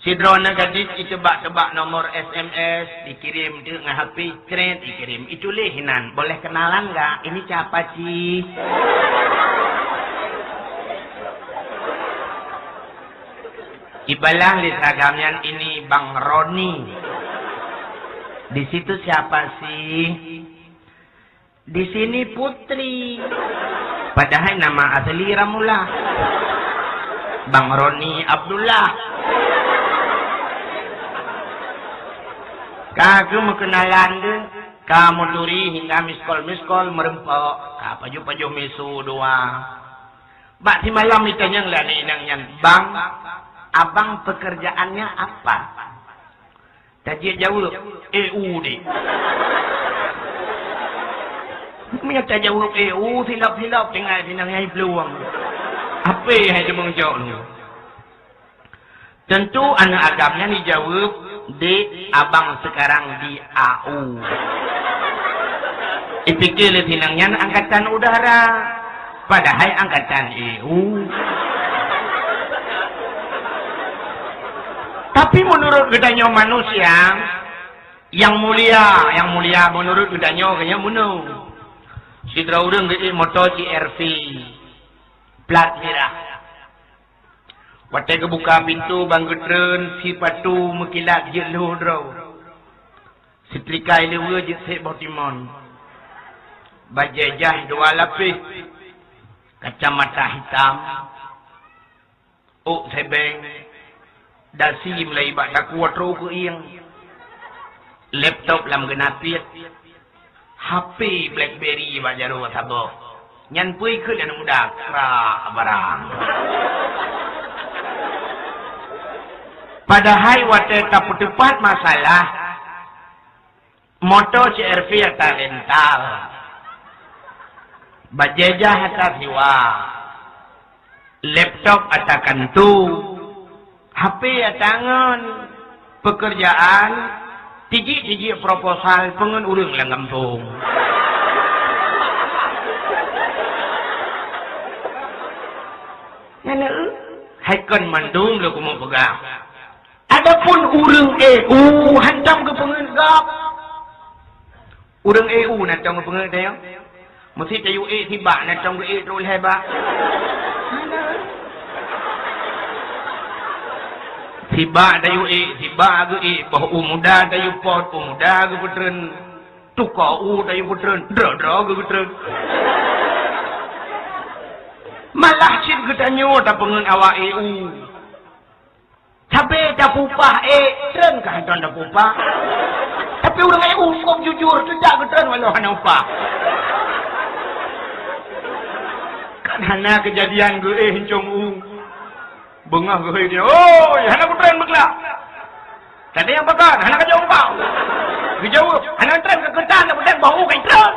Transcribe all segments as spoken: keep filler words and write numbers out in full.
Sidroe aneuk gadis iteubak-teubak nomor S M S, dikirém teuk ngon H P, cret, dikirém. Ituléh inan, "Boleh kenalan nggak? Ini siapa sih?" Ibalah lé si agam nyan, "Ini Bang Roni." Di situ, "Siapa sih?" "Di sini Putri." Padahai nama asli Ramullah. Bang Roni Abdullah. Ka geumeukenalan deuh, ka meuturi hingga miskol-miskol meureumpok, ka pajoh-pajoh misu dua. Bak simalam itanyong lé aneuk inong nyan, "Bang, abang pekerjaannya apa?" Tajeuet jaweueb, "E U deh." Meunyoe tajaweueb "E U", silop-silop tinggai sinan hai plueng. Ape hai teumeung jok lom? Tentu aneuk agam nyan jijaweueb, "Dek, abang sekarang di A U." Ipike lé si inong nyan angkatan udara, padahai angkatan E U. Tapi meunurot geutanyoe manusia, nyang mulia, nyang mulia meunurot geutanyoe, geutanyoe meunurot. Sidroe ureueng geuék moto C R V, plat mirah. Watée geubuka pintoe ban geutreun, sipatu meukilat jeuet lhôh droe. Seutrika ileue jeuet sék boh timon. Bajée jah dua lapéh. Kacamata hitam. Ôk sébeng. Dasi meulai bak takue troh keu ieng. Laptop lam geunapiet. H P BlackBerry bak jaroe saboh. Nyan peue ikheun aneuk muda, krak barang. Padahai watée tapeuteupat masalah, moto C R V ata rental, bajée jah ata siwa, laptop ata kantu, H P ata ngon, peukeurjaan, tijik-tijik proposal peungon ureueng lam gampông. Nyan, hai kon mandum lôn keumeung peugah. Adapun ureueng E U hantom geupeungeut gob. Ureueng E U na tom geupeungeut tanyoe. Meusé tayue ék sibak na tom geuék trok lhée bak. Sibak tayue ék, sibak geuék, boh u muda tayue pot, u muda geupeutreun, tukoe u tayue peutreun, droe-droe geupeutreun. Malah cit geutanyoe tapeungeut awak E U. Sabe tapupah ék, treun ka hantom tapupah. Tapi ureueng E U kok jujur, teudak geutreun walau hana upah. Kan hana keujadian geuéh incong u. Beungoh geuhôi dia, "Oi, hana kutreun beuglak." Tadi nyang pakon, "Hana kajok upah." Geujaweueb, "Hana treun ka keutan, dak udeb boh u ka treun."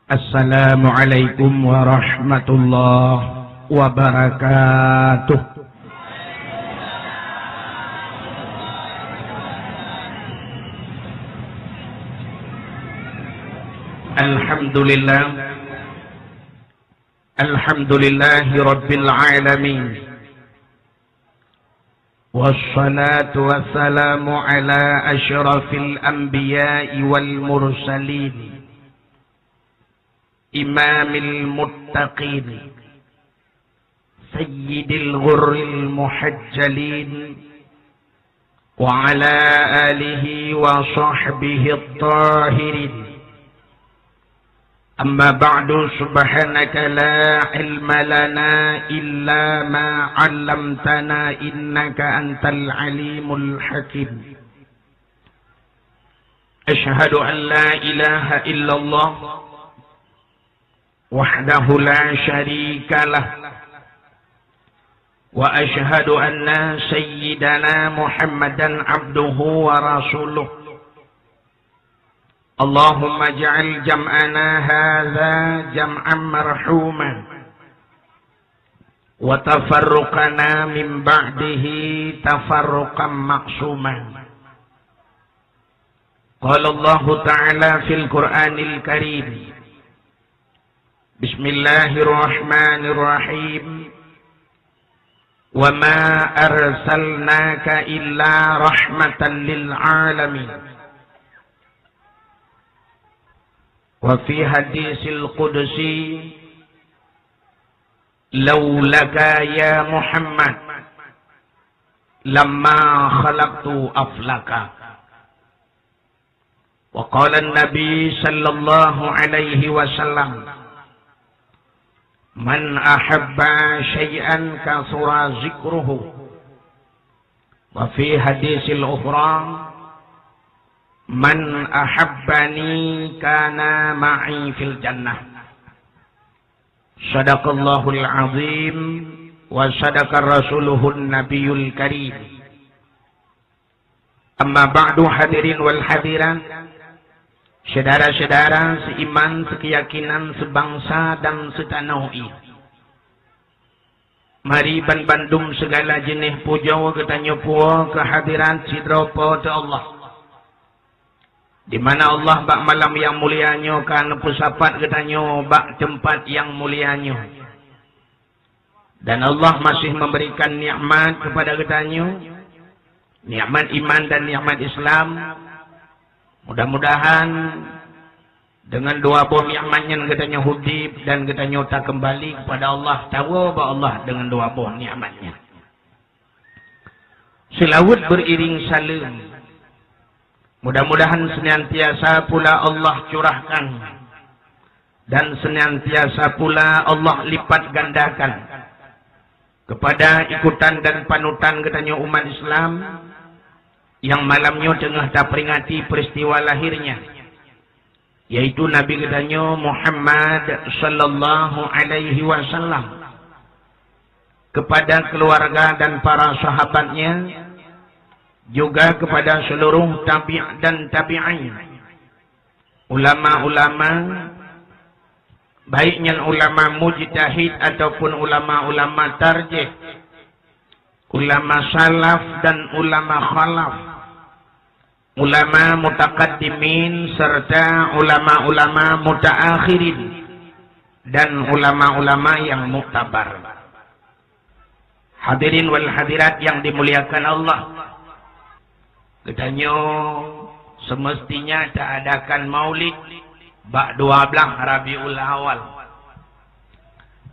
Assalamualaikum warahmatullahi wabarakatuh. Alhamdulillah. Alhamdulillahi rabbil alamin. Wassalatu wassalamu ala asyrafil anbiya'i wal mursalin. Imamil muttaqin, sayyidil ghurril muhajjalin, wa ala alihi wa sahbihi at-tahirin. Amma ba'du, subhanaka la ilma lana illa ma 'allamtana innaka antal alimul hakim. Asyhadu an la ilaha illallah wahdahu la syarika lah, wa asyhadu anna sayyidana Muhammadan abduhu wa rasuluh. Allahumma ij'al jam'ana hadza jam'an marhuma, wa tafarruqana min ba'dihi tafarruqan maqsuma. Qala Allahu ta'ala fil Qur'anil Karim, bismillahirrahmanirrahim. وما أرسلناك إلا رحمة للعالمين. وفي حديث القدسي: لولاك يا محمد لما خلقت أفلاكا. وقال النبي صلى الله عليه وسلم: من أحب شيئا كثر ذكره. وفي حديث الأخرى: من أحبني كان معي في الجنة. صدق الله العظيم وصدق رسوله النبي الكريم. Amma ba'du, hadirin wal hadirat, syedara-syedara seiman, sekeyakinan, sebangsa dan seutanoh ie. Mari banbandum sigala jeuneh pujoe geutanyoe puwoe keu hadirat sidroe Po teu Allah, di mana Allah bak malam nyang mulia nyoe ka neupeusapat geutanyoe bak teumpat nyang mulia nyoe. Dan Allah masih memberikan nikmat kepada geutanyoe, nikmat iman dan nikmat Islam. Mudah-mudahan dengan dua boh nikmat nyan geutanyoe udeb dan geutanyoe takeumbali kepada Allah, tawoe bak Allah dengan dua boh nikmat nyan. Seulaweuet beriring saleuem. Mudah-mudahan senantiasa pula Allah curahkan dan senantiasa pula Allah lipat gandakan kepada ikutan dan panutan geutanyoe umat Islam nyang malam nyoe teungoh taperingati peristiwa lahirnya, yaitu Nabi geutanyoe Muhammad sallallahu alaihi wasallam, kepada keluarga dan para sahabatnya, juga kepada seluruh tabi' dan tabi'in, ulama-ulama, baik nyan ulama mujtahid ataupun ulama-ulama tarjih, ulama salaf dan ulama khalaf, ulama mutakaddimin serta ulama-ulama mutaakhirin, dan ulama-ulama yang muktabar. Hadirin wal hadirat yang dimuliakan Allah, geutanyoe semestinya taadakan maulid bak dua blaih Rabiul Awal.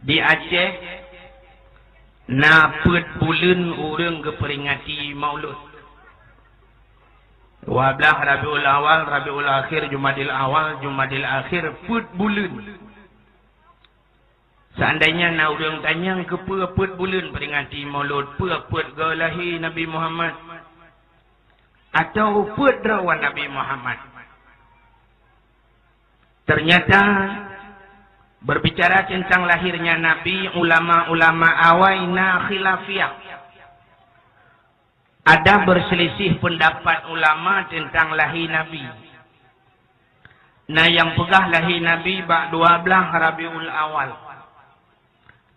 Di Aceh na peuet buleuen ureuëng geuperingati maulud. Dua blaih Rabiul Awal, Rabiul Akhir, Jumadil Awal, Jumadil Akhir, peuet buleuen. Seandainya na ureuëng tanyong keupeue peuet buleuen peringati maulud, peue peuet goe lahé Nabi Muhammad, atawa peuet droe Nabi Muhammad? Ternyata, berbicara tentang lahirnya Nabi, ulama-ulama awai na khilafiyah. Ada berselisih pendapat ulama tentang lahé Nabi. Na nyang peugah lahé Nabi bak dua blaih Rabiul Awal.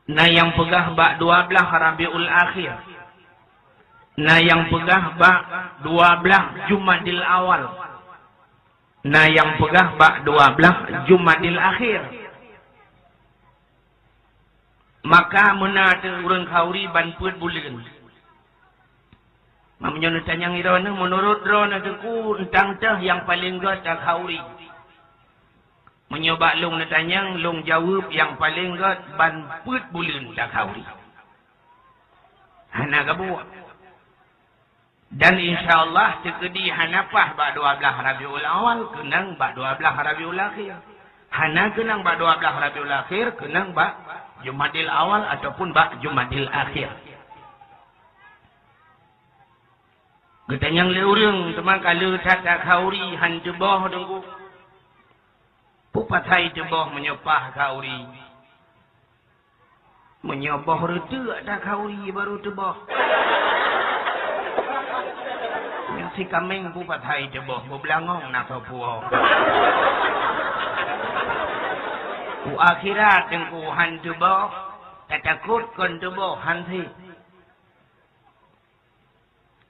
Na nyang peugah bak dua blaih Rabiul Akhir. Na nyang peugah bak dua blaih Jumadil Awal. Na nyang peugah bak dua blaih Jumadil Akhir. Maka meunan teuh ureuëng khauri ban peuet buleuen. Meunyoe neutanyong droeneuh, meunurot droeneuh Teungku, eunteuk teuh nyang paleng gét takhauri? Meunyoe bak lôn neutanyong, lôn jaweueb nyang paleng gét ban peuet buleuen takhauri. Hana gabuek. Dan insya Allah teukeudi hana paih bak dua blaih Rabiul Awal, keunong bak dua blaih Rabiul Akhir. Hana keunong bak dua blaih Rabiul Akhir, keunong bak Jumadil Awal ataupun bak Jumadil Akhir. Geutanyong lé ureuëng, teuma ka le that takhauri han teuboh Teungku. Peue patai teuboh meunyoe paih khauri? Meunyoe boh reuteuek takhauri barô teuboh. Nyang si kaméng peue patai teuboh, beubeulangong na soe puwoe. U akhirat Teungku han teuboh, tatakot kon teuboh han sép.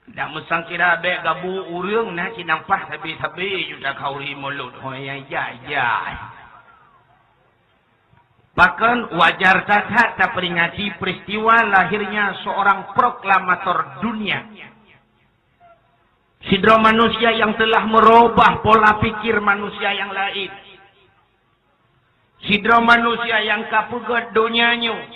Dak meusangkira bék gabu ureuëng na cit nang paih sabe-sabe ju takhauri mulod, ho nyang jai-jai. Pakon wajar that-that taperingati peristiwa lahirnya seorang proklamator dunia. Sidroe manusia yang telah merubah pola pikir manusia yang lain. Sidroe manusia yang ka peugét donya nyoe.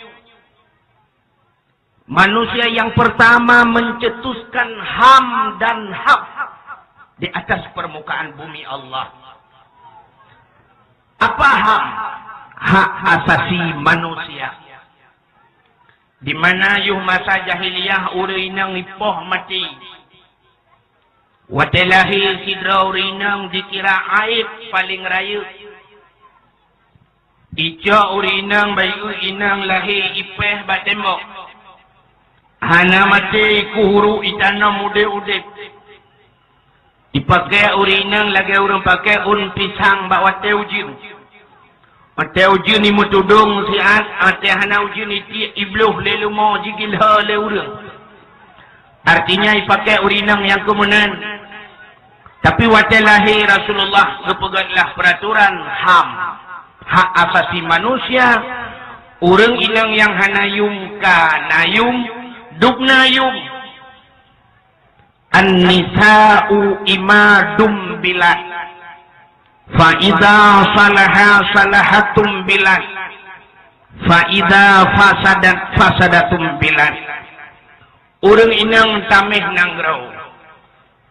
Manusia yang pertama mencetuskan HAM dan HAM di atas permukaan bumi Allah. Apa HAM? Hak asasi manusia. Di mana yoh masa jahiliyah ureuëng inong ipoh maté. Watée lahé sidroe ureuëng inong dikira aéb paleng rayeuk. Icok ureuëng inong bayeue inong lahé ipéh bak tembok. Hana maté ikuh uruek itanom udeb-udeb. Ipaké ureuëng inong lagée ureuëng paké ôn pisang bak watée ujeuen. Watée ujeuen imeutudong siat, watée hana ujeuen itiek ibloh lé leumo jigilho lé ureuëng. Artinya ipaké ureuëng inong nyang keumeunan. Tapi watée lahé Rasulullah geupeugét lah peraturan HAM, hak asasi manusia, ureuëng inong nyang hana yum ka na yum, dub na yum. An-nisa'u imadum bilad. Fa idza salaha salahatum bilad. Fa idza fasadat fasadatum bilad. Ureuëng inong taméh nanggroe.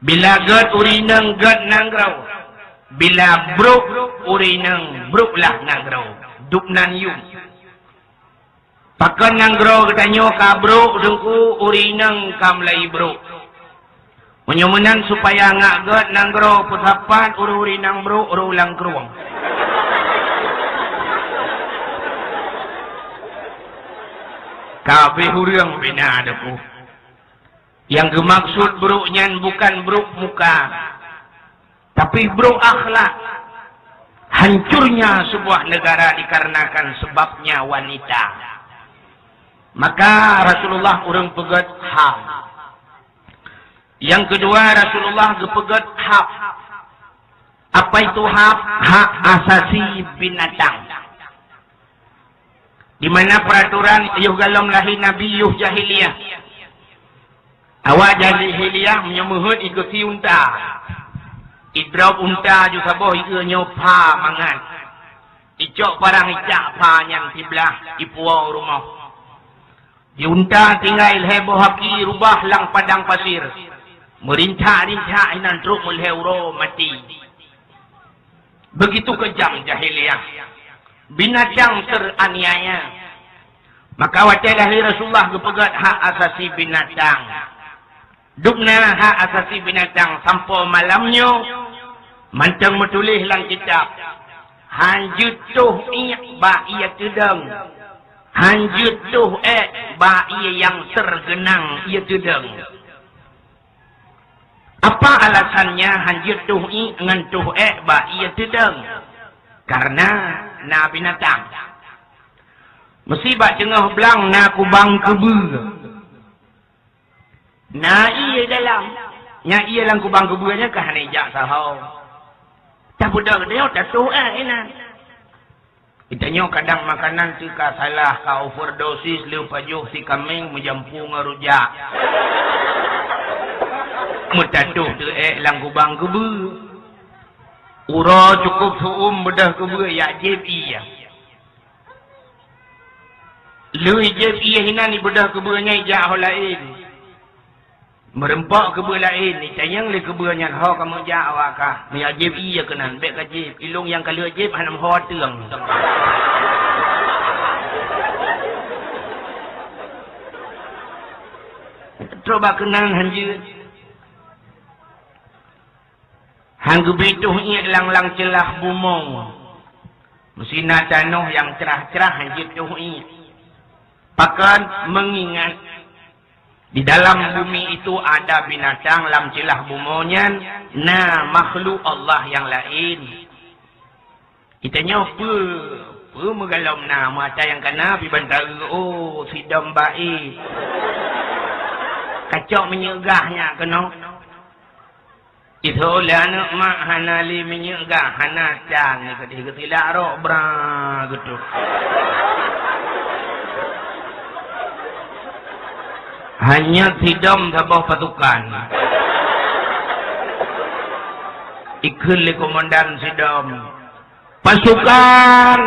Bila gét ureuëng inong gét nanggroe. Bila brok ureuëng inong brok lah nanggroe. Dub nan yum. Pakon nanggroe geutanyoe ka brok teungku, ureuëng inong ka mulai brok. Meunyoe meunan supaya ngak gét nanggroe peusapat ureuëng-ureuëng inong brok ureuëng lam krueng. Kabéh ureuëng bina deungoe. Nyang geumaksud brok nyan bukan brok muka. Tapi brok akhlak. Hancurnya sebuah negara dikarenakan sebabnya wanita. Maka Rasulullah ureuëng peugét HAM. Nyang keudua Rasulullah geupeugét HAB. Apa itu HAB? Hak asasi binatang. Di mana peraturan yoh galom lahé Nabi yoh jahiliyah. Awak jahiliyah meunyoe meuheuét ikeuti unta. Idrop unta ju saboh ieu nyoe pha mangat. Icok parang icak pha nyan siblah ipuwoe rumoh. Di unta tinggai lhée boh aki rubah lam padang pasir. Meurintak-rintak inan trok meulhée uroe maté. Begitu kejam jahiliyah. Binatang teraniaya. Maka watée lahé Rasulullah geupeugét hak asasi binatang. Dubna hak asasi binatang sampoe malam nyoe mantong meutuléh lam kitab, "Han jeuet toh iék bak ié teudong, han jeuet toh ék bak ié nyang tergeunang ié teudong." Apa alasannya han jeuet toh iék ngon toh ék bak ié teudong? Karena na binatang. Meusi bak teungoh blang na kubang keubeue. Na ié dalam. Nyang ié lam kubang keubeue nyan ka hana ijak saho. Tabeudôh geutanyoe tatoh ék inan. Geutanyoe kadang makanan teuka salah, ka overdosis, lheueh pajoh si kaméng meujampu ngon rujak. Meutatoh teuh ék lam kubang keubeue. Uroe cukôp seu-uem beudôh keubeue yak jieb ié. Lheueh jieb ié hinan ibeudôh keubeue nyan ijak ho laén. Meureumpok keubeue laén, itanyong lé keubeue nyan, "Ho kamoe jak awak kah?" "Meunyoe jieb ié keunan, bék kajieb. Ilôn nyang ka lheueh jieb hana meuho ateueng." Trok bak keunan han jeuet. Han geubi toh iék lam-lam ceulah bumoe. Meusi na tanoh nyang crah-crah han jeuet toh iék. Pakon? Mengingat di dalam bumi itu ada binatang, lam ceulah bumoe nyan na makhluk Allah nyang laén. Geutanyoe peue, peue meugalom na, meuata nyang kana pih ban taeu, oh, sidom baé. Kacok minyeuk gah nyak keunoe. Itoh lé aneuk mak hana lé minyeuk gah, hana can, keudeh geusilak rok bra geutuh. Hanya sidom saboh pasukan. Ikheun lé komandan sidom, "Pasukan,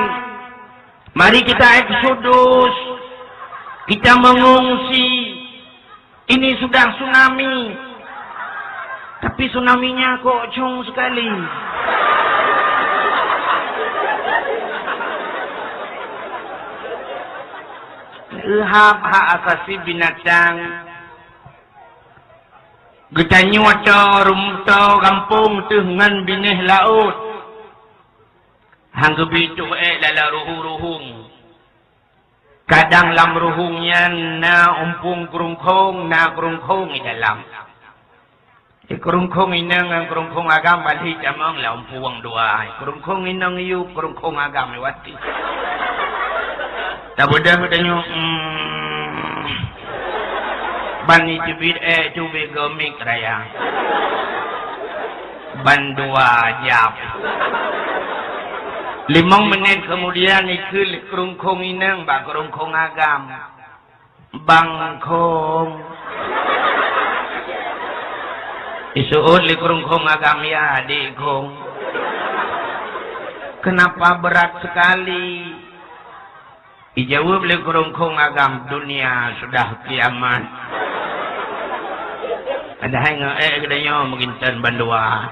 mari kita eksodus, kita mengungsi. Ini sudah tsunami. Tapi tsunaminya kok cong sekali." Euhab hak asasi binatang. Geutanyue toh rum-, toh gampông teuh ngon binéh laôt. Han geubi toh ék lala ruhueng-ruhueng. Kadang lam ruhueng nyan na umpung keurungkhong, na keurungkhong i dalam. Di keurungkhong inong ngon keurungkhong agam bali jamong lam umpung dua. Keurungkhong inong yub, keurungkhong agam lewat. Tabeudôh tanyoe, hmm. Ban iteubiet, eh, teubiet geumik raya. Ban dua jam. Limong menit kemudian ikheun lé keurungkhong inong bak keurungkhong agam, "Bang Khong." Iseuôt lé keurungkhong agam, "Ya, Adik Khong. Kenapa berat sekali?" Ijaweueb lé keurungkhong agam, "Dunia sudah kiamat." Padahai ngon ék geutanyoe meuginton bandua.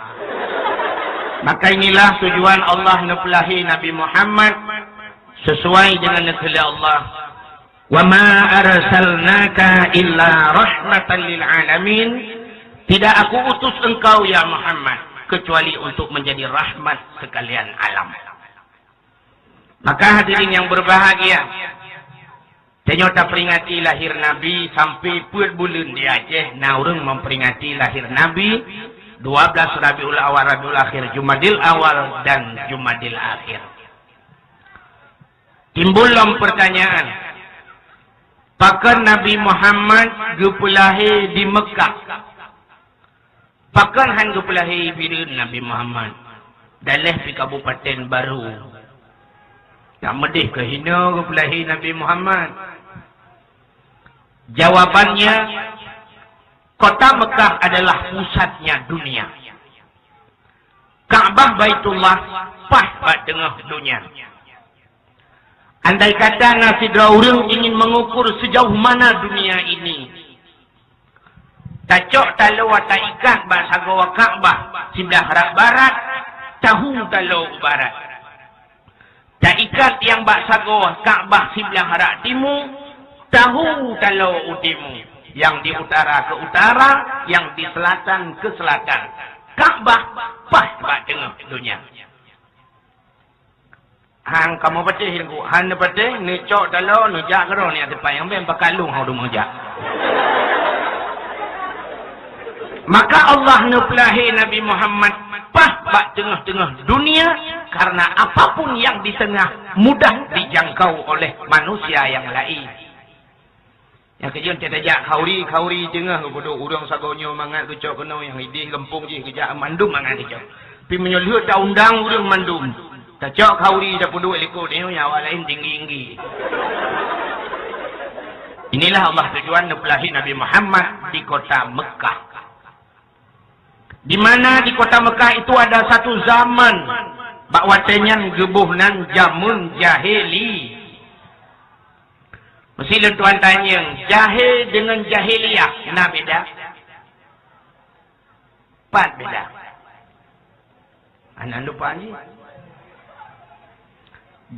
Maka inilah tujuan Allah neupeulahé Nabi Muhammad sesuai dengan neukheun lé Allah. "Wa ma arsalnaka illa rahmatan lil alamin." Tidak Aku utus engkau, ya Muhammad, kecuali untuk menjadi rahmat sekalian alam. Maka hadirin yang berbahagia, tanyoe taperingati lahir Nabi sampai peuet buleuen di Aceh, na ureuëng memperingati lahir Nabi, dua belas Rabiul Awal, Rabiul Akhir, Jumadil Awal dan Jumadil Akhir. Timbul lom pertanyaan, pakon Nabi Muhammad geupeulahé di Meukah? Pakon han geupeulahé i Bireuen Nabi Muhammad? Daleh pi Kabupaten Baru. Tameudeh keuhinoe geupeulahé Nabi Muhammad. Jawabannya, kota Meukah adalah pusatnya dunia. Ka'bah Baitullah paih bak teungoh donya. Andai kata na sidroe ureuëng ingin mengukur sejauh mana dunia ini, tacok taloe taikat bak sagoe Ka'bah siblah rot barat, tahu taloe u barat. Taikat nyang bak sagoe Ka'bah siblah rot timu, tahu taloe u timu. Nyang di utara keu utara, nyang di seulatan keu seulatan. Ka'bah paih bak teungoh donya. Han kamoe patéh, han neupatéh, neucok taloe, neujak keudroe nyan teumpat nyang bèk pakat lôn hana meujak. Maka Allah neupeulahé Nabi Muhammad paih bak teungoh-teungoh dunia, karena apapun yang di tengah mudah dijangkau oleh manusia yang lain. Nyang keujeuet tajak khauri, khauri teungoh geupeuduek ureuëng sagoe nyoe mangat geucok keunoe, nyang idéh gampông jih geujak mandum mangat geucok. Pi meunyoe lheueh taundang ureuëng mandum, tacok khauri tapeuduek likot nyoe, nyang awak laén tinggi-tinggi. Inilah Allah tujuan neupeulahé Nabi Muhammad di kota Meukah. Di mana di kota Meukah itu ada satu zaman, bak watée nyan geuboh nan jameun jahili. Meusi lôn tuan tanyong, jahé deungon jahiliyah na beda? Pat beda. Hana lupa jih.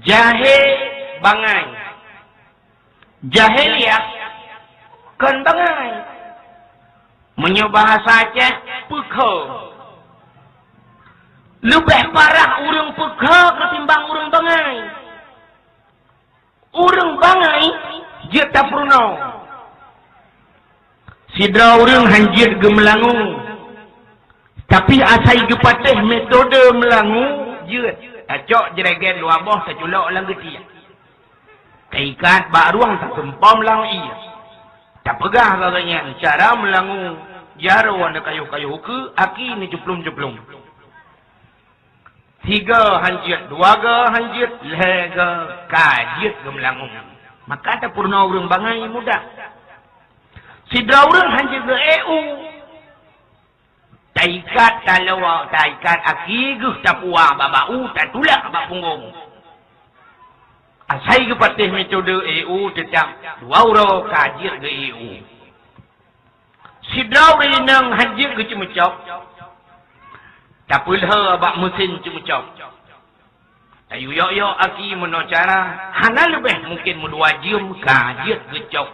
Jahé bangai. Jahiliyah kon bangai. Meunyoe bahasa Aceh, peukho. Leubeh parah ureuëng peukho ketimbang ureuëng bangai. Ureuëng bangai jeuet tapeurunoe. Sidroe ureuëng han jeuet geumeulangue, tapi asai geupatéh metode meulangue jeuet. Tacok jregen dua boh taculok lam geutiek, taikat bak rueng, taseumpom lam ié. Tapeugah lagée nyan cara meulangue. Jaroe neukayôh-kayôh ukeue, aki neucuplom-cuplom. Sigoe han jeuet, dua goe han jeuet, lhèe goe ka jeuet geumeulangong. Maka tapeurunoe ureueng bangai muda. Sidroe ureueng han jeuet geuék u. Taikat taloe, taikat aki geuh tapuwoe bak bak u, tatulak bak punggong. Asai geupatéh metode ék u, teutab dua uroe ka jeuet geuék u. Sidroe ureueng inong han jeuet geuceumeucok, tapeulhô bak meusen ceumeucok. Tayue yok-yok aki meunoe cara, hana leubeh mungken meudua jeuem ka jeuet geucok.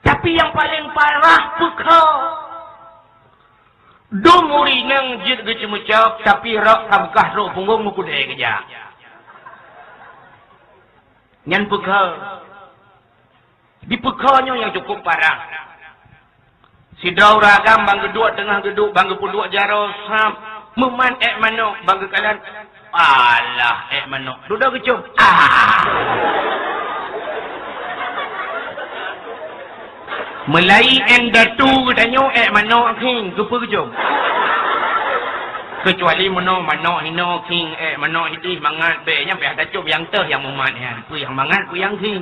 Tapi nyang paleng parah peukha. Dum ureueng inong jeuet geuceumeucok, tapi rok ka beukah trok punggong meukudée geujak. Nyan peukha. Di peukha nyoe nyang cukup parah. Sidroe ureueng agam ban geuduek teungoh geuduek, ban geupeuduek jaroe sab, meumat ék manok ban geukalon. Alah, ék manok. Dudoe geucom. Ah! Meulayi indatu geutanyoe ék manok khing, keupeue geucom? Keucuali meunoe manok hinoe khing, ék manok hidih mangat, bèk nyan payah tacom nyang teuh nyang meumat nyan. Peue nyang mangat, peue nyang khing.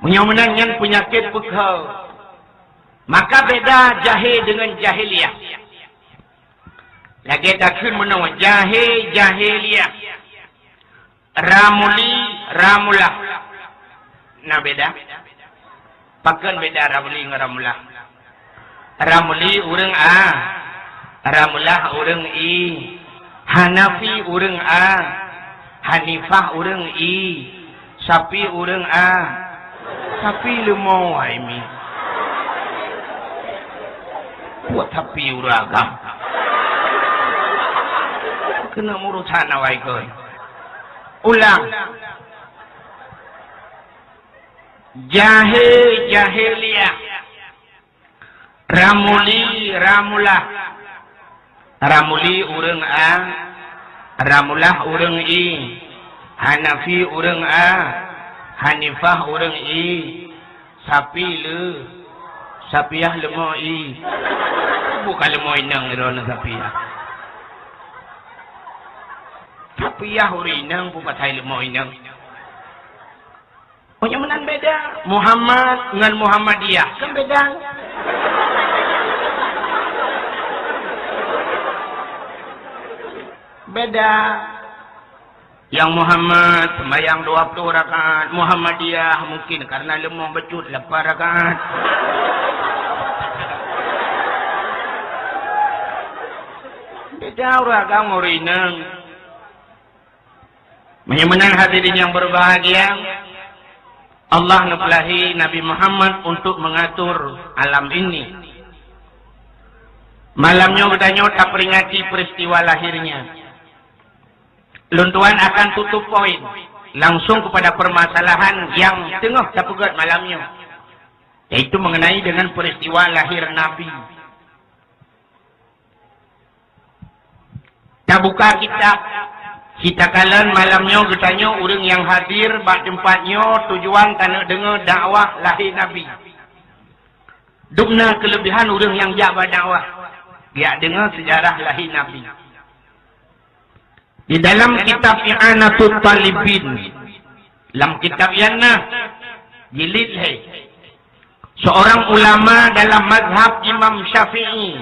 Meunyoe meunan nyan peunyakét peukha, maka beda jahé deungon jahiliyah. Lagée takheun meunoe, jahé, jahiliyah. Ramuli, ramulah. Na beda? Pakon beda Ramuli ngon ramulah? Ramuli ureueng A, ramulah ureueng I, Hanafi ureueng A, Hanifah ureueng I, Syafi ureueng A. Syafi leumo wai mi. Buet Syafi ureueng agam. Keuneuk meurusan awai kon. Ulang. Jahé, jahiliyah. Ramuli, ramulah. Ramuli ureueng A, ramulah ureueng I, Hanafi ureueng A, Hanifah ureueng I, Syafi le, Syafiyah leumo I. Bukan leumo inong droeneuh Syafiyah. Syafiyah ureueng inong, bukan hai leumo inong. Oh, nyang meunan beda. Muhammad ngon Muhammadiyah kan beda. Beda. Nyang Muhammad sembahyang dua puluh rakaat, Muhammadiyah mungkin karena leumo bacut lapan rakaat. Beda ureueng agam ngon ureueng inong. Meunyoe meunan hadirin yang berbahagia, Allah neupeulahi Nabi Muhammad untuk mengatur alam ini. Malam nyoe geutanyoe taperingati peristiwa lahirnya. Lôn tuan akan tutup poin langsung kepada permasalahan yang teungoh tapeugét malam nyoe, yaitu mengenai dengan peristiwa lahir Nabi. Tabuka kitab, kita kalon malam nyoe geutanyoe ureueng nyang hadir bak teumpat nyoe tujuan taneuk deungoe dakwah lahé Nabi. Dum na keulebihan ureueng nyang jak bak dakwah, jak deungoe seujarah lahé Nabi. Di dalam kitab I'anatut Talibin, lam kitab nyan na jilid lhèe, seorang ulama dalam mazhab Imam Syafi'i,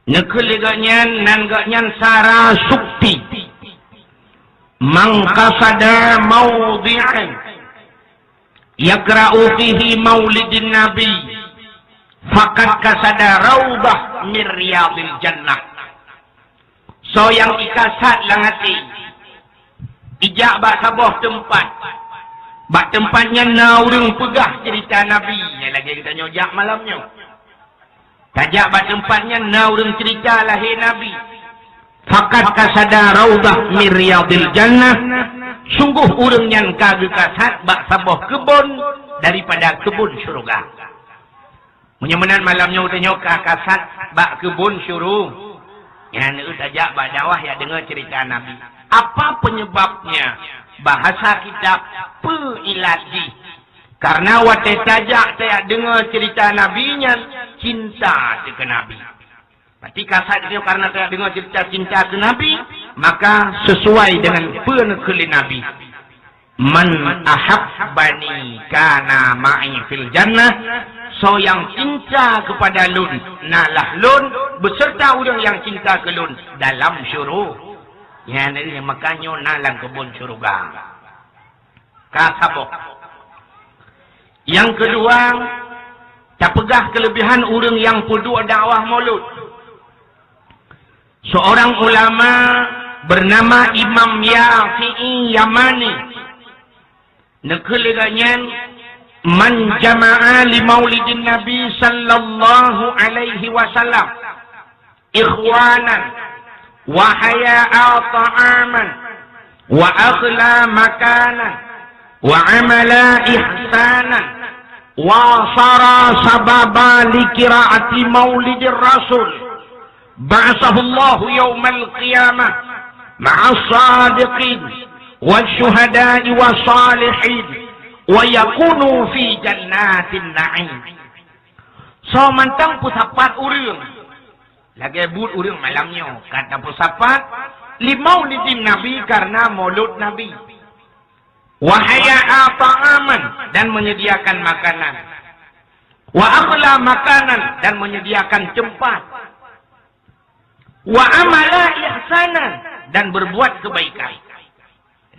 neukheun lé gobnyan, nan gobnyan Sara Sukti, "Man qasada maudhi'an yakra'u fihi maulidin nabi, faqad qasada raudhah min riyadil jannah." Soe nyang ikasat lam até, ijak bak saboh teumpat, bak teumpat nyan na ureueng peugah ceurita Nabi, nyang lagèe geutanyoe jak malam nyoe. Tajak bak teumpat nyan na ureueng ceurita lahé Nabi. Faqad qasada raudhah min riyadil jannah, sungguh ureueng nyan ka geukasat bak saboh keubon daripada keubon syeuruga. Meunyoe meunan malam nyoe geutanyoe ka kasat bak keubon syuru-, nyan eu tajak bak dakwah jak deungoe ceurita Nabi. Apa penyebabnya? Bahasa kitab, peue ilat jih? Karena watée tajak tajak deungoe ceurita Nabi nyan, cinta teuh keu Nabi. Berarti kasat nyoe karena tajak deungoe ceurita cinta keu Nabi, maka sesuai dengan peue neukheun lé Nabi. "Man ahabbani kana ma'i fil jannah." Soe nyang cinta kepada lôn, nalah lôn beserta ureuëng nyang cinta keu lôn dalam syuru-, nyan, maka nyoe na lam keubon syeuruga. Ka saboh. Nyang keudua, tapeugah keulebihan ureuëng nyang peuduek dakwah Maulud. Seorang ulama bernama Imam Yafi'i Yamani. Neukheun lé gobnyan, "Man jama'a li maulidin Nabi sallallahu alaihi wasallam ikhwanan, wa haya'a ta'aman, wa akhla makanan, wa amala ihsanan, wa sara sababa li qiraati maulidir rasul, ba'atsahullahu yaumal qiyamah ma'as sadiqin wasyuhada'i wassalihin, wa yakunu fi jannatin na'im." Soe mantong peusapat ureuëng, lagée buet ureuëng malam nyoe, ka tapeusapat li maulidin Nabi, karena maulud Nabi. Wa haya'a ta'aman, dan menyediakan makanan. Wa akhla makanan, dan menyediakan tempat. Wa amala ihsanan, dan berbuat kebaikan.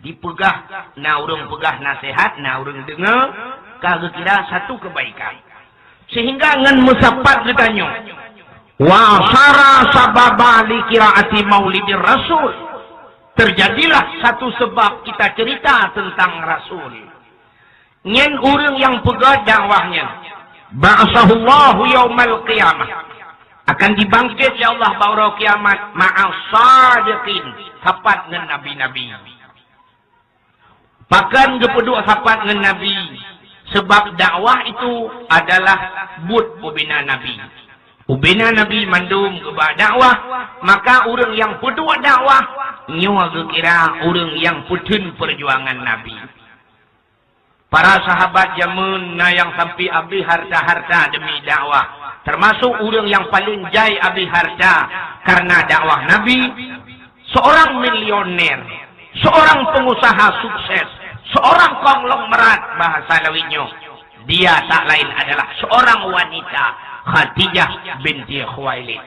Dipeugah, na ureuëng peugah nasihat, na ureuëng deungoe, ka geukira satu kebaikan. Sehingga ngon meusapat geutanyoe, "Wa sara sababa li qiraati maulidir rasul." Terjadilah satu sebab kita cerita tentang Rasul. Nyan ureuëng nyang peugah dakwah nyan, "Ba'atsahullahu yaumal qiyamah." Akan dibangkit lé Allah bak uroe kiamat, "ma'as sadiqin", sapat ngon nabi-nabi. Pakon geupeuduek sapat ngon Nabi? Sebab dakwah itu adalah buet ubena Nabi. Ubena Nabi mandum geuba dakwah, maka ureuëng nyang peuduek dakwah nyoe geukira ureuëng nyang peutheun peujuangan Nabi. Para sahabat jameun na nyang sampai abéh harta-harta demi dakwah, termasuk ureuëng nyang paleng jai abéh harta karena dakwah Nabi. Seorang milioner, seorang pengusaha sukses, seorang konglomerat bahasa lawét nyoe, dia tak lain adalah seorang wanita, Khadijah binti Khuwailid.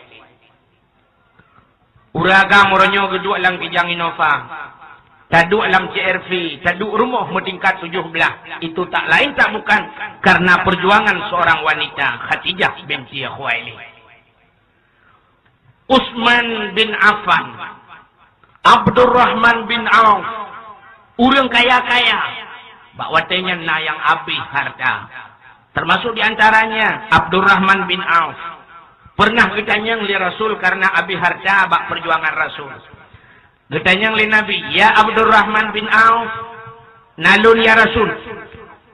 Ureuëng agam uroe nyoe geuduek lam kijang Innova, taduek lam C R V, taduek rumoh meutingkat tujoh blaih. Itu tak lain tak bukan karena perjuangan seorang wanita, Khadijah binti Khuwailid. Utsman bin Affan, Abdurrahman bin Auf, ureuëng kaya-kaya, bak watée nyan na nyang abéh harta. Termasuk di antaranya Abdurrahman bin Auf. Pernah geutanyong lé Rasul karena abéh harta bak perjuangan Rasul. Geutanyong lé Nabi, "Ya Abdurrahman bin Auf, na lôn ya Rasul,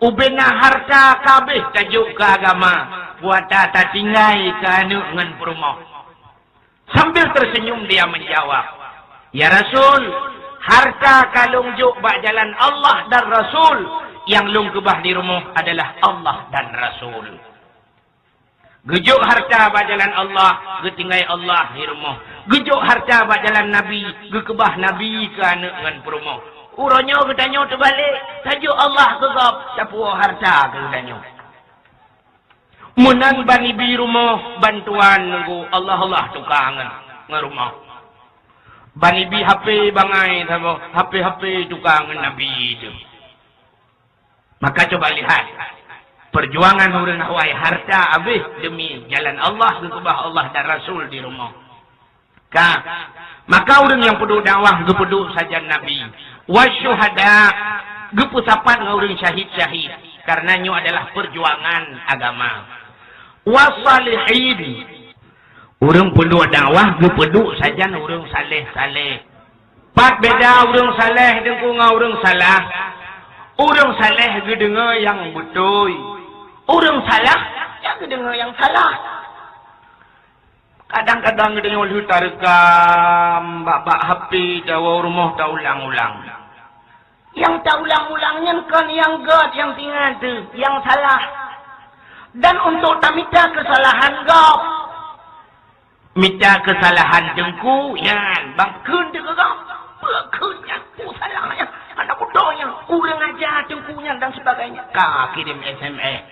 ubena harta ka abéh tajok keu agama, peue ata tatinggai keu aneuëk ngon peurumoh?" Sambil tersenyum dia menjawab, "Ya Rasul, harta ka lôn jok bak jalan Allah dan Rasul, nyang lôn keubah di rumoh adalah Allah dan Rasul." Geujok harta bak jalan Allah, geutinggai Allah di rumoh. Geujok harta bak jalan Nabi, geukeubah Nabi keu aneuëk ngon peurumoh. Uroe nyoe geutanyoe teubalek, tajok Allah keu gob, tapuwoe harta keu geutanyoe. Meunan ban ibi rumoh, bantuan nunggu, Allah-Allah tuka ngon, ngon rumoh. Ban ibi H P bangai saboh, H P-H P tuka ngon Nabi teuh. Maka coba lihat, perjuangan ureuëng awai harta abéh demi jalan Allah, geukeubah Allah dan Rasul di rumoh. Ka, maka ureuëng nyang peuduek dakwah geupeuduek sajan Nabi. Wasyuhada, geupeusapat ngon ureuëng syahid-syahid, karena nyoe adalah perjuangan agama. Wasalihin, ureuëng peuduek dakwah geupeuduek sajan ureuëng saleh-saleh. Pat beda ureuëng saleh deungon ureuëng salah? Ureuëng saleh geudeungoe nyang beutôi. Ureuëng salah, ya geudeungoe nyang salah. Kadang-kadang geutanyoe lheueh tareukam bak, bak H P, tawoe rumoh taulang-ulang. Nyang taulang-ulang nyan kon nyang göt nyang tingat teuh, nyang salah. Dan untuk tamita keusalahan gob. Mita keusalahan teungku nyan, bang kheun teuh keu gob. Peue kheun nyan, peue salah nyan, hana beutôi nyan, kurang aja teungku nyan dan sebagainya. Ka kirim S M S.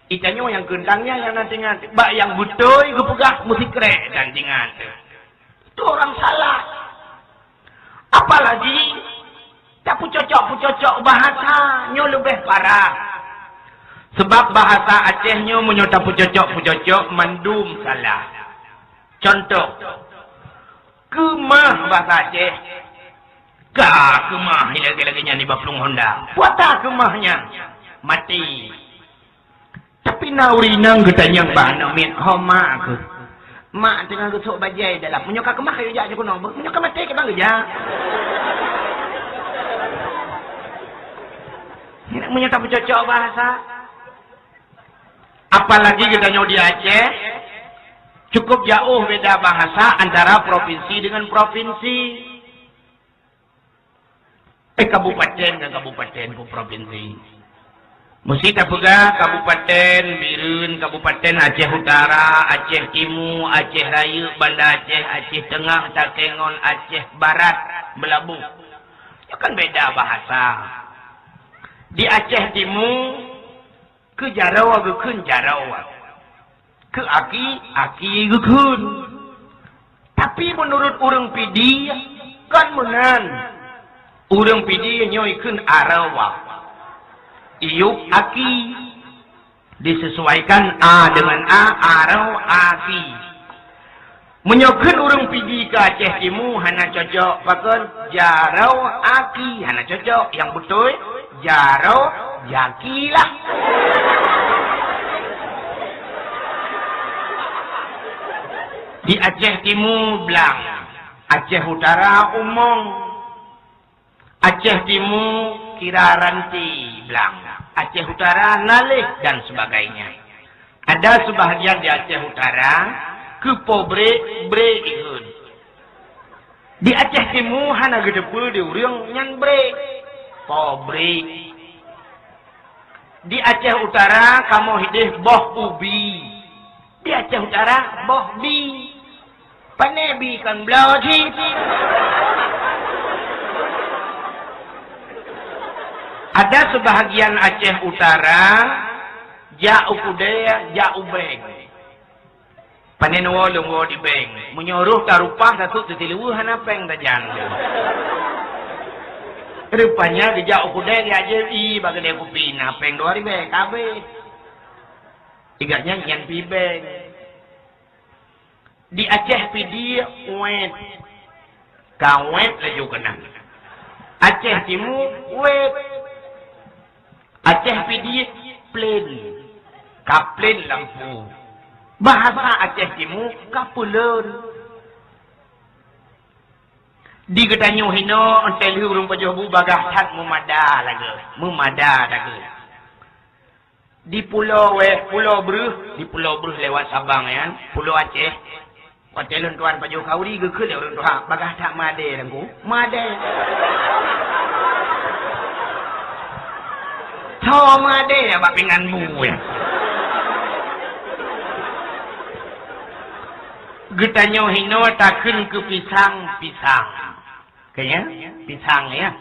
Itanyoe nyang keuntang nyan nyang na tingat. Bak nyang beutôi geupeugah meusikrek dan tingat. Itu orang salah. Apalagi tapeucocok-peucocok bahasa, nyoe leubeh parah. Sebab bahasa Aceh nyoe meunyoe tapeucocok-peucocok mandum salah. Contoh, keumah bahasa Aceh. Ka keumah lagèe-lagèe nyan nibak plueng honda. Peue ta keumah nyan? Maté. Tapi na ureueng inong geutanyong bak aneuk miet, "Ho mak keuh? Mak teungoh geusok bajèe dalam. Meunyoe ka keumah, kayue jak sigoe keunoe. Meunyoe ka maté, kiban geujak?" Meunyoe tapeucocok bahasa. Apalagi geutanyoe di Aceh, cukup jauh beda bahasa antara provinsi dengan provinsi. Eh, kabupaten ngon kabupaten, peue provinsi. Meusé tapeugah kabupaten Bireuen, kabupaten Aceh Utara, Aceh Timu, Aceh Rayeuk, Banda Aceh, Aceh Teungoh, Takengon, Aceh Barat, Meulaboh. Nyoe kan beda bahasa. Di Aceh Timu, keu jaroe geukheun jaroe. Keu aki, aki geukheun. Tapi meunurot ureueng Pidie, kon meunan. Ureueng Pidie nyoe ikheun aroe. Iyup aki. Disesuaikan a dengan a, aroe aki. Meunyoe kheun ureueng Pidie keu Aceh Timu hana cocok, pakon? Jaroe aki hana cocok. Nyang beutôi, jaroe jaki lah. Di Aceh Timu blang, Aceh Utara umong. Aceh Timu kira ranté blang, Aceh Utara naléh dan sebagainya. Ada sebahagian di Aceh Utara keu po brék, brék ikheun. Di Aceh Timu hana geuteupeue di ureueng nyan brék, po brék. Di Aceh Utara kamoe hideh boh ubi. Di Aceh Utara boh bi. Pané bi kon bloe cit. Ada sebahagian Aceh Utara jak u keudè, jak u bank. Pané neuwoe lôn woe di bank. Meunyoe roh tarupah, tasut teusiluweue hana péng tajak. Rupanya geujak u keudè, geujak jép ie bak keudè kupi, na péng dua ribèe, ka abéh. Igat nyan nyan pih bank. Di Aceh Pidie wét. Ka wét laju keunan. Aceh Timu wét. Aceh Pidie plén. Ka plén lampu. Bahasa Aceh Timu ka peuleuen. Di geutanyoe hinoe, 'oh lheueh ureueng pajoh bu bagah that meumada lagèe, meumada lagèe. Di pulo wéh, pulo breuh, di pulo breuh lewat Sabang nyan, pulo Aceh. Watèe lôn tuan pajoh khauri geukheun lé ureueng tuha, bagah that meudè Teungku. Meudè. Tho meudè bak pingan bu nyan. Geutanyoe hinoe takheun keu pisang, pisang. Kayèe, pisang ya.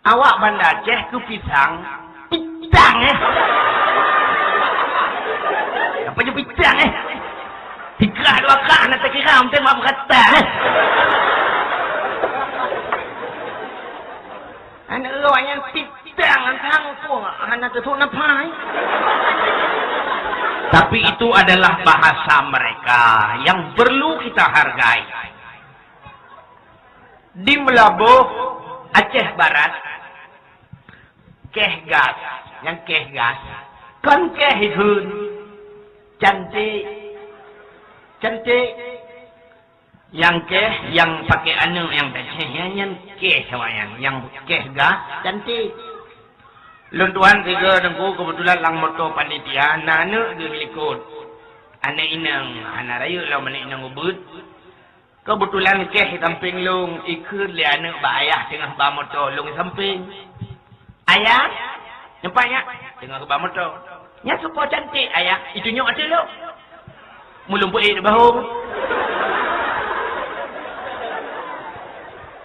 Awak Banda Aceh keu pisang, pitang eh. Apa je pitang eh? Tiga dua kah na takira mungkin mak berkata eh. Aneuk awak nyan pitang, tang pun hana teusuk nafah eh. Tapi itu adalah bahasa mereka yang perlu kita hargai. Di Meulaboh, Aceh Barat, kèh gas, nyang kèh gas, kon kèh ikheun, cantik, cantik. Nyang kèh, nyang pakai aneuk nyang tacéh nyan, nyan kèh awaknyan, nyang kèh gas, cantik. Lôn tuan sigoe Teungku keubeutulan lam moto panitia, na aneuk geuh likot. Aneuk inong, hana rayeuk lom aneuk inong ubeuet. Keubeutulan kèh di sampéng lôn, ikheun lé aneuk bak ayah teungoh ba moto, lôn di sampéng. "Ayah, nyoe pat nyak?" "Teungoh ba moto." "Nyan soe po cantik, Ayah?" "Itunyok ateueh lôn." "Meulôn peuék di bahong."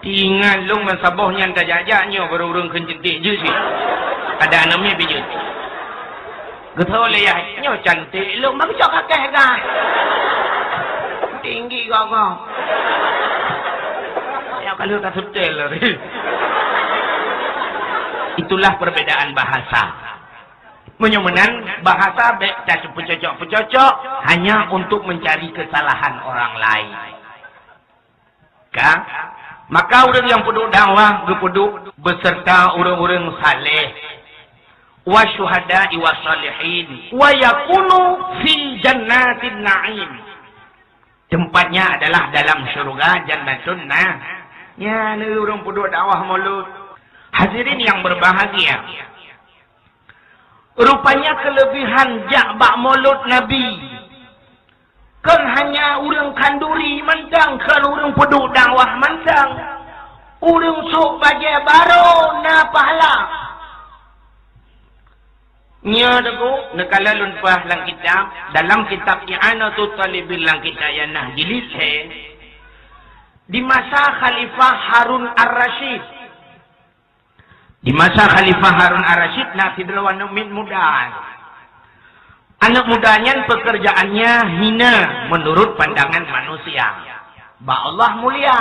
Teuingat lôn meusaboh nyan tajak-jak nyoe baru ureueng kheun cantik jeuet cit. Ada aneuk miet pih jeuet. Geutho lé yah, "Nyoe cantik lôn, meucok kakèh gah. Tinggi gogoh." Ya, kalau tak setel lagi. Itulah perbedaan bahasa. Meunyoe meunan, bahasa bèk tapeucocok-peucocok hanya untuk mencari kesalahan orang lain. Ka? Maka ureueng nyang peuduek dakwah geupeuduek beserta ureueng-ureueng saleh, wa syuhada'i wa shalihin, wa yakunu fi jannatin na'im. Tempatnya adalah dalam syurga Jannatun Na-, nyan ureueng peuduek dakwah mulod. Hadirin yang berbahagia, rupanya kelebihan jak bak mulod Nabi kon hanya ureueng khanduri mantong, kon ureueng peuduek dakwah mantong. Ureueng sôk bajèe barô na pahala. Nyoe teungku, neukalon lôn peugah lam kitab, dalam kitab I'anatut Talibin lam kitab I'anah jilid lhèe, di masa Khalifah Harun Ar-Rasyid. Di masa Khalifah Harun Ar-Rasyid na sidroe aneuk miet muda. Aneuk muda nyan pekerjaannya hina menurut pandangan manusia. Bak Allah mulia.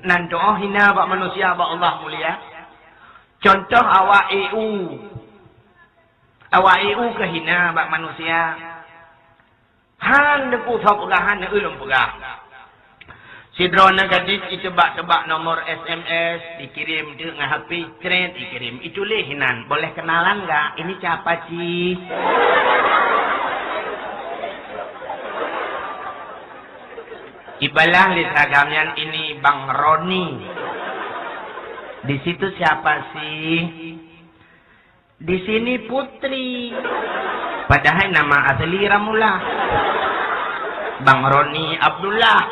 Nan tu'oh hina bak manusia, bak Allah mulia. Contoh awak E U. Awak E U keu hina bak manusia. Han teungku soe peugah, han ulôn peugah. Sidroe aneuk gadis iteubak-teubak nomor S M S, dikirém teuk ngon H P, cret, dikirém. Ituléh inan, "Boleh kenalan nggak? Ini siapa sih?" Ibalah lé seragam nyan, "Ini Bang Roni." Di situ siapa sih? Di sini Putri. Padahai nama asli Ramullah. Bang Roni Abdullah.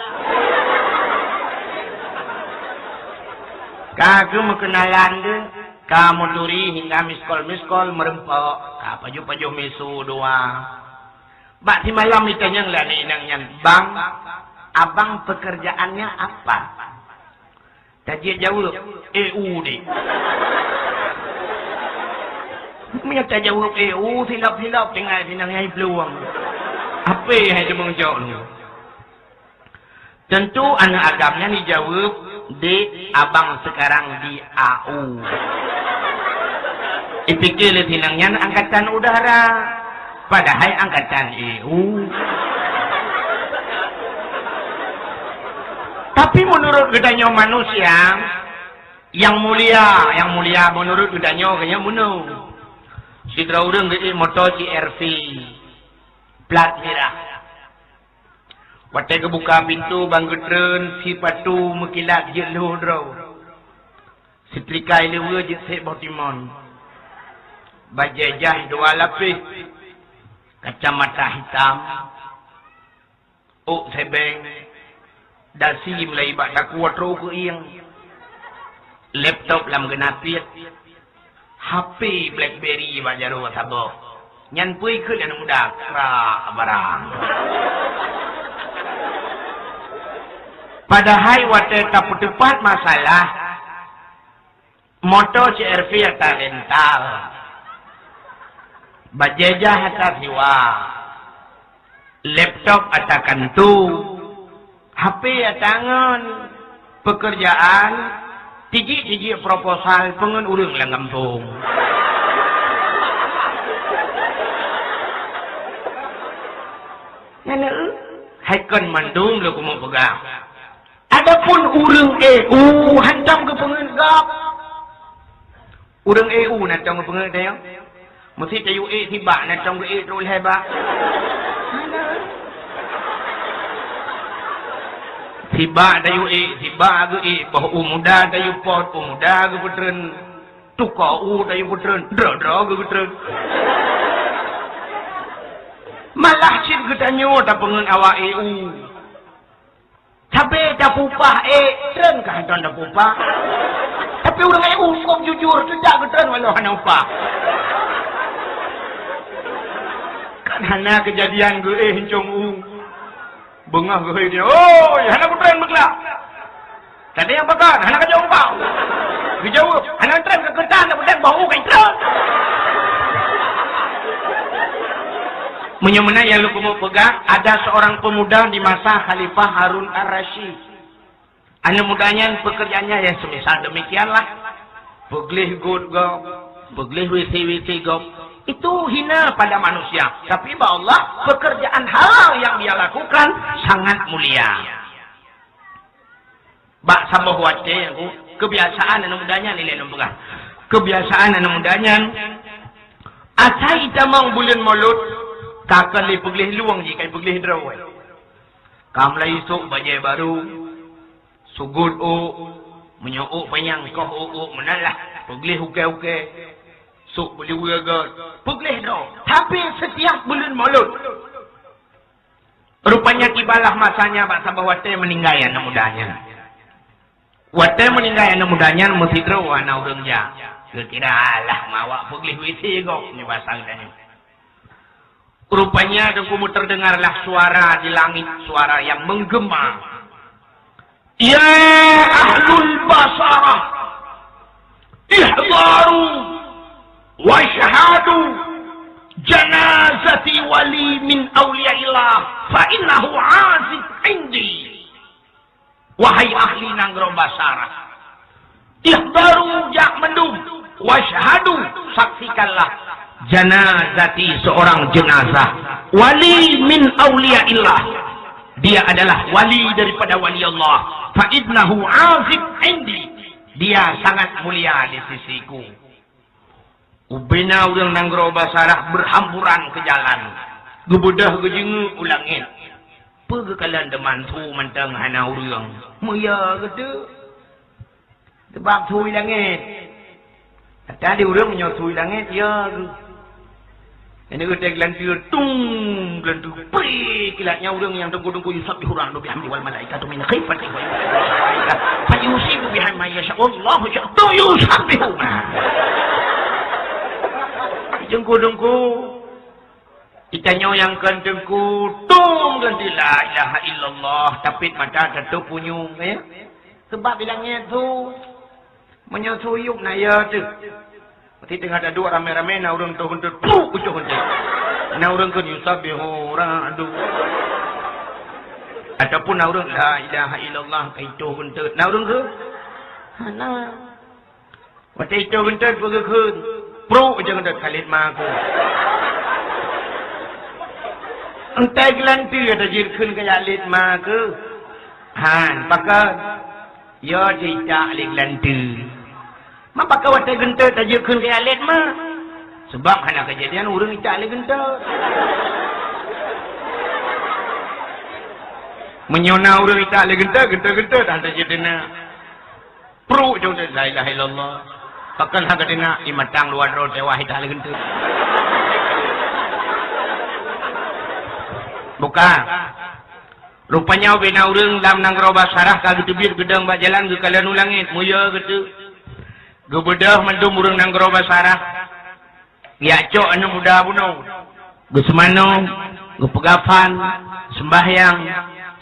Ka geumeukenalan deh, ka meuturi hingga miskol-miskol meureumpok, ka pajoh-pajoh miseue dua. Bak simalam itanyong lé aneuk inong nyan, "Bang, abang pekerjaannya apa?" Tajeuet jaweueb, "E U deh." Meunyoe tajaweueb "E U", silop-silop tinggai sinang nyang iplueng. Ape hai teumeung jok lôn? Tentu aneuk agam nyan ijaweueb, "Dek, abang sekarang di A U." Ipike lé sinang nyan angkatan udara. Padahai angkatan E U. Tapi meunurot geutanyoe manusia, nyang mulia, nyang mulia meunurot geutanyoe, geutanyoe bunoe. Sidroe ureueng geuék moto C R V, plat mirah. Watée geubuka pintoe ban geutreun, sipatu meukilat jeuet lhôh droe. Seutrika ileue jeuet sép boh timon. Bajée jaih dua lapéh. Kacamata hitam. Ôk sébeng. Dasi meulayi bak takue troh keu ieng. Laptop lam geunapiet. H P BlackBerry bak jaroe saboh. Nyan peue ikheun aneuk muda, krak barang. Padahai watée tapeuteupat masalah, moto C R V ata rental, bajée jaih ata siwa, laptop ata kantu, H P ata ngon, peukeurjaan, tijik-tijik proposal peungon ureueng lam gampông. Nyan, hai kon mandum lôn keumeung peugah. Adapun ureueng E U hantom geupeungeut gob. Ureueng E U na tom geupeungeut tanyoe. Meusi tayue ék sibak na tom geuék trok lhée bak. Sibak tayue ék, sibak geuék, boh u muda tayue pot, u muda geupeutreun. Tuko u tayue peutreun, droe-droe geupeutreun. Malah cit geutanyoe tapeungeut awak E U. C Tapi tapupah, eh, treun ka hantom tapupah. Tapi ureueng, eh, u, sôk jujur, sejak geutreun walau hana upah. Kan hana keujadian geuéh Encong U. Beungoh geuhôi dia, "Oi, hana kutreun beuglak." Tadi nyang pakon, "Hana kajok upah." Geujaweueb, "Hana treun ka keutan, dak kutreun boh u ka treun." Meunyoe meunan nyang lôn keumeung peugah, ada seorang pemuda di masa Khalifah Harun Ar-Rasyid. Aneuk muda nyan pekerjaannya ya semisal demikianlah. Peugleh got gob, peugleh W C-W C gob. Itu hina pada manusia. Tapi bak Allah, pekerjaan halal yang dia lakukan sangat mulia. Bak saboh watée, aku, kebiasaan aneuk muda nyan, ilée lôn peugah. Kebiasaan aneuk muda nyan, asai tamong buleuen Molot, ka kon lé peugleh lueng jih, ka peugleh droe. Ka mulai sôk bajée barô, sugot ôk, meunyoe ôk panyang koh ôk-ôk meunan lah, peugleh ukée-ukée, sôk beuliweue göt, peugleh droe. Tapi setiap buleuen Molot, rupanya tibalah masanya bak saboh watée meuninggai aneuk muda nyan. Watée meuninggai aneuk muda nyan, meusidroe hana ureuëng jak. Geukira alah mawak peugleh W C gob nyoe basa geutanyoe. Rupanya teungku, terdengarlah suara di langit, suara yang menggema, "Ya ahlul Basarah, ihdaru wasyhadu janazati wali min auliyaillah, fa innahu azib indi." Wahai ahli nanggroe Basarah, ihdaru, jak mandum, wasyhadu, saksikanlah, janazati, seorang jenazah, wali min auliyaillah, dia adalah wali daripada wali Allah, fa innahu azib indi, dia sangat mulia di sisiku. Ubena ureuëng nanggroe Basarah berhamburan ke jalan, geubeudôh geujeungeuk u langét. Peue geukalon teuma su mantong hana ureuëng? Meuya geuteuk. Sabab su i langét. Tadi ureuëng meunyoe su i langét, ya geuh. Ini geutek geulanteue, tung, geulanteue, pri, kilat nyan ureuëng nyang teungku-teungku, "Yusabbihu rahmanu bihamdi wal malaikatu min khifati wa yusabbihu bihamdi man yasha. Wallahu yusabbihu." Teungku-teungku. Itanyoe nyang kon teungku, tung, geulanteue, "La ilaha illallah." Tapit mata, tatôp punyueng, ya. Sebab i langét su. Meunyoe su yup na ya teuh. Berarti teungoh taduek ramé-ramé na ureuëng toh keuntôt, pruk, ujoh keuntôt. Na ureuëng kheun, "Yusabbihu ra'du." Ataupun na ureuëng, "La ilaha illallah," ka itoh keuntôt. Na ureuëng kheun? Hana. Watée itoh keuntôt peue geukheun? Pruk, ujoh keuntôt, "Khalid ma aku." Entah geulanteue tajeuet kheun keu Khalid ma aku. Han, pakon? Ya, jicak lé geulanteue. Mapa ka watée geuntôt tajeuet kheun keu Khalid ma? Sebab hana keujadian ureuëng icak lé geuntôt. Meunyoe na ureuëng icak lé geuntôt, geuntôt-geuntôt hana tajeuet na. Pruk jong, "La ilaha illallah." Pakon hana tajeuet na, i matang luwa droe teuwah icak lé geuntôt. Bukan. Rupanya ubena ureuëng lam nanggroe Basarah ka geuteubiet geudong bak jalan geukalon u langét, meuya geuteuk. Geubeudôh mandum ureuëng nanggroe Basarah, geujak cok aneuk muda bunoe, geuseumanoe, geupeugafan, sembahyang,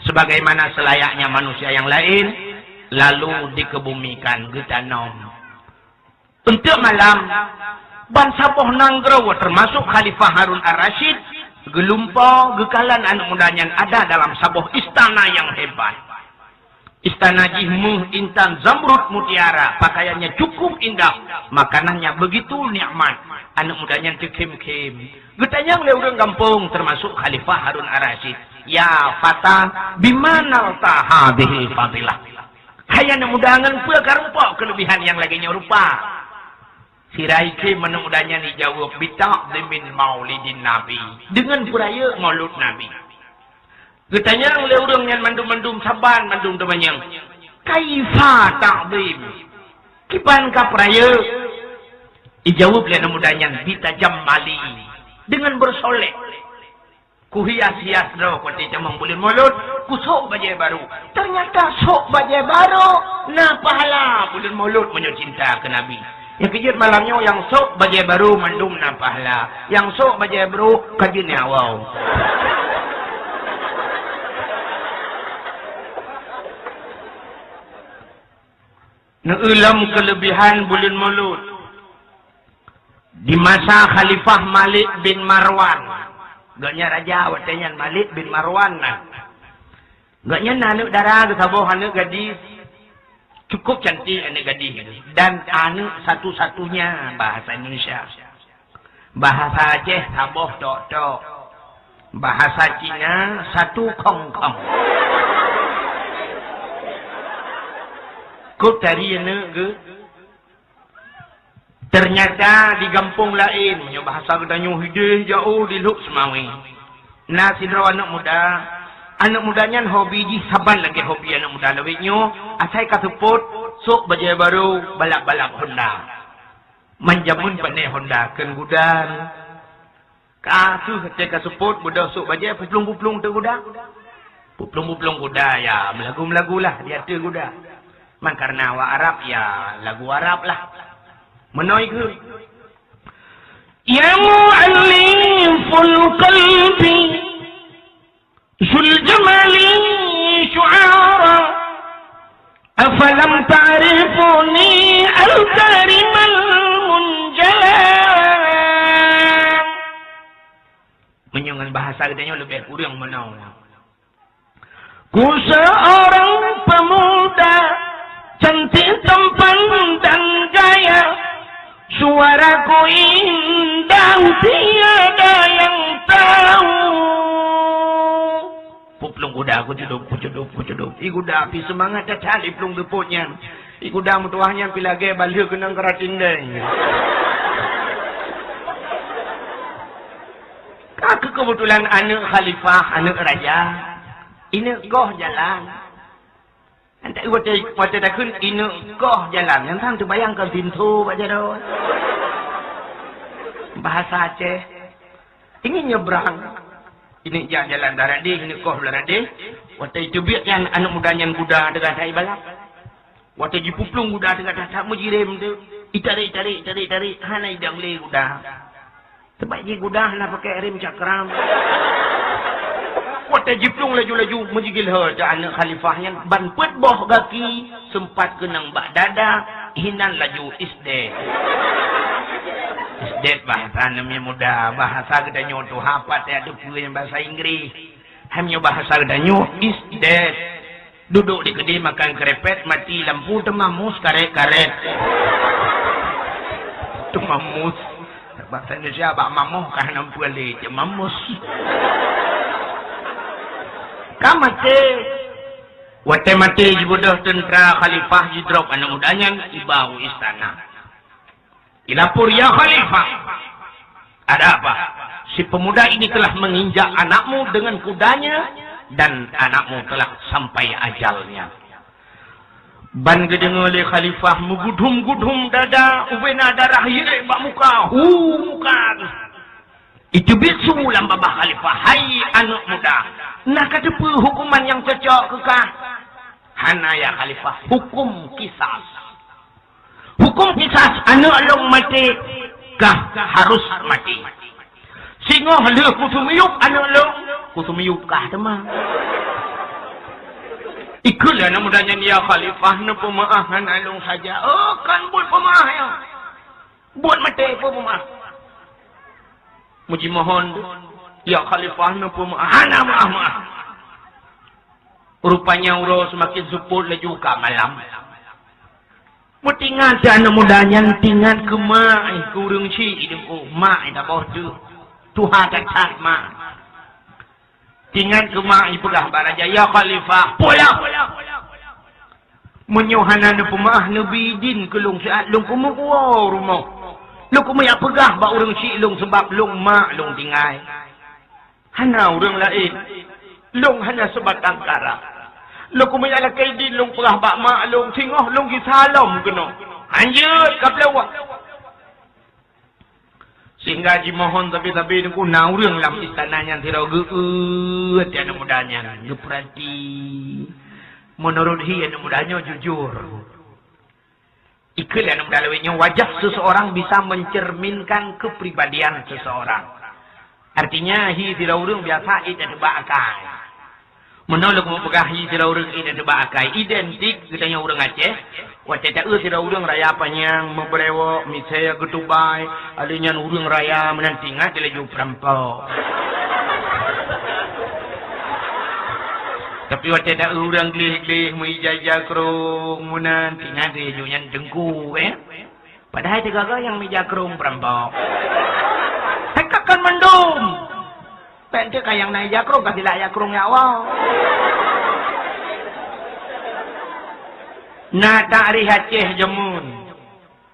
sebagaimana selayaknya manusia yang lain, lalu dikebumikan, geutanom. Eunteuk malam, ban saboh nanggroe, termasuk Khalifah Harun Ar-Rasyid, geulumpoe geukalon aneuk muda nyan ada dalam saboh istana nyang hebat. Istana jih méuh intan zamrud mutiara, pakaiannya cukup indah, makanannya begitu nikmat. Aneuk muda nyan teukhém-khém. Geutanyong lé ureuëng gampông, termasuk Khalifah Harun Ar-Rasyid, "Ya fata, bima nalta hadhil fadilah?" Hai aneuk muda, ngon peue karumpok keulebihan nyang lagée nyoe rupa? Sira ikhém aneuk muda nyan ijaweueb, "Bita'dhimin maulidin Nabi," deungon peurayeuk Maulud Nabi. Geutanyong lé ureuëng nyan mandum-mandum saban mandum teumanyong, "Kaifa ta'dhim?" Kiban ka peurayeuk? Ijaweueb lé aneuk muda nyan, "Bitajammali," deungon beusolek. Kuhias-hias droe watèe tamong buleuen Molot, kusôk bajèe barô. Teunyata sôk bajèe barô na pahala buleuen Molot meunyoe cinta keu Nabi. Nyang keujeuet malam nyoe nyang sôk bajèe barô mandum na pahala. Nyang sôk bajèe barô ka jeuet nyoe. Neueu lom keuleubihan buleuen Molot. Di masa Khalifah Malik bin Marwan, gobnyan raja watèe nyan Malik bin Marwan nan. Gobnyan na aneuk dara geuh saboh aneuk gadis, cukup cantik aneuk gadis, dan aneuk satu-satunya bahasa Indonesia. Bahasa Aceh saboh tok-tok. Bahasa Cina satu khong-khong. Kok tari aneuk geuh? Teunyata di gampông laén, meunyoe bahasa geutanyoe hideh jaoh di Lhok Seumawé, na sidroe aneuk muda. Aneuk muda nyan hobi jih saban lagèe hobi aneuk muda lawét nyoe, asai ka seupôt, sôk bajèe barô, balap-balap Honda. Man jameun pané Honda kheun guda. Ka kheueh watèe ka seupôt beudôh sôk bajèe, puplueng-puplueng ateueh guda. Puplueng-puplueng guda, ya, meulagu-meulagu lah di ateueh guda. Man kareuna awak Arab, ya, lagu Arab lah. Meunoe kheueh. Ya mu'alliful qalbi, zul jamali syu'ara, afalam ta'rifuni al-karimal munjala. Meunyoe ngon bahasa geutanyoe leubeh kureueng meunoe. Ku seorang pemuda cantik tampan dan gaya, suaraku indah tiada yang tahu. Puplueng guda, kucudôp, kucudôp, kucudôp. I guda pih seumangat that-that i plueng seupôt nyan. I guda meutuwah nyan pih lagèe balheueh keunong karating dèe. Ka keuh keubeutulan aneuk khalifah, aneuk raja, ineuk goh jalan. Watèe, watèe takheun ineuk goh jalan, nyan tan teubayang kon pintoe bak jaroe. Bahasa Aceh. Ingin nyebrang. Ineuk jak jalan blah radeh, ineuk goh blah radeh. Watèe teubiet nyan aneuk muda nyan guda teuka that ibalap. Watèe jipuplueng guda teuka that-that meujirem teuh. Itarek, tarek, tarek, tarek, hana idong lé guda. Sabab jih guda hana pakèk rem cakram. Watèe jiplueng laju-laju meujigil he teuh aneuk khalifah nyan ban peuet boh gaki seumpat keunong bak dada, hinan laju is dead. Is dead bahasa aneuk muda, bahasa geutanyoe tuha pat ya teupeue nyang bahasa Inggris. Hai meunyoe bahasa geutanyoe is dead. Duduk di keudè makan krepet, mati lampu, teuma mus karet-karet. Teuma mus. Bahasa Indonesia bak mamoh ka hana peue lé, teuma mus. Ka maté. Watèe maté jibeudôh teuntra khalifah jidrop aneuk muda nyan iba u istana. Dilapor, "Ya Khalifah, ada apa? Si pemuda ini telah menginjak anakmu dengan kudanya dan anakmu telah sampai ajalnya." Ban geudeungoe lé khalifah meugudhom-gudhom dada, ubena darah yirek bak muka, hu muka. Iteubiet su lam babah khalifah, "Hai aneuk muda, na kateupeue huköman nyang cocok keu kah?" "Hana ya khalifah, huköm kisas." "Huköm kisas, aneuk lôn maté, kah harus maté. Singoh lheueh kuseumiyueb aneuk lôn, kuseumiyueb kah teuma." Ikheun lé aneuk muda nyan, "Ya khalifah, neupeumeu'ah aneuk lôn saja." "Oh, kon buet peumeu'ah ya. Buet maté peumeu'ah." Meujimohon, "Ya khalifah, neupeumeu'ah." "Hana meu'ah-meu'ah." Rupanya uroe seumaken seupôt laju ka malam. Meutingat aneuk muda nyan tingat keu mak, eh, keu ureueng chik i deungon mak, eh, saboh teuk. Tuha that-that mak. Tingat keu mak, ipeugah bak raja, "Ya khalifah, pulang! Meunyoe hana neupeumeu'ah, neubi idin keu lôn siat lôn keumeung woe rumoh. Lôn keumeung jak peugah bak ureueng chik lôn, sabab lôn mak lôn tinggai." Hana ureueng laén. Lôn hana sibatang kara. Lôn keumeung lakèe idin lôn peugah bak mak lôn, singoh lôn gisa lom keunoe. Hanjeuet ka peuleuwah. Sehingga jimohon sabe-sabe Teungku, na ureuëng lam istana nyan sidroe geu-eu até aneuk muda nyan, geupeurati. Meunurot hi aneuk muda nyoe jujur. Ikheun lé aneuk muda lawét nyoe, wajah seseorang bisa mencerminkan kepribadian seseorang. Artinya, hi sidroe ureuëng biasa ék tateuba akai. Meunoe lôn keumeung peugah hi sidroe ureuëng ék tateuba akai, identik geutanyoe ureuëng Aceh. Watée taeu sidroe ureuëng raya panyang, meubrewok, misée geutubai, alheuh nyan ureuëng raya meunan tingat laju peurampok. Tapi watée taeu ureuëng gleh-gleh, meuija-ija krong meunan, tingat laju nyan teungku, eh. Padahai teugaga nyang meuija krong peurampok. Hai ka kon mandum. Bék teuk ka nyang na ija krong ka silak ija krong nyak woe. Na takrih Aceh jameun.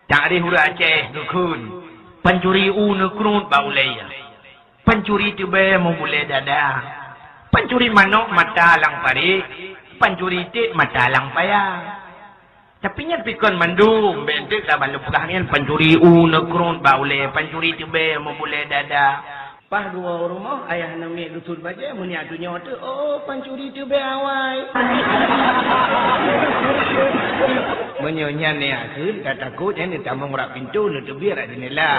Takrih ureuëng Aceh geukheun. Pancuri u neukruet bak ulée. Pancuri teubée meubulée dada. Pancuri manok mata lam parit. Pancuri tiek mata lam paya. Tapi nyan pi kon mandum, bék teuk ka ban lôn peugah nyan, pancuri u neukruet bak ulée, pancuri teubée meubulée dada. Paih geuwoe u rumoh, ayah namiet geusuet bajée, meunyoe tunyok teuk, oh, pancuri teubée awai. Meunyoe nyan neujak kheun, ka takot nyan neutamong rot pintoe, neuteubiet rot jeundela.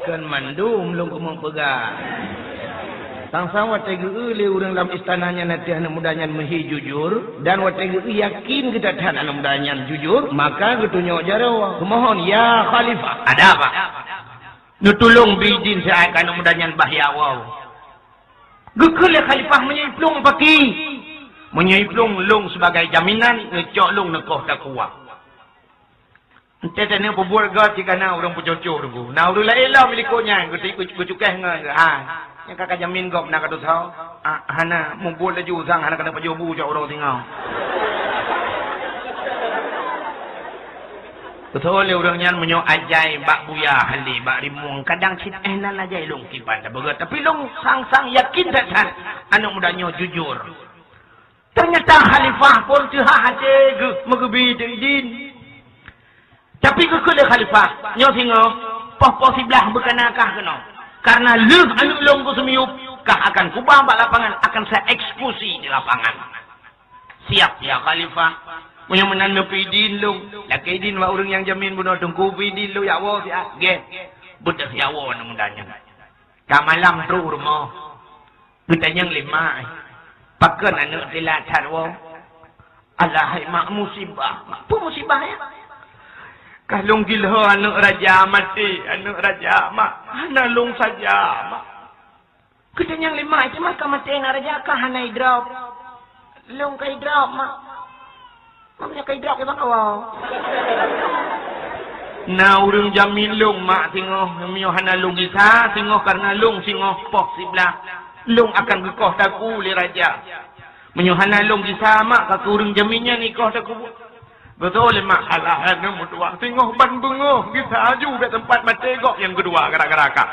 Kon mandum lôn keumeung peugah. Sang-sang watée geu-eu lé ureuëng lam istana nyan ateueh aneuk muda nyan meuhi jujur, dan watée geu-eu yakin geutat-that aneuk muda nyan jujur, maka geutunyok jaroe, geumohon, "Ya Khalifah, ada apa? Neutulông bri idin siat keu aneuk muda nyan bah ya woe." Geukheun lé Khalifah, "Meunyoe iplueng paki, meunyoe iplueng lông sibagai jaminan, neucok lông neukoh takue." Enteuk taneuk peubuet gét cit ka na ureuëng peucocok Teungku. Na ureuëng laén lom likot nyan geuti-, geucukéh ngon geuh, ha. Nyang ka, ka jamin gob na ka desya. Ah, hana mubuet laju sang hana keuneuk pajoh bu cok uroe singoh. Beutôi lé ureuëng nyan meunyoe ajai bak buya hali bak rimueng, kadang cit éh nan ajai lông kiban tabeugét. Tapi lông sang-sang yakin that-that aneuk muda nyoe jujur. Teunyata khalifah phon teuhah até geuh meugeubi idin. Tapi geukheun lé khalifah, "Nyoe singoh, poh-poh siblaih beukana kah keunoe. Karena lheueh aneuk lông keu seumiyueb, kah akan kuba bak lapangan, akan saya eksekusi di lapangan." "Siap, ya khalifah." Meunyoe meunan neupeu idin lông, lakée idin bak ureuëng nyang jamin bunoe teungku, peu idin lông jak woe siat. Gét. Beudôh jak woe aneuk muda nyan. Ka malam trok u rumoh. Geutanyong lé mak, "Pakon aneuk teulat that woe?" "Alah hai mak, musibah." "Peue musibah nyan?" "Ka lông gilho aneuk raja maté, aneuk raja mak. Hana lông saja mak." Geutanyong lé mak, "Teuma ka maté aneuk raja ka hana idrop?" "Lông ka idrop mak." "Meunyoe ka idrop, kiban kawa?" "Na ureuëng jamin lông mak singoh, meunyoe hana lông gisa singoh, karena lông singoh poh siblaih, lông akan geukoh takue lé raja. Meunyoe hana lông gisa mak, ka keu ureuëng jamin nyan ikoh takue." Beutôi lé mak, "Alah aneuk meutuah, singoh ban beungoh gisa aju bak teumpat maté gob nyang keudua gara-gara kah."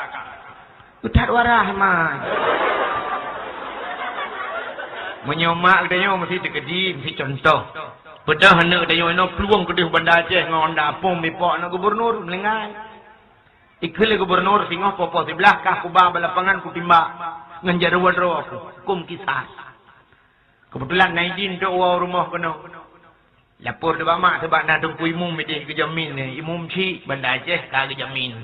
Geuthat waras mak. Meunyoe mak geutanyoe meusti teukeudi, meusti cuntoh. Beudôh aneuk geutanyoe inoe plueng keudeh Banda Aceh ngon Honda, phôn mipok aneuk gubernur meuninggai. Ikheun lé gubernur, "Singoh poh-poh siblaih kah kuba bak lapangan kutimbak ngon jaroe droe ku, kum kisas." Keubeutulan na idin trok woe u rumoh keunoe. Lapor teubak mak, teubak na teungku imum ideh geujamin, imum chik Banda Aceh ka geujamin.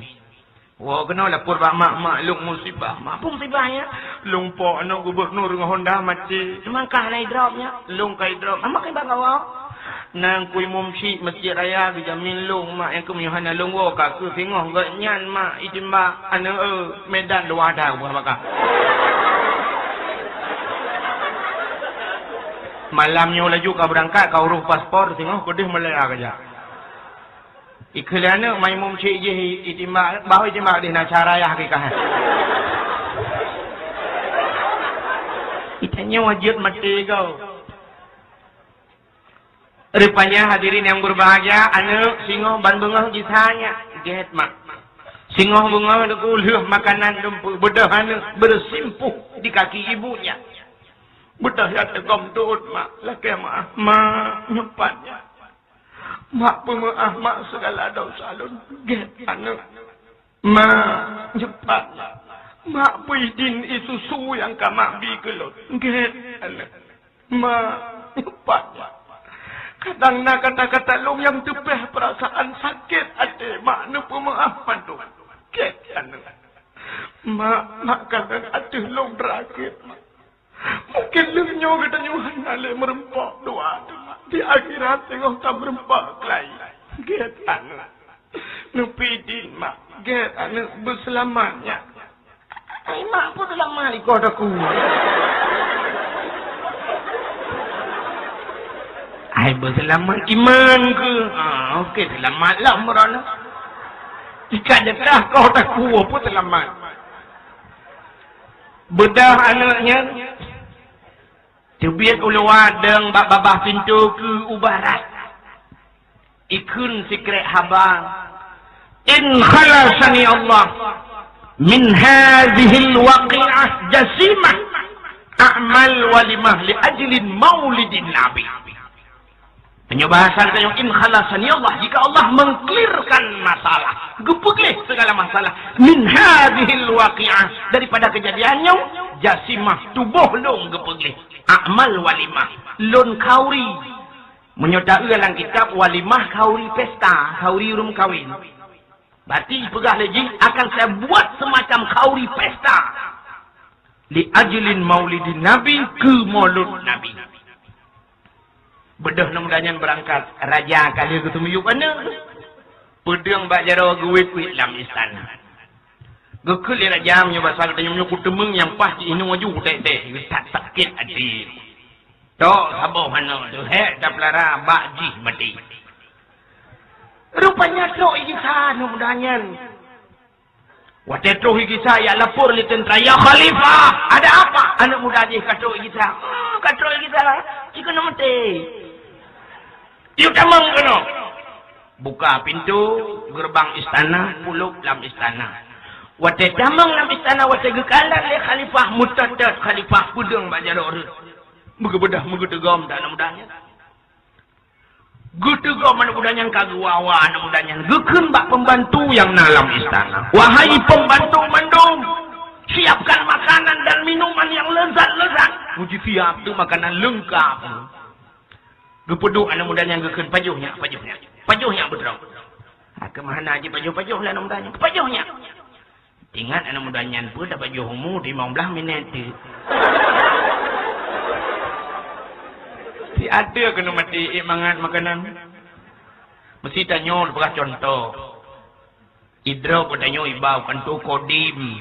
Woe keunoe lapor bak mak, "Mak, lông musibah." "Mak, peue musibah nyan?" "Lông pok aneuk gubernur ngon Honda maté." "Teuma kah na idrop nyan?" "Lông ka idrop." "Mak, kiban kawa?" "Na teungku imum chik masjid raya geujamin lông mak, nyang keuh meunyoe hana lông woe ka keu singoh gobnyan mak itimbak aneuk, eh, Medan dua dah buah baka." Malam nyoe laju ka beurangkat, ka urôh paspor, singoh keudeh Malaya ka jak. Ikheun lé aneuk, mak imum chik jih i-, itimbak, bah itimbak deh na cara yah kikah. Itanyoe jeuet maté goe. Rupanya hadirin yang berbahagia, aneuk singoh ban beungoh gisa nyan. Gét mak. Singoh beungoh teungku lheueh makanan dumpeue, beudôh aneuk bersimpuh di kaki ibunya. Beudôh jak teugom dot mak, lakée meu'ah, "Mak, nyoe pat nyan. Mak peumeu'ah mak segala dosa lôn." Gét aneuk. "Ma, nyoe pat, Mak. Mak bri idin ie susu nyang ka Mak bi keu lôn." "Gét, aneuk." "Ma, nyoe pat, Mak. Kadang na kata-kata lôn nyang teupéh peurasaan sakét até Mak, neupeumeu'ah mandum. Gét, aneuk." "Mak, Mak, kadang ateueh lôn rakhét, Mak. Mungken lheueh nyoe geutanyoe hana lé meureumpok dua teuma. Di akhirat teungoh tameureumpok keulayie. Gét, aneuk. Neupidin, Mak. Gét, aneuk, beuseulamat nyan." "Ai, Mak, peue seulamat ikoh takue?" "Ai, beuseulamat iman keuh." "Ah, oke, seulamat lah umroh nyoe. Jika deukah koh takue, peue seulamat?" Beudôh aneuk nyan. Teubiet u luwa deueng bak babah pintoe keu u barat. Ikheun sikrek haba, "In khalasani Allah min hadzihil waqi'ah jasimah, a'mal walimah li ajlin maulidin Nabi." Meunyoe bahasa geutanyoe, "In khalasani Allah," jika Allah mengklirkan masalah, geupeugleh segala masalah, "min hadzihil waqi'ah," daripada kejadian nyoe, "jasimah," tuboh lôn geupeugleh, "a'mal walimah," lôn khauri. Meunyoe taeu lam kitab walimah, khauri pesta, khauri ureuëng kawen. Berarti peugah lé jih akan saya buat semacam khauri pesta. Li ajlin maulidin Nabi, keu maulud Nabi. Beudôh aneuk muda nyan beurangkat, raja ka lheueh geuteumiyueb aneuk. Peudeueng bak jaroe geuwét-wét lam istana. Geukheun lé raja, "Meunyoe basa geutanyoe, meunyoe kuteumèe nyang paih, jinoe aju kutek-tek, that sakét até." Tok saboh aneuk teuh, hék tapeulara bak jih maté. Rupanya trok i gisa aneuk muda nyan. Watée troh i gisa, jak lapor lé teuntra, "Ya Khalifah, ada apa?" Aneuk muda jih ka trok i gisa. "Hmm, ka trok i gisa, ci keuneuk maté." "Yue tamong keunoe." Buka pintoe geureubang istana, pulôk lam istana. Watée tamong lam istana, watée geukalon lé khalifah, meutot-tot khalifah, peudeueng bak jaroe rhot. Meugeubeudah, meugeuteugom that aneuk muda nyan. Geuteugom aneuk muda nyan, ka geuwa-wa aneuk muda nyan. Geukheun bak pembantu nyang na lam istana, "Wahai pembantu mandum, siapkan makanan dan minuman yang lezat-lezat." Meuji siap teuh makanan leungkap. Geupeuduek aneuk muda nyan, geukheun, "Pajoh nyak, pajoh nyak. Pajoh nyak beudroe." Ka meuhana jipajoh-pajoh lé aneuk muda nyan. "Pajoh nyak." Ingat aneuk muda nyan, peue tapajoh umu limong blaih minét teuh. Si até keuneuk maté ék mangat makanan. Meusti tanyoe peugah cuntoh. Idroe geutanyoe iba u kantô Kodim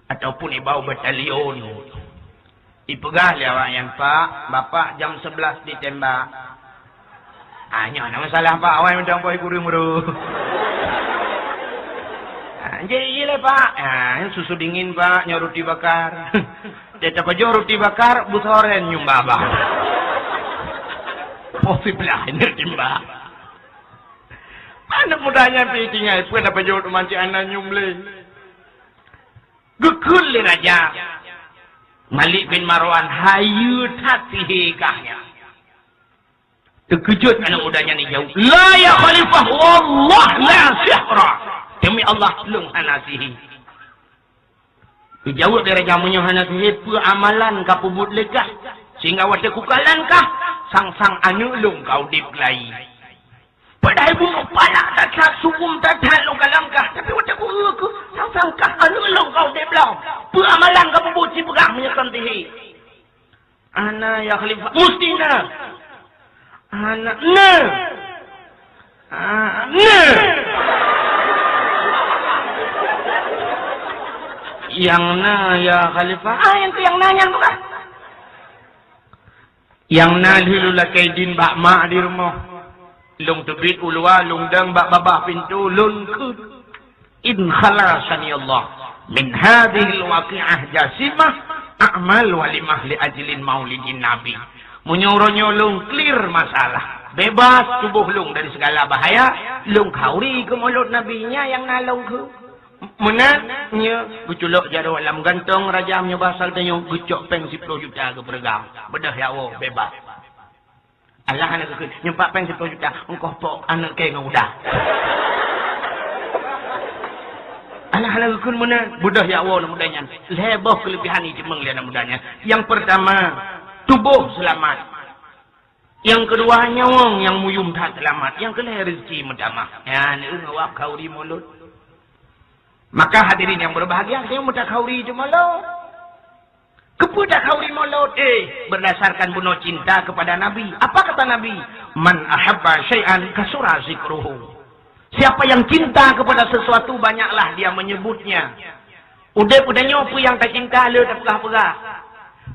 ataupun iba u batalion. Ipeugah lé awak nyan, "Pak, bapak jam sebelas ditembak." "Ah, nyoe hana masalah, Pak. Awai mantong boh kureueng meurôh." "Ah, jih, jih lé, Pak." "Ah, susu dingin, Pak. Nyoe ruti bakar." Dia tapajoh ruti bakar, beusoren nyum babah. Poh siblaih nyoe timbak. Aneuk muda nyan pi tinggai, peue tapajoh teuma cit hana nyum lé. Geukheun lé raja Malik bin Marwan, hayeue that sihé kah nyan. Teukeujot aneuk muda nyan jijaweueb, "La ya Khalifah, wallah la sihra." "Demi Allah, lôn hana sihé." Geujaweueb lé raja, "Meunyoe hana sihé, peue amalan ka peubuet lé kah, sehingga watée kukalon kah, sang-sang aneuk lôn ka udeb keulayie?" Padahai bunoe palak that-that, sukôm that-that lôn kalon kah, tapi watée kueu keuh, sang-sang kah aneuk lôn ka udeb lom. Peue amalan ka peubuet, sipeugah meunyoe kon sihé? "Hana ya Khalifah." "Musti na." "Hana." "Na." "Ah, na." "Nyang na ya Khalifah." "Ah, nyang keu nyang na nyan peugah." "Nyang na lheueh lôn lakée idin bak mak di rumoh. Lôn teubiet u luwa, lôn dong bak babah pintoe, lôn kheun, 'In khalasani Allah min hadzihil waqi'ah jasimah, a'mal walimah li ajlin maulidin Nabi.' Meunyoe uroe nyoe lôn clear masalah, bebas tuboh lôn dari segala bahaya, lôn khauri keu mulod Nabi, nyan nyang na lôn kheun." Meunan, nyoe geuculok jaroe lam gantong raja, meunyoe basa geutanyoe, geucok péng siploh juta geupeureugam. Beudôh ya woe, bebas. Allah hana geukheun, "Nyoe pat péng siploh juta, ongkoh pok aneuk kèe ngon uda." Alah, alah, geukheun meunan. Beudôh jak woe aneuk muda nyan. Lhèe boh keuleubihan jiteumeung lé aneuk muda nyan. Nyang peurtama, tuboh seulamat. Nyang keudua, nyawöng nyang muyuem that seulamat. Nyang keulhèe, rezeki meutamah. Nyan, eh, ngon wab khauri mulod. Maka hadirin nyang berbahagia, tanyoe meutakhauri teuk mulod. Keupeue takhauri mulod? Eh, berdasarkan bunoe cinta kepada Nabi. Apa kata Nabi? "Man ahabba syai'an kasura zikruhu." Siapa yang cinta kepada sesuatu, banyaklah dia menyebutnya. Udeb geutanyoe peue nyang tacinta le tapeugah-peugah.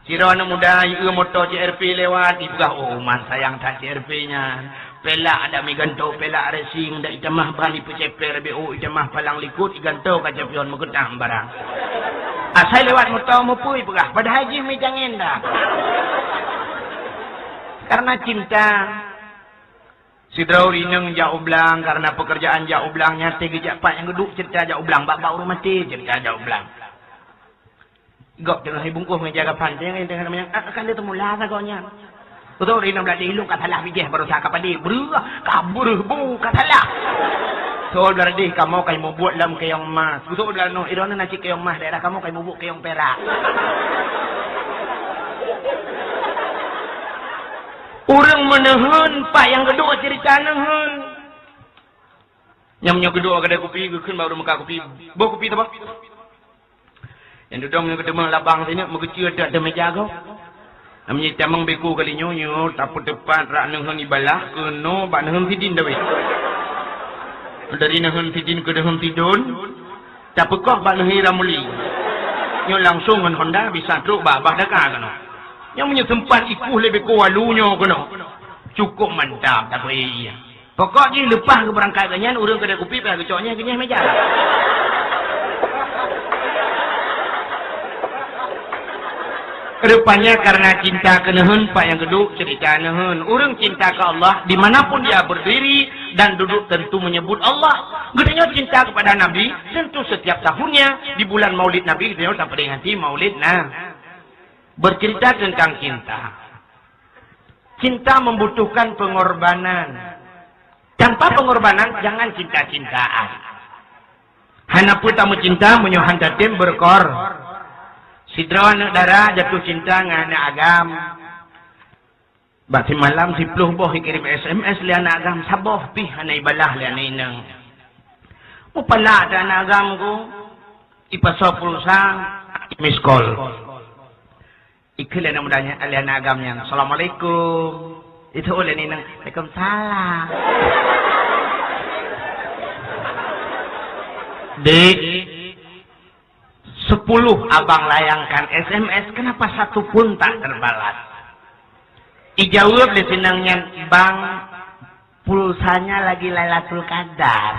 Sidroe aneuk muda jieu moto C R V lewat, jipeugah, "Oh, man sayang that C R V nyan. Pelak adak miganto, pelak racing, dak itamah ban ipeuceper, B O itamah palang likot, iganto kaca pion meukeutang barang." Asai lewat moto meupeue jipeugah, padahai jih mi jangen dah. Karena cinta. Sidroe ureueng inong jak u blang, karena pekerjaan jak u blang, nyan até geujak pat nyang geuduek cerita jak u blang, bak-bak ureueng maté cerita jak u blang. Gob teungoh ibungkôh ngon jaga pantai, ngon teungoh namanya, "Ah, kan dia temula sagoe nyan." Beutôi ureueng inong blah di ilung ka salah bijéh baroesa ka padé, breuh, ka breuh bu ka salah. Soe blah deh kamoe kai mubuet lam kayong emas. Beutôi blah noh, iroe na cit kayong emas daerah kamoe kai mubuet kayong perak. Ureueng meuneuheun, pat nyang geuduek cerita neuheun. Nyang meunyoe geuduek kedai kupi, geukheun bak ureueng meukat kupi, "Boh kupi saboh." Nyang dudoe meunyoe geuteumé labang sineuk meugeucue ateueh meja gob. Nyang meunyoe tamong beko kali nyoe, nyoe tapeuteupat rak neuheun ibalah keunoe bak neuheun sidin dawét. Dari neuheun sidin keu neuheun sidon, tapeukoh bak neuheun Ramli. Nyoe langsong ngon Honda bisa trok bak babah daka keunoe. Nyang meunyoe seumpat ikueh lé beko walu nyoe keunoe, cukôp mantap tapeuék. Pokok jih leupah geubeurangkat geuh nyan, ureueng keudè kupi payah geucok nyeh keu nyeh meja. Rupanya karena cinta keu neuheun, pat nyang geuduek cerita neuheun. Ureueng cinta keu Allah, dimanapun dia berdiri dan duduk tentu menyebut Allah. Geutanyoe cinta kepada Nabi, tentu setiap tahunnya di bulan Maulid Nabi geutanyoe tapeuringati Maulid na. Bercerita tentang cinta. Cinta membutuhkan pengorbanan. Tanpa pengorbanan, jangan cinta-cintaan. Hana peue tameucinta meunyoe han tatem beurukon. Sidroe aneuk dara jatuh cinta ngon aneuk agam. Bak simalam siplôh boh ikirim S M S lé aneuk agam, saboh pih hana ibalah lé aneuk inong. Mupalak that aneuk agam ku, ipasoe pulsa, miss call. Ikheun lé aneuk muda nyan, lé aneuk agam nyan, "Assalamualaikum." Itu lé aneuk inong, "Waalaikumsalam." Dek, sepuluh abang layangkan S M S, kenapa satu pun tak terbalas? Ijaweueb lé si inong nyan, "Bang, pulsanya lagi Lailatul Qadar."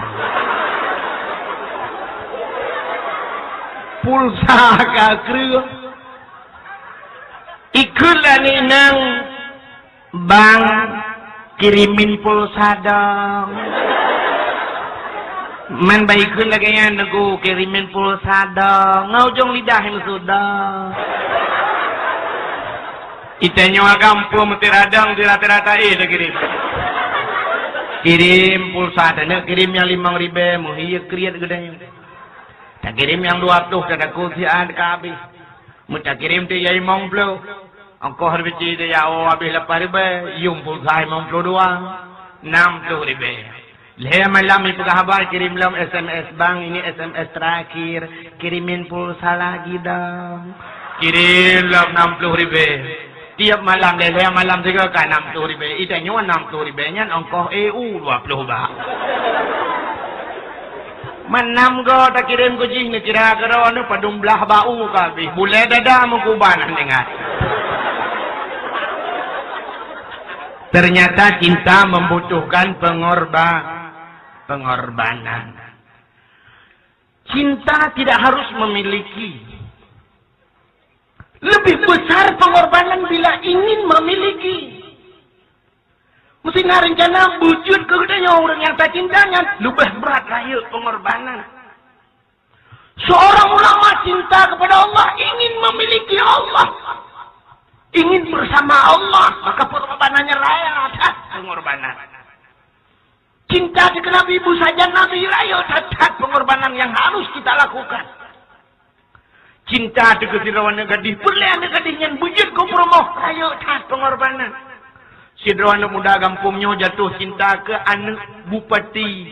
Pulsa ka kreueh. Ikheun lé aneuk inong, "Bang, kirimin pulsa dong." Man bak ikheun lagèe nyan, "Teungku, kirimin pulsa dong." Ngon ujong lidah meusudah. Itanyoe agam peue meuti radang di rata-rata, eh, takirim. Kirim pulsa, taneuk kirim nyang limong ribèe, meuhiyeue kriet geutanyoe. Takirim nyang dua ploh, tadako siat ka habéh. Meutakirim teuk nyang limong ploh. Ongkoh ribèe cit ya, oh, habéh lapan ribèe, yum pulsa limong ploh dua, nam ploh ribèe. Lhèe malam ipeugah haba kirim lom S M S, "Bang, ini S M S terakhir, kirimin pulsa lagi dong." Kirim lom nam ploh ribèe. Tiep malam, lhèe-lhèe malam sigoe ka nam ploh ribèe. Itanyoe nam ploh ribèe nyan ongkoh E U dua ploh bak. Meunan goe takirém keu jih, neukira keudroe neuh padum blaih bak u ka abéh. Bulèe dada meukuban hana ingat. Ternyata cinta membutuhkan pengorba-, pengorbanan. Cinta tidak harus memiliki. Lebih besar pengorbanan bila ingin memiliki. Meusti na reuncana beujeuet keu geutanyoe ureueng nyang tacinta nyan leubeh brat rayeuk pengorbanan. Seorang ulama cinta kepada Allah, ingin memiliki Allah, ingin bersama Allah, maka pengorbanannya raya that pengorbanan. Cinta keu Nabi, beusajan Nabi, rayeuk that-that pengorbanan nyang harus tak lakukan. Cinta teuh keu sidroe aneuk gadih, peureulée aneuk gadih nyan beujeuet keu peurumoh, rayeuk that peungorbanan. Sidroe aneuk muda gampông nyoe jatuh cinta keu aneuk bupati.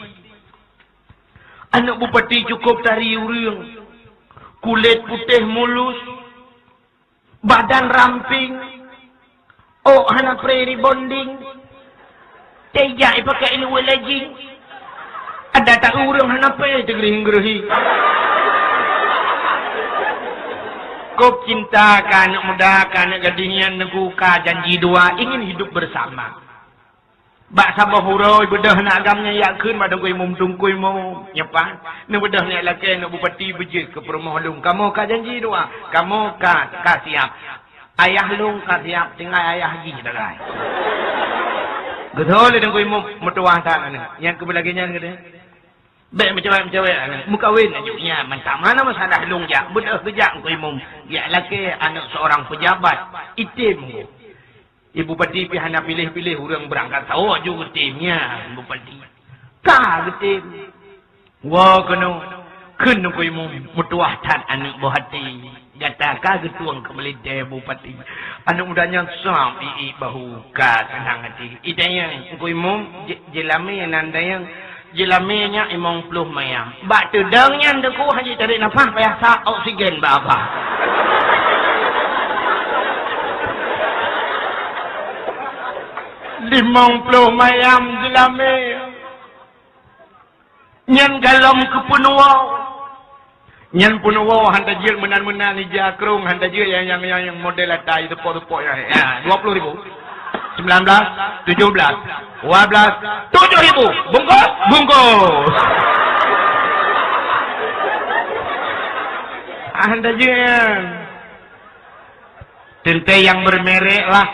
Aneuk bupati cukôp tari ureuëng, kulét putéh mulus, badan ramping, ôk hana pré rebonding, teuh jak ipakai ilue lejing. Ada tak ureuëng hana pré teugreuhi-greuhi. Kôp cinta keu aneuk muda, keu aneuk gadih nyan, neuku ka janji dua, ingin hidup bersama. Bak saboh uroe beudôh aneuk agam nyan jak kheun bak Teungku Imum, "Teungku Imum, nyoe pat, neubeudôh aneuk lakée aneuk bupati beujeuet keu peurumoh lôn. Kamoe ka janji dua, kamoe ka, ka siab. Ayah lôn ka siab, tinggai ayah jih dagai." Geutôi lé Teungku Imum, meutuwah that aneuk. Nyang keubeulagée nyan geudeh. Bék meucawét-meucawét aneuk. Meukawen aju nyan mantap. Hana masalah lôn jak. Beudôh geujak Teungku Imum. Jak lakée aneuk seorang pejabat. Item. Ibu Bupati pih hana piléh-piléh ureuëng beurangkat sawoe ju geutem nyan Bupati. Ka geutem. Woe keunoe, kheun Teungku Imum, meutuwah that aneuk boh até. Gata ka geutueng keu meulintée Bupati. Aneuk muda nyan sab iék bahu ka seunang até. Idayang Teungku Imum, je-, jeulamé nan dayang. Jeulamé nyan limong ploh mayam. Bak teudong nyan Teungku hana jitarek nafah payah sa oksigen bak abah. Limong ploh mayam jeulamé. Nyan galom keu peunuwoe. Nyan peunuwoe hana jeuet meunan-meunan ija krong, hana jeuet nyang, nyang, nyang, nyang model ata teupok-teupok nyan. Ya, dua puluh ribu. Sembilan belas, tujuh belas, dua belas, tujuh ribu. Bungkus? Bungkus. Hana jeuet nyan. Teuntée nyang bermerek lah.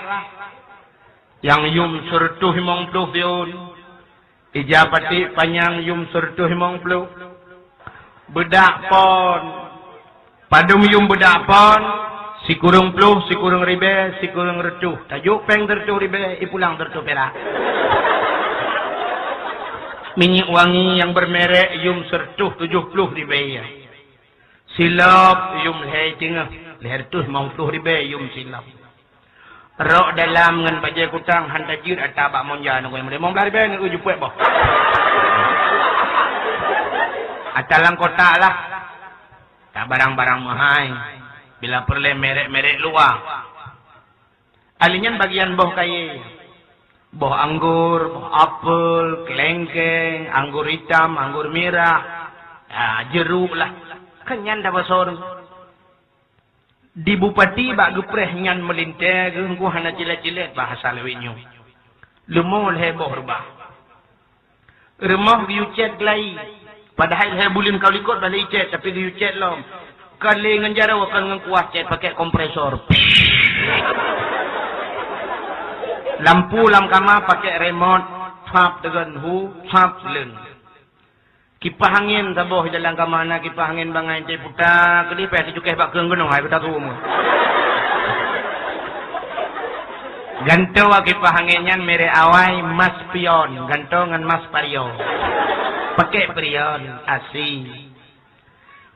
Nyang yum seureutôh limong ploh pih. Ija paték panyang yum seureutôh limong ploh. Beudak pon. Padum yum beudak pon, sikureueng ploh, sikureueng ribée, sikureueng reutôh. Tajok péng seureutôh ribée, ipulang seureutôh pirak. Minyeuk wangi nyang bermerek yum seureutôh tujoh ploh ribée. Silop yum lhée teungoh, lhée reutôh limong ploh ribée yum silop. Rok dalam ngon bajée kutang hana jeuet ata bak monja ngon limong blaih ribée ngon uju puet boh. Ata lam kotak lah. Tak barang-barang meuhai. Bila peureulée merek-merek luwa. Ahli nyan bagian boh kayée. Boh anggur, boh apel, kelengkeng, anggur itam, anggur mirah, ya, jeruk lah. Kan nyan dah basor. Di bupati bak geupreh nyan meulintée geuh hana jilat-jilat bahasa lawét nyoe. Leumo lhée boh reubah. Rumoh geuyue cét geulai. Padahai lhée buleuen ka likot bah lé cét, tapi geuyue cét lom. Ka lé ngon jaroe, ka ngon kuah cét pakai kompresor. Lampu lam kama pakai remote, sab teugon hu, sab leuen. Kipah angén saboh dalam kama na kipah angén bangai teuputa, keudéh payah teucukéh bak keueng gunong hai beuta keuweueng. Gantoe kipah angén nyan merek awai, mas pion, gantoe ngon mas pario. Pakai perion, asi.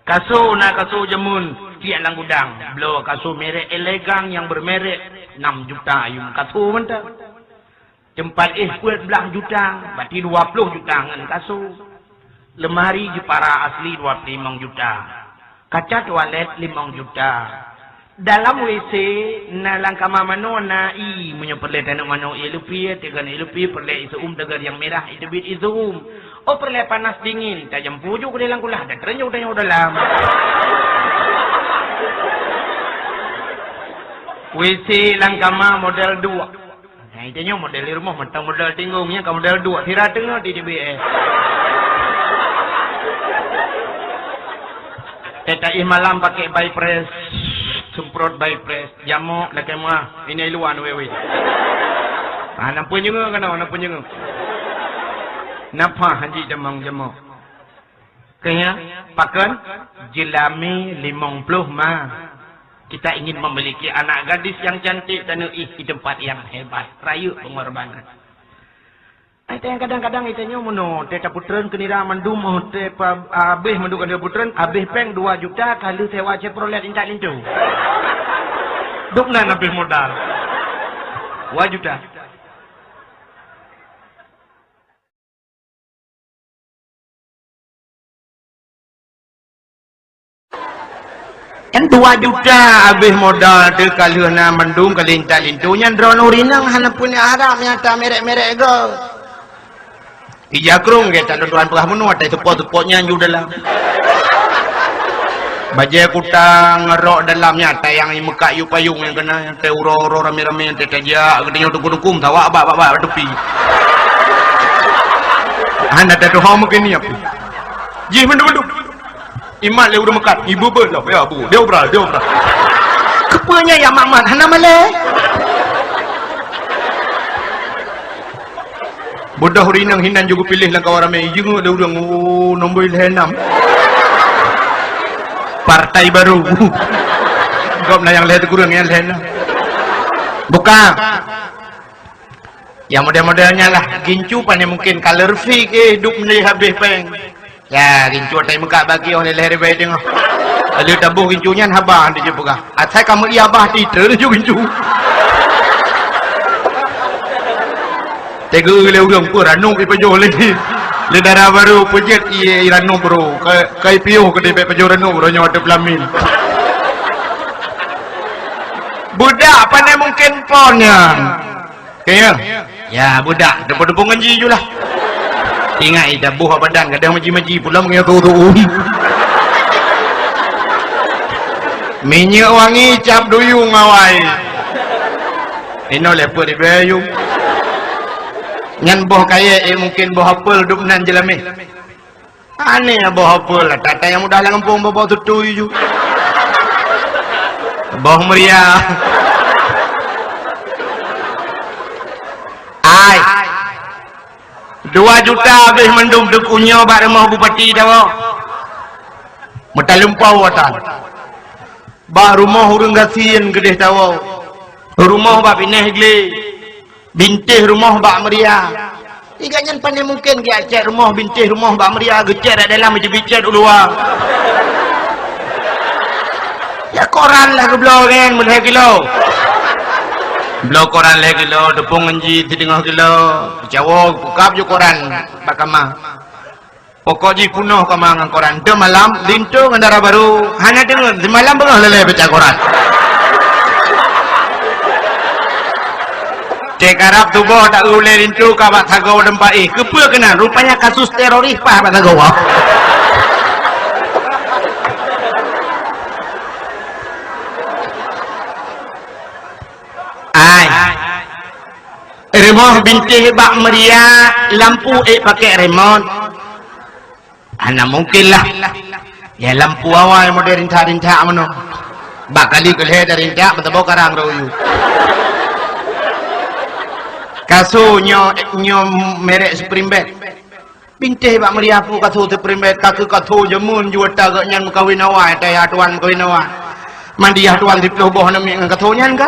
Kasô na kasô jameun, tiek lam gudang. Bloe kasô merek elegan nyang bermerek, enam juta yum kasô mantong. Teumpat éh peuet blaih juta, berarti dua ploh juta ngon kasô. Lemari jeupara asli dua ploh limong juta. Kaca tualet limong juta. Dalam WC na lam kama manoe na ie, meunyoe peureulée taneuk manoe ie lupie, teugon ie lupie, peureulée ie seu-uem, teugon nyang mirah, ie teubiet ie seu-uem. Oh, peureulée panas dingin, tajampu ju keudeh lam kulah, dan terenyuh-terenyuh dalam. WC lam kama model dua. Hai, tanyoe model di rumoh mantong model tinggong, nyan ka model duek, sira teungoh di D B S. Teuka ih malam pakai Bifresh, semprot Bifresh, jamok lakée meuah, ini luwa wewe. Ah, nampu nyungoe keunoe, nampu nyungoe. Napa haji jamong jamok? Keunya, pakon? Jeulamé limong ploh ma. Kita ingin memiliki anak gadis yang cantik dan ih di tempat yang hebat. Rayeuk pengorbanan. Ai teuh kadang-kadang ita nyoe meunoe, teuh tapeutreun keu nira mandum, oh, teuh pa-, habéh mandum ka tapeutreun, habéh péng dua juta ka lheueh sewa Chevrolet intat linto. Dum nan habéh modal. Dua juta. Kan dua juta habéh modal teuh ka lheueh na mandum ka lintat linto nyan droeneuh ureueng inong hana peureulèe harab nyang ata merek-merek goe. Ija krong gét that lôn tuan peugah meunoe, atai seupôt-seupôt nyan ju dalam. Bajèe kutang ngon rok dalam nyan, atai nyang meukat yue payong nyang keunan, atai uroe-uroe ramé-ramé, atai tajak geutanyoe tukung-tukung, tawak bak-bak tupi. Hana tatuho meukeunieb. Jih mandum-mandum. Imat lé ureueng meukat, ibu beuet lom, ya bu, dia obral, dia obral. Keupeue nyan ya mat-mat hana malèe? Bodoh ureueng inong hinan ju geupiléh lam kawan ramé, jeuet lé ureueng, oh, nombor lhèe nam. Partai baru. Gobnyan nyang lhèe teukureueng nyang lhèe nam. Buka. Ya model-model nyan lah, gincu pane mungken ka leureufi keu hidup lé habéh péng. Ya, gincu atai meukat bagi oh lé lhèe ribèe teungoh. Lheueh taboh gincu nyan haba dijeuet peugah. Asai ka meu-i abah titeu laju gincu. Teuga lé ureueng peuranong ipajoh lé. Lé dara barô peujeuet ié iranong bro. Ka, ka ipiôh keudéh bèk pajoh ranong bro nyoe ateueh pelamin. Budak pane mungken phôn nyan. Kaya? Ya, budak. Deungon-deungon ngon ji ju lah. Ingat, ih, dah boh badan, kadang maji-maji, pulang ngon tu-tu. Minyeuk wangi cap duyung awai. Inoe lé peuet ribèe yum. Nyan boh kayèe, eh, mungken boh apel dum nan jeulamé. Aneh boh apel, tata nyang mudah lam gampông boh-boh tutui ju. Boh meuria. Ai. Dua juta habéh mandum teuku nyoe bak rumoh bupati tawoe. Meutaleumpau atan. Bak rumoh ureueng gasien keudéh tawoe. Rumoh bak binéh glé. Bintéh rumoh bak meuria. Iga nyan pane mungken geujak cèt rumoh, bintéh rumoh bak meuria, geucèt dak dalam, jibicèt u luwa. Ya koran lah geubloe kan, meulhèe kilo. Bloe koran lhèe kilo, teupông ngon ji sideungoh kilo. Geucawoe, geupukab ju koran bak kama. Pokok jih peunoh kama ngon koran. Deuh malam, linto ngon dara barô. Hana deungon, simalam beungoh lé-lé baca koran. Cek karab tuboh tak ulèe linto ka bak sagoe teumpat éh. Keupeue keunan? Rupanya kasus teroris paih bak sagoe. Ai. Rumoh bintéh bak meuria, lampu ék pakèk remote. Hana mungken lah. Ya lampu awai model rintak-rintak meunoe. Bak kali keulhèe rintak, meutabok karang rot u yup. Kasô nyoe, nyoe merek Spring Bed. Bintéh bak meuria peue kasô Spring Bed, ka keuh kasô jameun ju ata geuh nyan meukawen awai, taya tuan meukawen awai. Mandiah tuan siplôh boh aneuk miet ngon kasô nyan ka.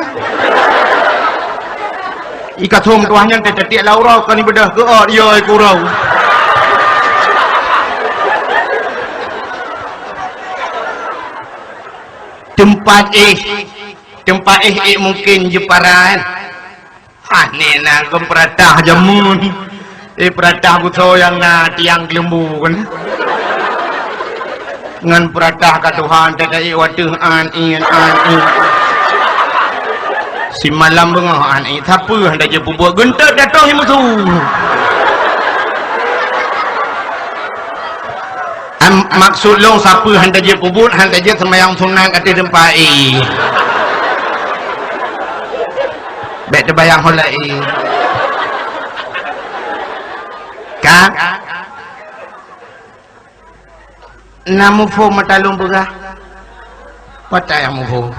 I kasô meutuah nyan teuteutiek lam uroe, kon ibeudôh keu ôt, yo, i kurong. Teumpat éh, teumpat éh, éh mungken jeuparan. Hah, nyan na kon peuratah jameun. Eh, peuratah beusoe nyang na tiang geuleumbu kan. Ngon peuratah ka tuha teuka ék wateuh an in, an in. Simalam beungoh an in. Sapeue hana jeuet peubuet geunteuk datong i musu. Am, maksud lôn sapeue hana jeuet peubuet, hana jeuet seumayang sunat ateueh teumpat éh. Bèk teubayang ho laén. Ka? Na muphom mata lôn peugah? Pat nyang muphom?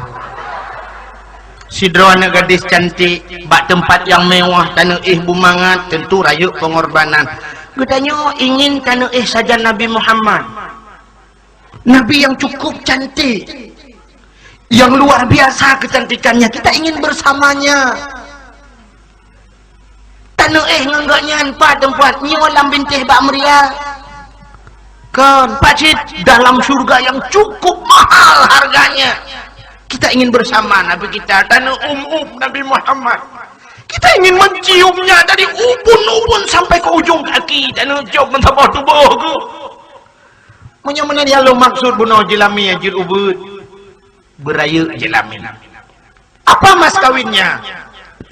Sidroe aneuk gadis cantik bak teumpat nyang mewah, taneuk éh beumangat, tentu rayeuk pengorbanan. Geutanyoe ingin taneuk éh sajan Nabi Muhammad. Nabi yang cukup cantik, yang luar biasa kecantikannya, kita ingin bersamanya. Taneuk éh ngon gobnyan pat teumpat nyoe lam bintéh bak meuria. Kon, pat cit dalam syurga yang cukup mahal harganya. Kita ingin bersama Nabi kita, taneuk uem-uem Nabi Muhammad. Kita ingin menciumnya dari ubun-ubun sampai ke ujung kaki, taneuk cium meusaboh tuboh geuh. Meunyoe meunan nyang lôn maksud bunoe jeulamé jeuet ubeuet, beurayeuk jeulamé. Apa mas kawinnya?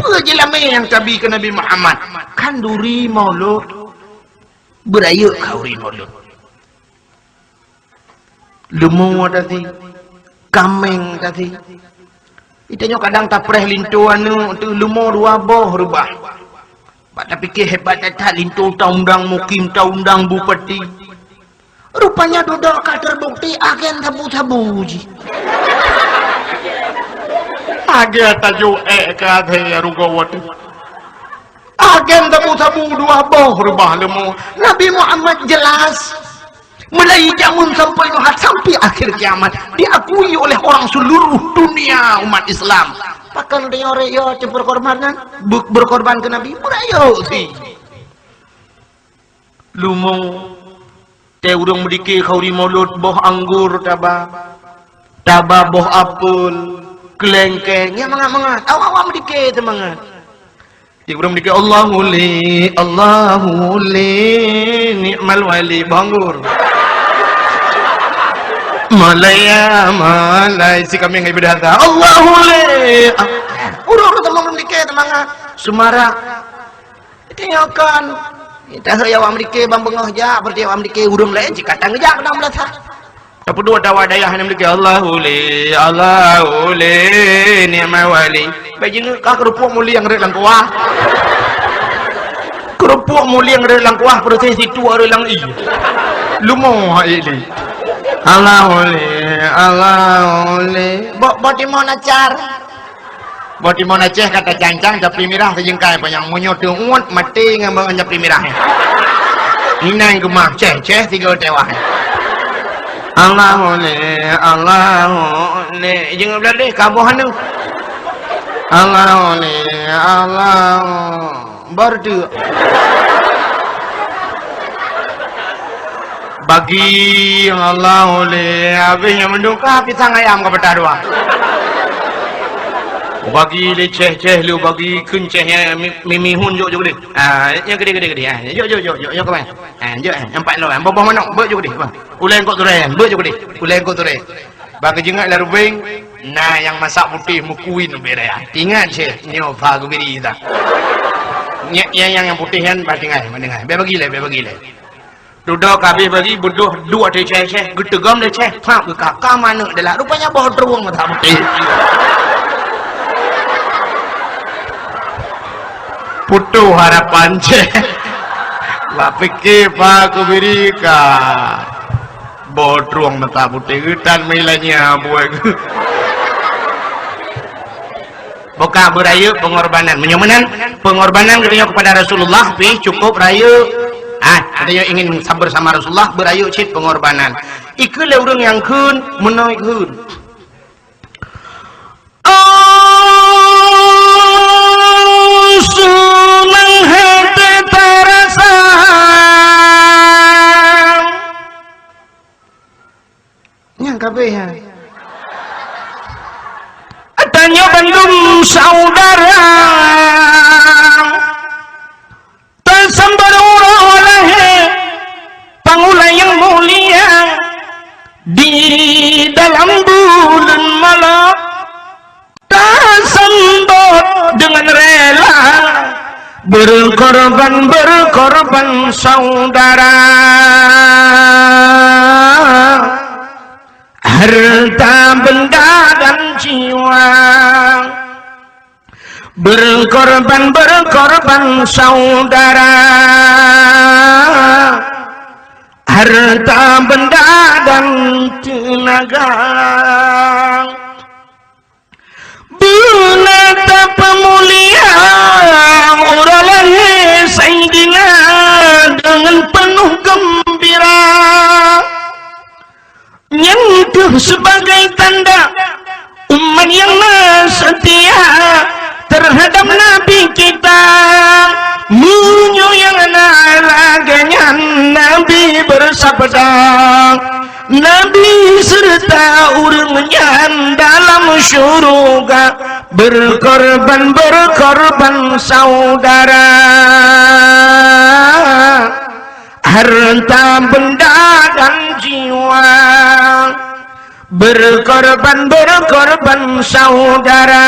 Peue jeulamé nyang tabi keu Nabi Muhammad? Khanduri mulod, beurayeuk khanduri mulod. Leumo tasi, kaméng tasi. Ita nyoe kadang tapreh linto aneuk teuh leumo dua boh reubah. Bak tapike hebat that-that linto taundang mukim, taundang bupati. Rupanya dudoe ka teubukti agen sabu-sabu jih. Agen tajok ék keu até rugoe teuh. Agen sabu-sabu dua boh reubah leumo. Nabi Muhammad jelas. Mulai jameun sampai Nuh, sampai akhir kiamat, diakui oleh orang seluruh dunia umat Islam. Pakon tanyoe rot yo teuh berkorban nyan? Be-, berkorban keu Nabi, beurayeuk sit. Leumo, teuh ureueng meudike khanduri mulod, boh anggô taba, taba boh apel, keulengkeng, nyan mangat-mangat. Awak-awak meudike seumangat. Di ureueng dikit, "Allahu li, Allahu li, ni'mal wali." Banggor. Malaya, malai, si kami ngai bidata. "Allahu li." Ureueng-ureueng teuma ureueng dikit, teuma ngat. Sumara. Tanyoe kon. Tahe ya awak meudike bang beungoh jak, berarti awak meudike ureueng laén cit ka tang jak keunan meulasa. Tapeuduek dawa dayah nyan meudike, "Allahu li, Allahu li, ni'mal wali." Bèk jingeuk ka keurupuk mulieng rot lam kuah. Keurupuk mulieng rot lam kuah, peureuséh situek rot lam ié. Leumo hai li. "Allahu li, Allahu li." Bok, bok timun acar. Bak timun Aceh ka tacang-cang, capli mirah tajingkai panyang. Meunyoe teuuet, maté ngon, ngon capli mirah nyan. Inan geumah, ceh, ceh, tiga tewah. Allahu li, Allahu li. Jeuet blah deh, ka boh anu. Allahu li, Allahu. Berdua. Bagi Allah oleh habéh nyang meuduka pisang ayam ka patah dua. Bagi lé ceh-ceh lu, bagi keunceh nyang mi-, mimihun jok, jok deh. Ah, nyang gede, gede, gede. Ah, jok, jok, jok, jok, jok kemai. Ah, jok, eh, empat lo, eh, boh-boh manok, beuet jok deh. Uleng kok tureh, beuet jok deh. Uleng kok tureh. Bak geujeungeuk lam rubeng, na nyang masak putéh meukuin ubé raya. Ingat ceh, nyoe pha geubiri dah. Nyang, nyang, nyang putéh nyan bah tinggai, bah tinggai. Bèk bagi lé, bèk bagi lé. Dudoe ka habéh bagi, beudôh duek ateueh ceh-ceh, geuteugom lé ceh, pha geukaka manok dalam. Rupanya boh trueng masak putéh. Putoh harapan ceh. Bak pike pha geubiri ka. Boh trueng mata putéh geutan meulanya buet. Bukan beurayeuk pengorbanan. Meunyoe meunan, pengorbanan geutanyoe kepada Rasulullah pih cukup rayeuk. Ah, geutanyoe ingin bersama Rasulullah, beurayeuk cit pengorbanan. Ikheun lé ureueng nyang kheun, meunoe kheun. Oh, seunang hati terasa. Nyang kabeh, ha. Tanyoe bandum saudara. Tasambot uroe lahé pangulai nyang mulia di dalam buleuen malam. Tasambot deungon rela berkorban, berkorban saudara. Harta benda dan jiwa. Berkorban, berkorban saudara, harta benda dan tenaga. Beuna tapeumulia uroe lahé Saidina dengan penuh gembira. Nyan kheueh sebagai tanda umat nyang na seutia terhadap Nabi kita, Serta ureuëng nyan dalam syuruga, berkorban-berkorban saudara, harta benda dan jiwa, berkorban-berkorban saudara,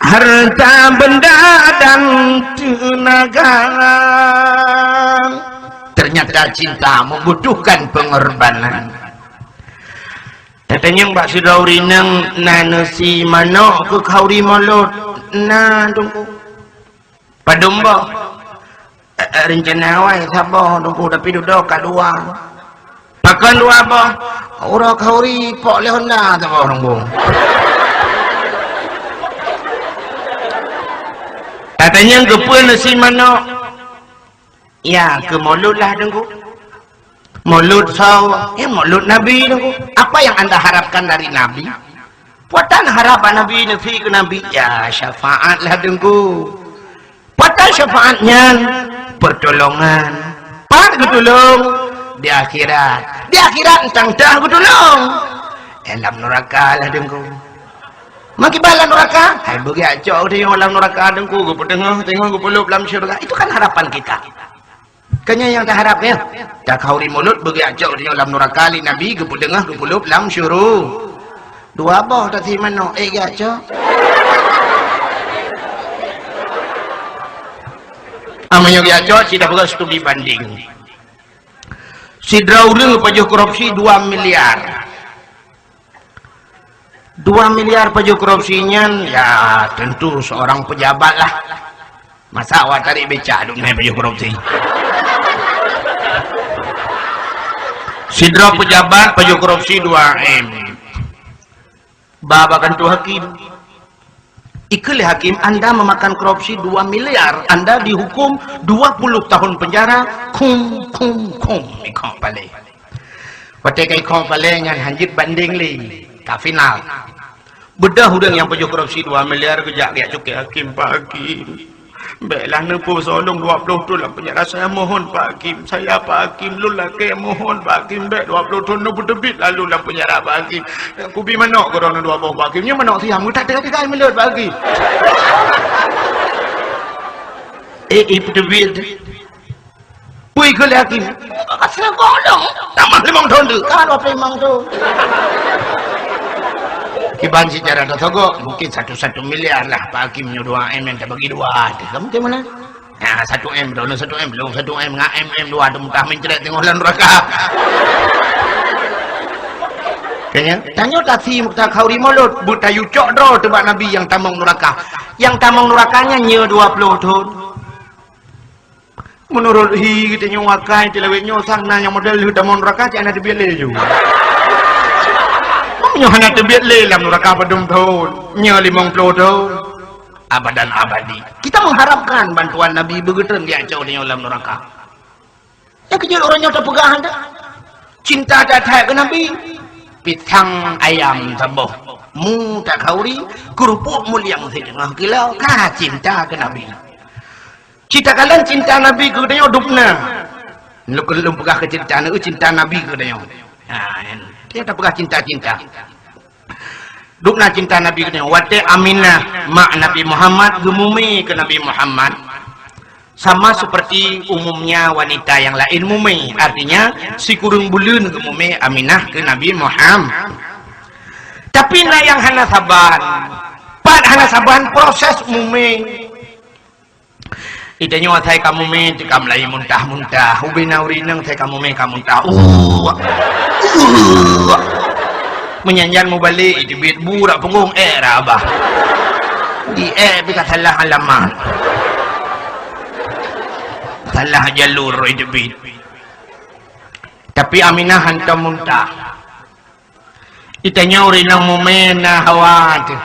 harta benda dan tenaga. Ternyata cinta membutuhkan pengorbanan. Tatanyong bak sidroe ureuëng inong, na neusi manok keu khauri mulod? Na, Teungku. Padum boh? Eh, eh, rencana awai saboh, Teungku, tapi dudoe ka dua. Pakon dua boh? Uroe khauri pok lé honda saboh, Teungku. Tatanyong keupeue neusi manok? Ya, keu mulod lah, Teungku. Mulod sawa, ya, mulod Nabi, Teungku. Apa yang anda harapkan dari Nabi? Peue tan harap bak Nabi, neusi keu Nabi? Ya, syafaat lah, Teungku. Peue tan syafaat nyan? Pertolongan. Pat geutulông? Di akhirat. Di akhirat tang tah geutulông. Eh, lam nuraka lah, Teungku. Makiban lam nuraka? Hai, beugét cok teuh lam nuraka, Teungku, geupeuteungoh, teungoh geupeulob lam syeuruga. Itu kan harapan kita. Kan nyan nyang taharap, ya? Takhauri mulod, beugét cok teuh lam nuraka lé Nabi, geupeuteungoh, geupeulob lam syuru. Dua boh tasi manok, eh, gét cok. Amanyoe gét cok, sida peugah studi banding. Sidroe ureuëng pajoh korupsi dua miliar. Dua miliar pajoh korupsi nyan, ya, tentu seorang pejabat lah. Masa awak tarik becak dum nyan pajoh korupsi? Sidroe pejabat pajoh korupsi dua M. Ba bak kantô hakim. Ikheun lé hakim, "Anda memakan korupsi dua miliar, Anda dihukum dua puluh tahun penjara, kum, kum, kum." Ikheun palé. Watée ka ikheun palé nyan hanjeuet banding lé, ka final. Beudôh ureuëng nyang pajoh korupsi dua miliar geujak geujak cukée hakim, "Pak Hakim, bék lah neupeusoe lôn dua ploh thon lam penjara. Saya mohon, Pak Hakim, saya, Pak Hakim, lôn lakée mohon, Pak Hakim, bék dua ploh thon neupeuteubiet lalu lam penjara, Pak Hakim. Kubi manok keudroe dua boh, Pak Hakim. Nyoe manok siam, meutat teuka-teuka meuleut, Pak Hakim." Eh, eh, peuteubiet. Pui keu lé hakim, "Ka seuleubong dong, tamah limong thon teuk." Ka dua ploh limong thon. Kiban secara tasogok, mungkin satu satu miliar lah Pak Hakim nyoe dua M nyang tabagi dua. Kamu macam mana? Nah, satu M, droeneuh satu M, lôn satu M, ngon M, M dua, teumutah meuncrét teungoh lam nuraka. Kayaknya, tanyoe tasi takhauri mulod, beutayue cok droe teuh bak Nabi nyang tamong nuraka. Nyang tamong nuraka nyan nyoe dua ploh thon. Meunurot hi geutanyoe wakai tilawét nyoe sang na nyang model lheueh tamong nuraka cit hana teubiet lé ju. Nyoe hana teubiet lé lam nuraka padum thon, nyoe limong ploh thon. Abadan abadi. Kita mengharapkan bantuan Nabi beugeutreun geucok tanyoe lam nuraka. Nyang keujeuet ureuëng nyoe tapeugah hana. Cinta that-that keu Nabi. Pisang ayam saboh. Mu takhauri, keurupuk muliang siteungoh kilo. Ka cinta keu Nabi. Cit takalon cinta Nabi keu geutanyoe dubna. Lôn, lôn peugah keu cinta, cinta Nabi keu geutanyoe. Ha, nyan. Dia tapeugah cinta-cinta. Dubna cinta Nabi keu geutanyoe. Watée Aminah, mak Nabi Muhammad, geumumé keu Nabi Muhammad, sama seperti umumnya wanita yang lain mumé, artinya sikureueng buleuen geumumé Aminah keu Nabi Muhammad. Tapi na nyang hana saban. Pat hana saban proses mumé. Itanyoe asai ka mumé, teuka meulayeue muntah-muntah. Ubena ureuëng inong asai ka mumé ka muntah. Uwak. Uwak. Meunyan-nyan mubalek, iteubiet bu rot punggong, ék rot babah. Di ék pih ka salah alamat. Salah jalur iteubiet. Tapi Aminah hantom muntah. Itanyoe ureuëng inong mumé na hawa teuh.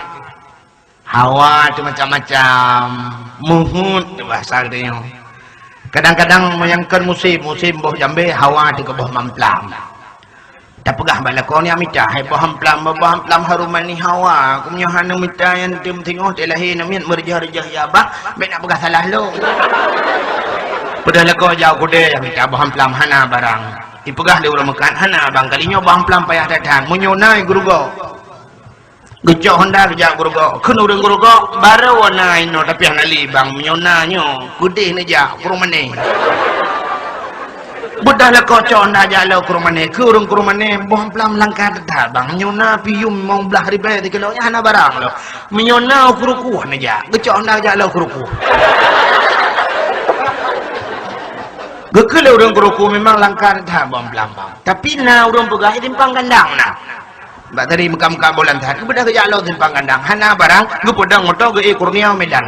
Hawa teuh macam-macam, muhut teuh bahasa geutanyoe. Kadang-kadang meunyo kon musém, musém boh jambé, hawa teuh keu boh mamplam. Tapeugah bak lakoe nyan mita, "Hai boh mamplam, boh mamplam harum manis hawa, keu meunyo hana mita nyan teuh meusingoh teuh lahé namiet meureujoh-reujoh ya bah, bék na peugah salah lôn." Peudeuh lakoe jaweueb kudée nyang mita boh mamplam hana barang. Ipeugah lé ureuëng meukat, "Hana bang, kali nyoe boh amplam payah that-that. Meunyoe na i geurugoe." Geucok honda geujak geurugoe. Kheun ureuëng geurugoe, "Barô na inoe tapi hana lé bang, meunyoe na nyoe keudeh neujak Krueng Mané." Beudôh lakoe cok honda jak lom Krueng Mané. Kheun ureuëng Krueng Mané, "Boh amplam langka that-that bang. Meunyoe na piyum limong blaih ribèe sikilo, nyan hana barang lom. Meunyoe na u Krueng Kueh neujak." Geucok honda jak lom Krueng Kueh. Geukheun lé ureuëng Krueng Kueh, "Memang langka that boh amplam bang. Tapi na ureuëng peugah di Simpang Gandang na." Bak tadi meuka-meuka bulan that, geubeudôh geujak lom Simpang Gandang. Hana barang, geupeudong moto geu-ék Kurnia Medan.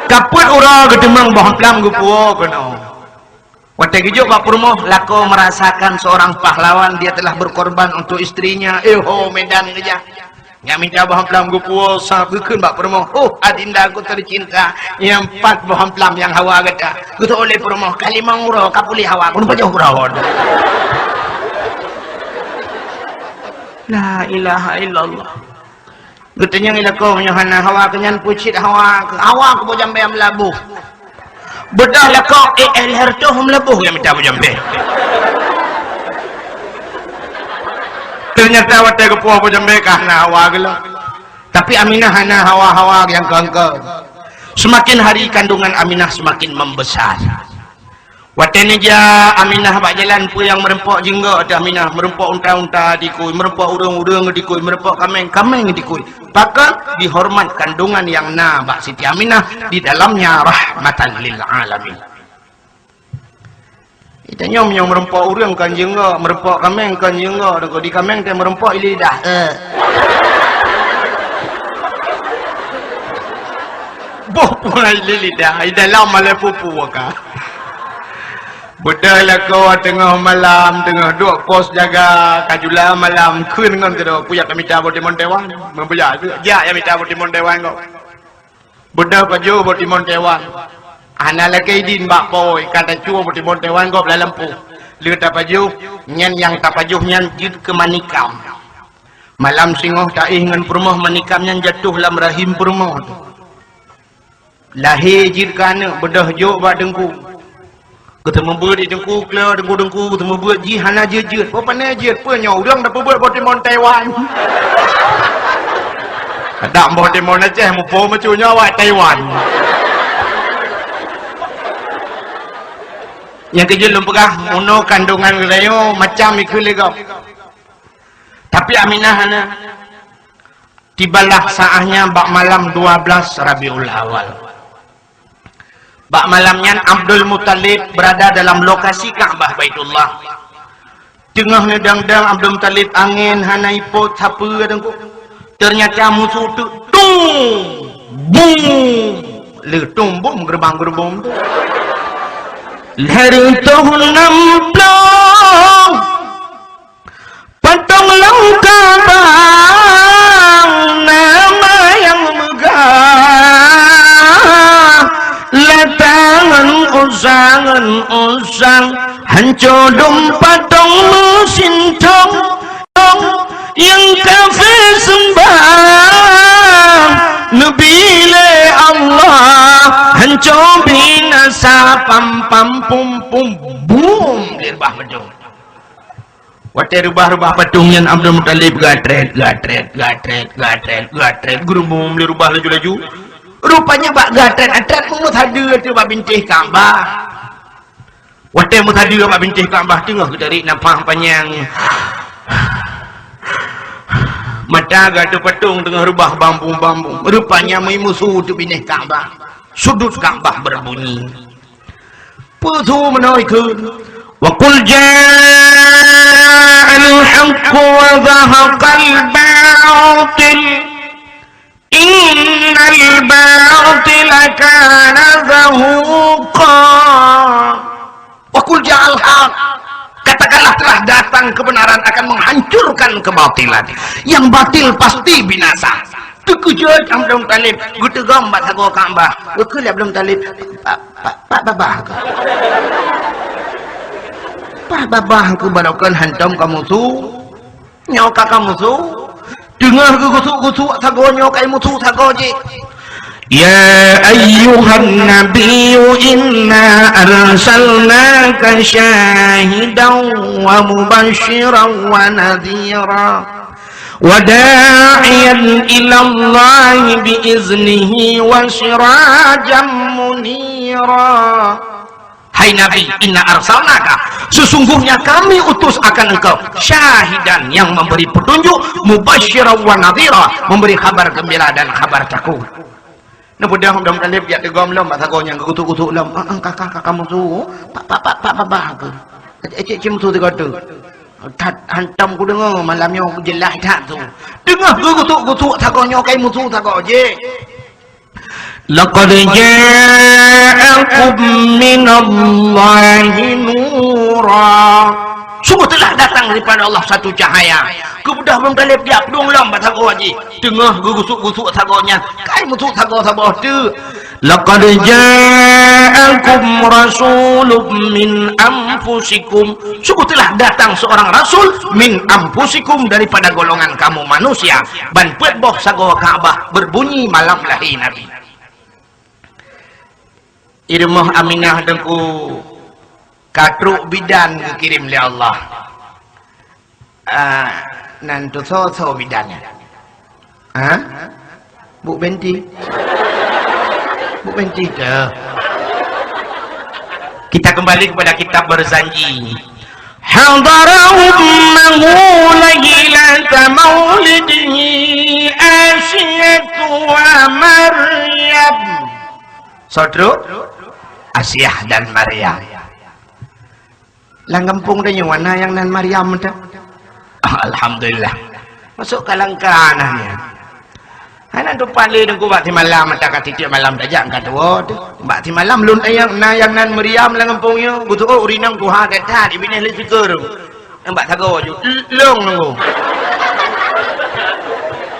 Kapeuet uroe geuteumeung boh amplam geupuwoe keunoe. Watée geujok bak peurumoh, lakoe merasakan seorang pahlawan, dia telah berkorban untuk istrinya. Eh ho, Medan geujak. Nyang mita boh amplam geupuwoe, sab geukheun bak peurumoh, "Oh, adindaku tercinta, nyang pat boh amplam nyang hawa gata." Geutôh lé peurumoh, "Ka limong uroe ka puléh hawa, keuneuk pajoh keudroe." La ilaha illallah. Geutanyong i lakoe, "Meunyoe hana hawa keu nyan, peue cit hawa keu, hawa keu boh jambé meulaboh." Beudôh lakoe, eh, eh, lhèe reutôh meulaboh nyang mita boh jambé. Ternyata watée geupuwoe boh jambé ka hana hawa geulong. Tapi Aminah hana hawa-hawa nyang keu-keu. Semakin hari kandungan Aminah semakin membesar. Watée neujak Aminah bak jalan, peue nyang meureumpok jinggok ateueh Aminah, meureumpok unta-unta dikui, meureumpok ureuëng-ureuëng dikui, meureumpok kaméng-kaméng dikui. Pakon? Dihoreumat kandungan nyang na bak Siti Aminah, di dalamnya rahmatan lil alamin. Geutanyoe meunyoe meureumpok ureuëng kon jinggok, meureumpok kaméng kon jinggok, di kaméng teuh meureumpok i lidah. Eh. Boh puai i lidah, i dalam malée pupu ka. Beudôh lakoe teungoh malam, teungoh duek pos jaga, ka jula malam, kheun ngon keudroe, "Peue jak mita boh timon Taiwan?" Meubeuja, "Jak jak mita boh timon Taiwan kok." Beudôh pajoh boh timon Taiwan. Hana lakée idin bak po, ka tacue boh timon Taiwan gob lam lampôh. Lheueh tapajoh, nyan nyang tapajoh nyan jeuet keu manikam. Malam singoh taéh ngon peurumoh, manikam nyan jatoh lam rahim peurumoh teuh. Lahé jeuet keu aneuëk, beudôh jok bak teungku. Geuteumeubeuet di teungku, klo teungku-teungku, geuteumeubeuet jih hana jeuet-jeuet. Peue pané jeuet, peue nyoe ureuëng tapeubeuet boh timon Taiwan. Kadang boh timon Aceh muphom meucue nyoe awak Taiwan. Nyang keujeuet lôn peugah, meunoe kandungan geutanyoe macam ikheun lé gob. Tapi Aminah hana. Tibalah saatnya bak malam dua belas Rabiul Awal. Bak malam nyan Abdul Muthalib berada dalam lokasi Ka'bah Baitullah. Teungoh neudang-dang Abdul Muthalib, angén hana ipot sapeue teungku. Ternyata musoh teuk dung, bum, leutung bum geurubang-geurubong tu. Lhèe reutôh nam plôh. Patong lam Ka'bah nama nyang meugah, latangan usangan usang, hanco dum patong meusintong, nyang kafé seumbah neubi lé Allah, hanco binasa pam pam pum pum bum, lé bah meudong. Watée reubah-reubah patong nyan Abdul Muthalib gatrét, gatrét, gatrét, gatrét, gatrét, geureumbum lé reubah laju-laju. Rupanya bak gatrét-gatrét meunyoe sadeue teuh bak bintéh Ka'bah. Watée meusadeue bak bintéh Ka'bah teungoh geutarék nafah panyang. Mata gata patong teungoh reubah bambung-bambung. Rupanya meuimusu teuh bintéh Ka'bah. Sudut Ka'bah berbunyi. Peue su meunoe kheun? Wa qul ja'al haqqu wa zahaqal batil. Innal batila kana zahuqa. Wa qul ja'al haq. Katakanlah telah datang kebenaran akan menghancurkan kebatilan. Yang batil pasti binasa. Teukeujot Abdul Muthalib geuteugom bak sagoe Ka'bah. Geukheun lé Abdul Muthalib, "Pak, pak, pak babah kah? Pak babah kah baroekon hantom kamoe su? Nyoe ka kamoe su? Teungoh geugusuk-gusuk sagoe nyoe ka imusu sagoe jih. يا أيها النبي إنا أرسلناك شاهدا ومبشرا ونذيرا وداعيا إلى الله بإذنه وسراجا منيرا. Hai Nabi, inna arsalnaka, sesungguhnya kami utus akan engkau, syahidan, yang memberi petunjuk, mubasyiran wa nadhira, memberi kabar gembira dan kabar takut. Neupeudong dom taleb jak teugom lom bak sagoe nyang geugutuk-gutuk lom. Ah, ah, kaka, kaka musu. Pak, pak, pak, pak, babah aku. Ecek, ecek, cik musu tiga tu. That hantom ku deungoe malam nyoe jeulaih that tu. Teungoh geugutuk-gutuk sagoe nyoe kai musu sagoe jih. Laqad ja'akum minallahi nura. Sungguh telah datang daripada Allah satu cahaya. Keubeudôh Abdul Muthalib jak peudong lom bak sagoe jih. Teungoh geugusuk-gusuk sagoe nyan, kai musuk sagoe saboh teuk. Laqad ja'akum rasulun min anfusikum. Sungguh telah datang seorang rasul min anfusikum, daripada golongan kamu manusia. Ban peuet boh sagoe Ka'bah berbunyi malam lahé Nabi. I rumoh Aminah Teungku ka trok bidan geukirém lé Allah. Ah, nan tu soe-soe bidan nyan? Ha? Bu Benti? Bu Benti tu. Kita kembali kepada kitab Barzanji. Hadara ummahu lailata maulidihi Asiyatu wa Maryam. Soe trok? Asiah dan Maryam. Lam gampông tanyoe na nyang nan Maryam teuh? Ah, alhamdulillah. Masuk ka langka nah nyan. Hana tupat lé Teungku bak simalam, mata ka tiep malam tajak ka tuwoe teuh. Bak simalam lôn ayang na nyang nan Maryam lam gampông nyoe. Beutôi ureueng inong tuha that-that, ibinéh lé sikeue. Nyang bak sagoe ju. L-, lôn Teungku.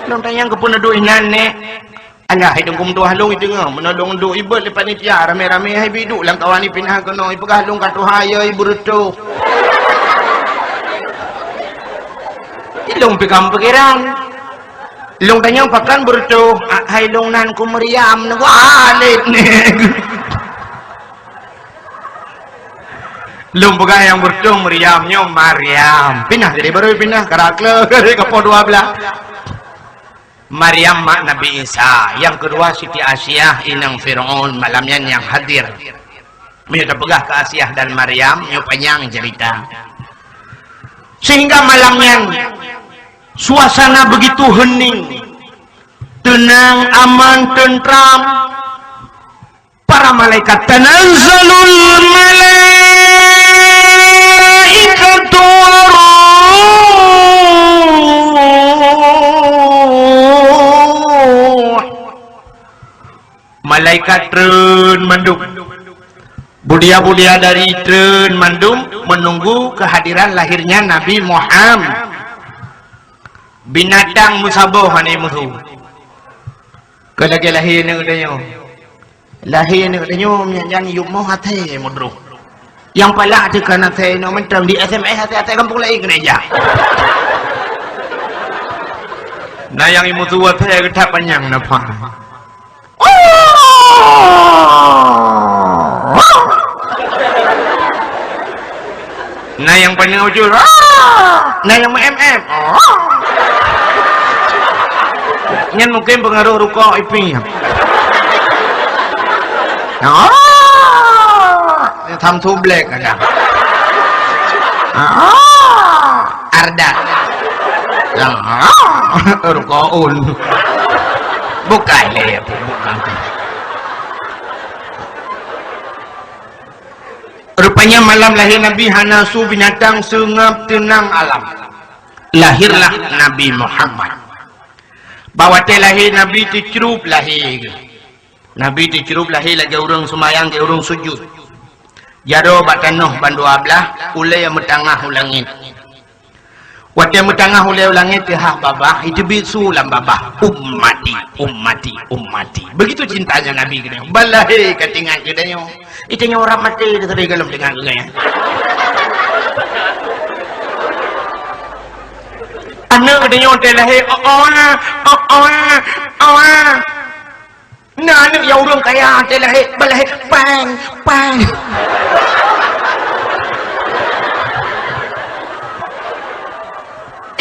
Lôn tanyong keupeue neuduek inan nèk. Alah, hai Teungku meutuah lôn i teungoh, meunoe lôn duek ibeuet lé panitia, ramé-ramé hai bi duek lam kawan i pinah keunoe, ipeugah lôn ka tuha yo i beureutoh. Ilôn pi kam pikiran. Lôn tanyong pakon beureutoh, a-, hai lôn nan ku Maryam, neugalét nèk. Lôn peugah nyang beureutoh Maryam, nyoe Maryam. Pinah jadi baru pinah, karak le, dari kapoh dua belas. Maryam mak Nabi Isa, nyang keudua Siti Asiah inong Firaun, malam nyan nyang hadir. Meunyoe tapeugah keu Asiah dan Maryam, nyoe panyang cerita. Sehingga malam nyan suasana begitu hening, tenang, aman, tentram. Para malaikat, tanazzalul malaikatu waruh. Malaikat treun mandum. Budia-budia dari treun mandum menunggu kehadiran lahirnya Nabi Muhammad. Binatang meusaboh hana musu. Keu lagèe lahé aneuk tanyoe. Lahé aneuk tanyoe, nyan, nyan yup moh até meudroh. Nyang palak teuka até nyoe mantong di S M S até-até gampông laén keuneuk jak. Na nyang imusu até geutak panyang nafah. Na nyang paneuk ujeut, na nyang meu-em-em. Nyan mungken peungaroh rukok ipih. Samsu Black ada. Ardan. Rukok un. Bukai lé, bukai. Rupanya malam lahé Nabi hana su binatang, seungab, teunang alam. Lahirlah Nabi Muhammad. Bak watèe lahé Nabi teucrup lahé geuh. Nabi teucrup lahé lagèe ureueng seumayang, lagèe ureueng sujut. Jaroe bak tanoh ban dua blah, ulèe meutangah u langèt. Watèe meutangah ulèe u langèt teuhah babah, iteubiet su lam babah, "Ummati, ummati, ummati." Begitu cintanya Nabi keu tanyoe. Ban lahé ka teuingat keu tanyoe. Itanyoe rab maté teuh sabe gohlom teuingat keu gobnyan. Aneuk tanyoe watèe lahé, "Oh, oh, oh, oh, oh." Na aneuk nyang ureueng kaya, teuh lahé, balahé, pang, pang.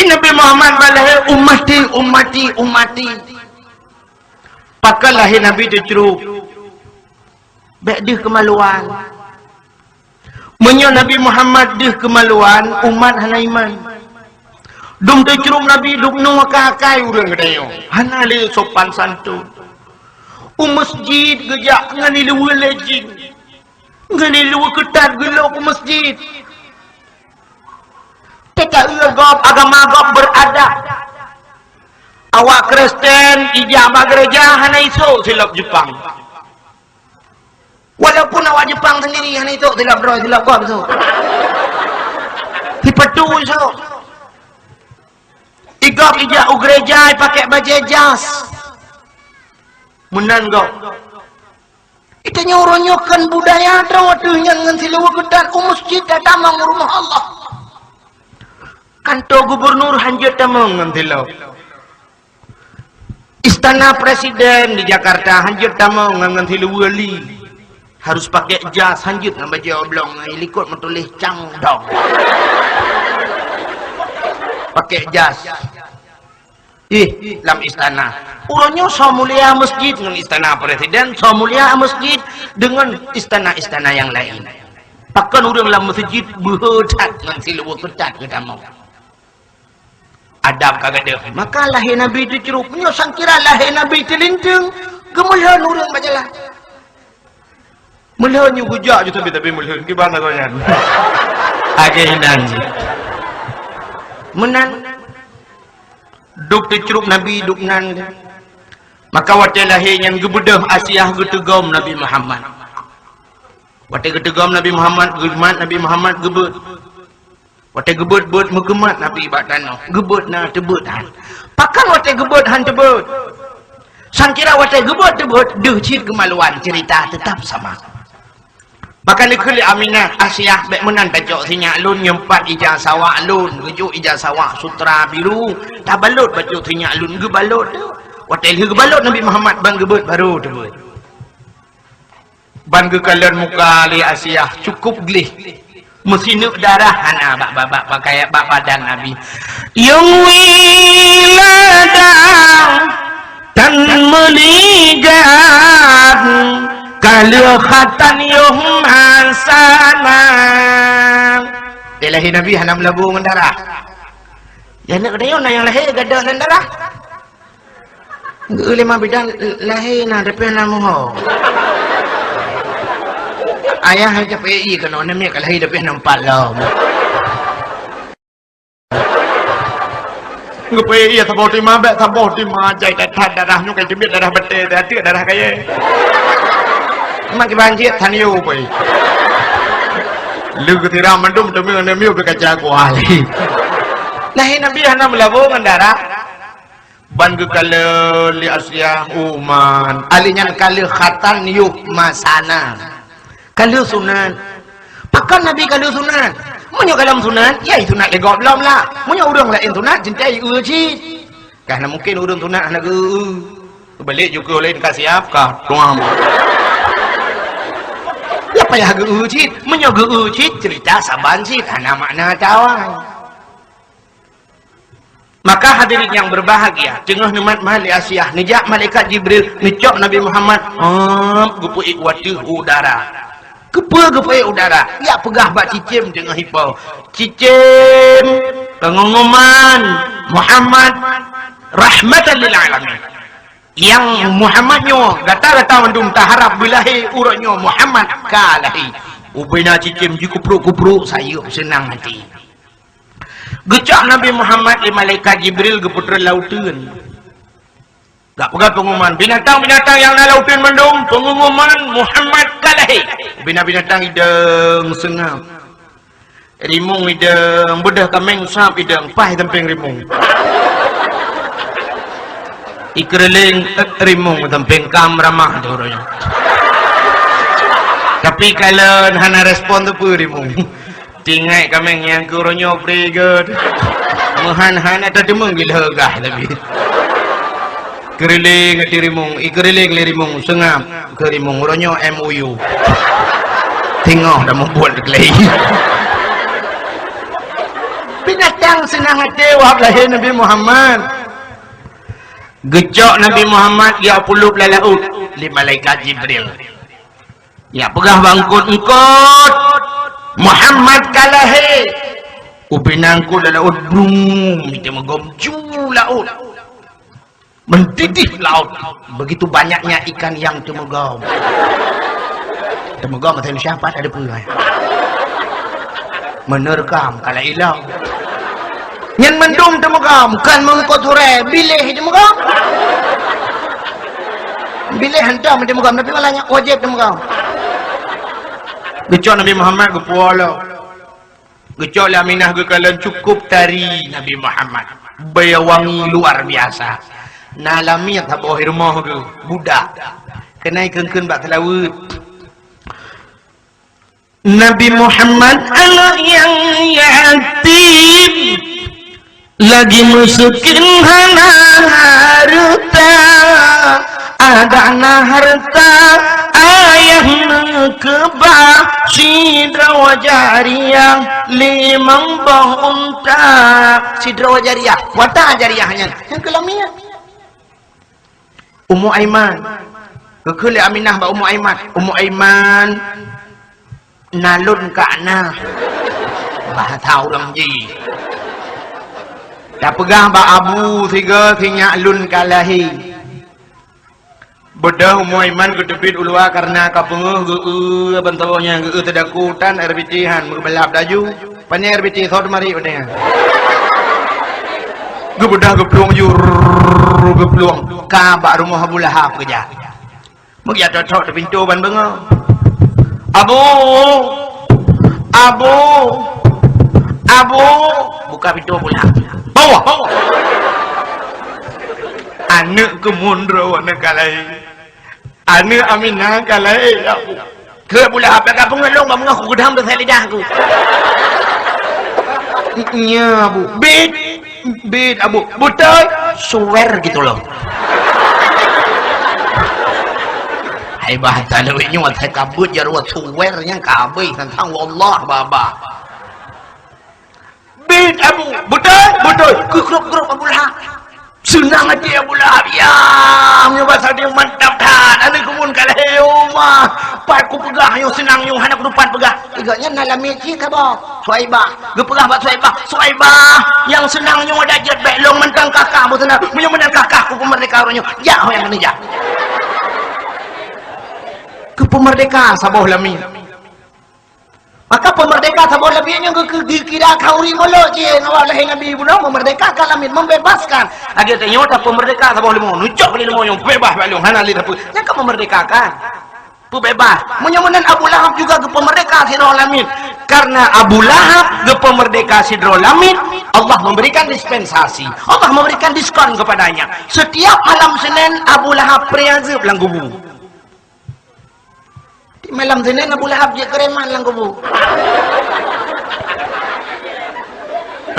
Nabi Muhammad balahé, ummati, ummati, ummati. Pakon lahé Nabi teucrueb. Bék deuh keumaluan. Meunyoe Nabi Muhammad deuh keumaluan, umat hana iman. Dum teucrueb Nabi, dum nyoe ka akai ureueng geutanyoe. Hana lé sopan santun. U masjid geujak ngon ileue lé jih. Ngon ileue keutat geulok u masjid. Teuka gob, agama gob beuradab. Awak Kristen ijak bak gereja hana isok silop Jepang. Walaupun awak Jepang sendiri hana isok silop droe, silop gob isok. Sipatu isok. Igob ijak u gereja ipakèk bajèe jas. Meunan gob. Geutanyoe uroe nyoe kon budaya droe teuh nyan ngon siluweue keutat u masjid tatamong rumoh Allah. Kanto gubernur hanjeuet tamong ngon silop. Istana presiden di Jakarta hanjeuet tamong ngon, ngon siluweue li. Harus pakèk jas, hanjeuet ngon bajèe oblong, ngon likot meutuléh Cangdong. Pakèk jas. Ih, lam istana. Uroe nyoe soe mulia masjid ngon istana presiden, soe mulia masjid deungon istana-istana nyang laén. Pakon ureueng lam masjid beuhe that ngon siluweue keutat geutamong. Adab ka gadôh. Maka lahé Nabi teucrueb. Nyoe sangkira lahé Nabi teulinteung, geumeulhon ureueng bak jalan. Meulhon nyoe geujak ju tabi-tabi meulhon, kiban masa nyan. Agé inan. Meunan. Duek teucrueb Nabi duek nan. Maka watèe lahé nyan geubeudôh Asiah geuteugom Nabi Muhammad. Watèe geuteugom Nabi Muhammad, geumat Nabi Muhammad geubeuet. Watèe geubeuet-beuet meugeumat Nabi bak tanoh, geubeuet na teubeuet han. Pakon watèe geubeuet han teubeuet? Sangkira watèe geubeuet teubeuet, deuh cit keumaluan, ceurita teutap sama. Maka neukheun lé Aminah, "Asiah, bèk meunan tacok sinyak lôn, nyoe pat ija sawak lôn, geujok ija sawak sutra biru, tabalot bacut sinyak lôn." Geubalot teuh. Watèe lheueh geubalot Nabi Muhammad ban geubeuet barô teubeuet. Ban geukalon muka lé Asiah cukôp gleh. Meusineuk darah hana bak, bak, bak pakaian, bak badan Nabi. Nyang wiladang tan meuligat, ka lheueh khatan yoh masana. Di lahé Nabi hana meulabô ngon darah. Di aneuk geutanyoe na nyang lahé gadôh lam darah. Geu lima bidan lahé na tapi na muho. Ayah hai capek i keunoe namiet ka lahé tapi na empat lom. Geupeu iya saboh tima bèk saboh tima jai that darah nyoe kai teubiet darah beutée, that darah kayée. Memang kiban cit tan yo pai. Leu geutiram mandum teumeu namiet beukaca kuali. Lahé Nabi hana meulabô ngon darah. Ban geukalon lé Asiah uman, alèh nyan ka lheueh khatan yoh masana. Ka lheueh sunat. Pakon Nabi ka lheueh sunat? Meunyoe ka lheueh sunat, ya sunat lé gob lom lah. Meunyoe ureueng laén sunat, cinta eu cit. Ka hana mungken ureueng sunat hana geu-eu. Balik jukeu laén ka siap ka tuam. Ya payah geu-eu cit. Meunyoe geu-eu cit, cerita saban cit hana makna tawai. Maka hadirin yang berbahagia, teungoh neumat meuhat lé Asiah, neujak malaikat Jibril, neucok Nabi Muhammad, hop, geupeuék u ateueh udara. Keupeue geupeuék udara? Jak peugah bak cicém teungoh ipo. Cicém, pengumuman, Muhammad rahmatan lil alamin. Nyang Muhammad nyoe, gata-gata mandum taharap beulahé uroe nyoe Muhammad ka lahé. Ubena cicém jikuprok-kuprok sayeuep seunang hati. Geucok Nabi Muhammad lé malaikat Jibril geupeutreun lam uteuen. Gak peugah pengumuman, binatang-binatang nyang na lam uteuen mandum, pengumuman Muhammad ka lahé. Binatang-binatang idong seungab. Rimueng idong, beudôh kaméng sab idong, paih sampéng rimueng. Ikeureuleng, eh, rimueng sampéng kam ramah tu uroe nyoe. Tapi kalon hana respon teupeue rimueng. Tingai kaméng nyang keu uroe nyoe free gét. Meuhan-han ata teumeung gila gah tapi. Keurileng ateueh rimueng, i keurileng lé rimueng, seungab keu rimueng, uroe nyoe M O U. Teungoh dah meubuet keu lé. Binatang seunang até wahab lahé Nabi Muhammad. Geucok Nabi Muhammad geupulop lam laôt lé malaikat Jibril. Nyak peugah bak eungkot-eungkot, Muhammad ka lahé. Ubé na eungkot lam laôt, brum, teumeugob ju laôt. Mendidih laôt. Begitu banyaknya ikan yang teumeugob. Teumeugob bahasa Indonesia apa? Ada peue? Menerkam, kalau hilang. Nyan mandum teumeugob, bukan meungkot surée, biléh teumeugob. Biléh hantom teumeugob, tapi malah nyan wajéb teumeugob. Geucok Nabi Muhammad geupuwoe lom. Geucok lé Aminah geukalon, cukup tari Nabi Muhammad. Beuwangi luar biasa. Na lamiet saboh i rumoh geuh, budak. Keunan kheun-kheun bak seulaweuet. Nabi Muhammad aneuk nyang yatim, lagi meuseukén hana hareuta, adak na hareuta ayah neukeubah sidroe jariah limong boh unta. Sidroe jariah, kuata jariah nyan, nyang keu lamiet. Ummu Aiman. Geukheun lé Aminah bak Ummu Aiman. Ummu Aiman, na lôn ka na. Bahasa ureueng jih. Tapeugah bak abu sigoe sinyak lôn ka lahé. Beudôh Ummu Aiman geuteubiet u luwa kareuna ka beungöh geu-eu bantoe nyang geu-eu teudaku tan air biti han meubalap laju. Pane air biti sot mari udah. Geubeudôh geuplueng ju, rrrr, geuplueng ka bak rumoh Abu Lahab geujak. Meugeujak thot-thot di pintoe ban beungoh. "Abu! Abu! Abu!" Buka pintoe Abu Lahab. "Bawa! Bawa!" Aneuk keumun droe na ka lahé. Aneuk Aminah ka lahé, ya Allah. Keu Abu Lahab, ka peungeut lôn, bak meungaku geudam teuh lidah aku. Nya, Bu. Bit, bit, Abu. Beutôi, suwer gitu loh. Hai, bah, tadi nyoe, saya kabut, ya Allah, suwer nyang kabeh, tentang wallah, baba. Bit Abu, beutôi, beutôi. Keukrop-krop Abu Lahab. Seunang até Abu Lahab. Ya, meunyoe basa dia mantap that. Aneuk keumun ka lahé, oh, mah. Pat kupeugah nyoe seunang nyoe, hana kutupat peugah. Tiga nyan na lamiet cit saboh. Suaibah. Geupeugah bak Suaibah. Suaibah, nyang seunang nyoe dak jeuet bék lôn mantong kakak bu seunang. Meunyoe meunan kakak kupeumerdeka uroe nyoe. Jak ho nyang keuneuk jak. Geupeumeurdeka saboh lamiet. Maka peumeurdeka saboh lamiet nyoe geu-, geu-, geukira khauri mulod cit. Awak lahé Nabi bunoe meumerdekakan lamiet, membebaskan. Lagèe tanyoe tapeumeurdeka saboh leumô, neucok lé leumô nyoe, beubaih bak lôn, hana lé sapeue. Nyan ka meumerdekakan. Peubeubaih. Meunyoe meunan Abu Lahab juga geupeumeurdeka sidroe lamiet. Karena Abu Lahab geupeumeurdeka sidroe lamiet, Allah memberikan dispensasi. Allah memberikan diskon kepadanya. Setiap malam Senin, Abu Lahab pri azeueb lam kubu. Di malam Senin Abu Lahab jeuet keu reman lam kubu.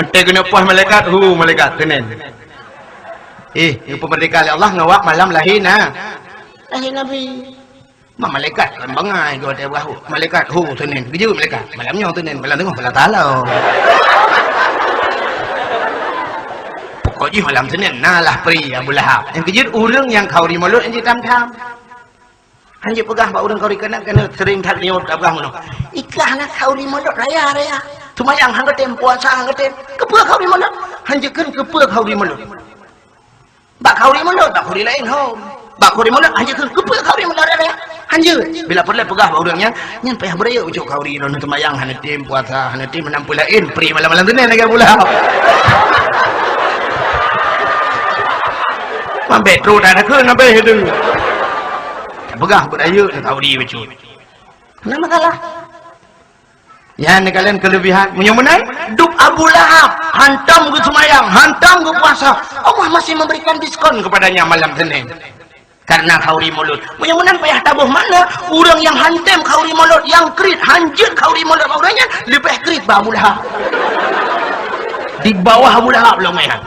Entah keuneuk poh malaikat, hu malaikat Senin. Eh, geupeumeurdeka lé Allah ngon awak malam lahé na. Lahé Nabi. Ma malaikat lam bangai geuh watèe beuhu. Malaikat, hu Senin. Geujeuet malaikat. Malam nyoe Senin, malam teungoh malam talo. Pokok jih malam Senin na lah pri Abu Lahab. Nyang geujeuet ureueng nyang khauri mulod nyang jitam-tam. Hanjeuet peugah bak ureueng khauri keunan, keunan sering that nyoe tapeugah meunoe. Ikah na khauri mulod raya-raya. Seumayang han geutem, puasa han geutem. Keupeue khauri mulod? Hanjeuet kheun keupeue khauri mulod. Bak khauri mulod, bak khauri laén hom. Bak khauri mulod, hanjeuet kheun keupeue khauri mulod raya-raya. Hanjeuet. Bila peureulèe peugah bak ureueng nyan, nyan payah beurayeuk ucok khauri, droeneuh seumayang hana tem, puasa hana tem, meunan peue laén, pri malam-malam Senin lagèe Abu Lahab. Mambet trok dah kheun habéh tu. Peugah beurayeuk khauri bacut. Hana masalah. Nyan neukalon keulebihan. Meunyoe meunan, dup Abu Lahab, hantom geuseumayang, hantom geupuasa, Allah masih memberikan diskon kepadanya malam Senin. Karena khauri mulod. Meunyoe meunan payah taboh makna, ureueng nyang han tem khauri mulod, nyang kriet, hanjeuet khauri mulod bak ureueng nyan, leubeh kriet bak Abu Lahab. Di bawah Abu Lahab lom nyan.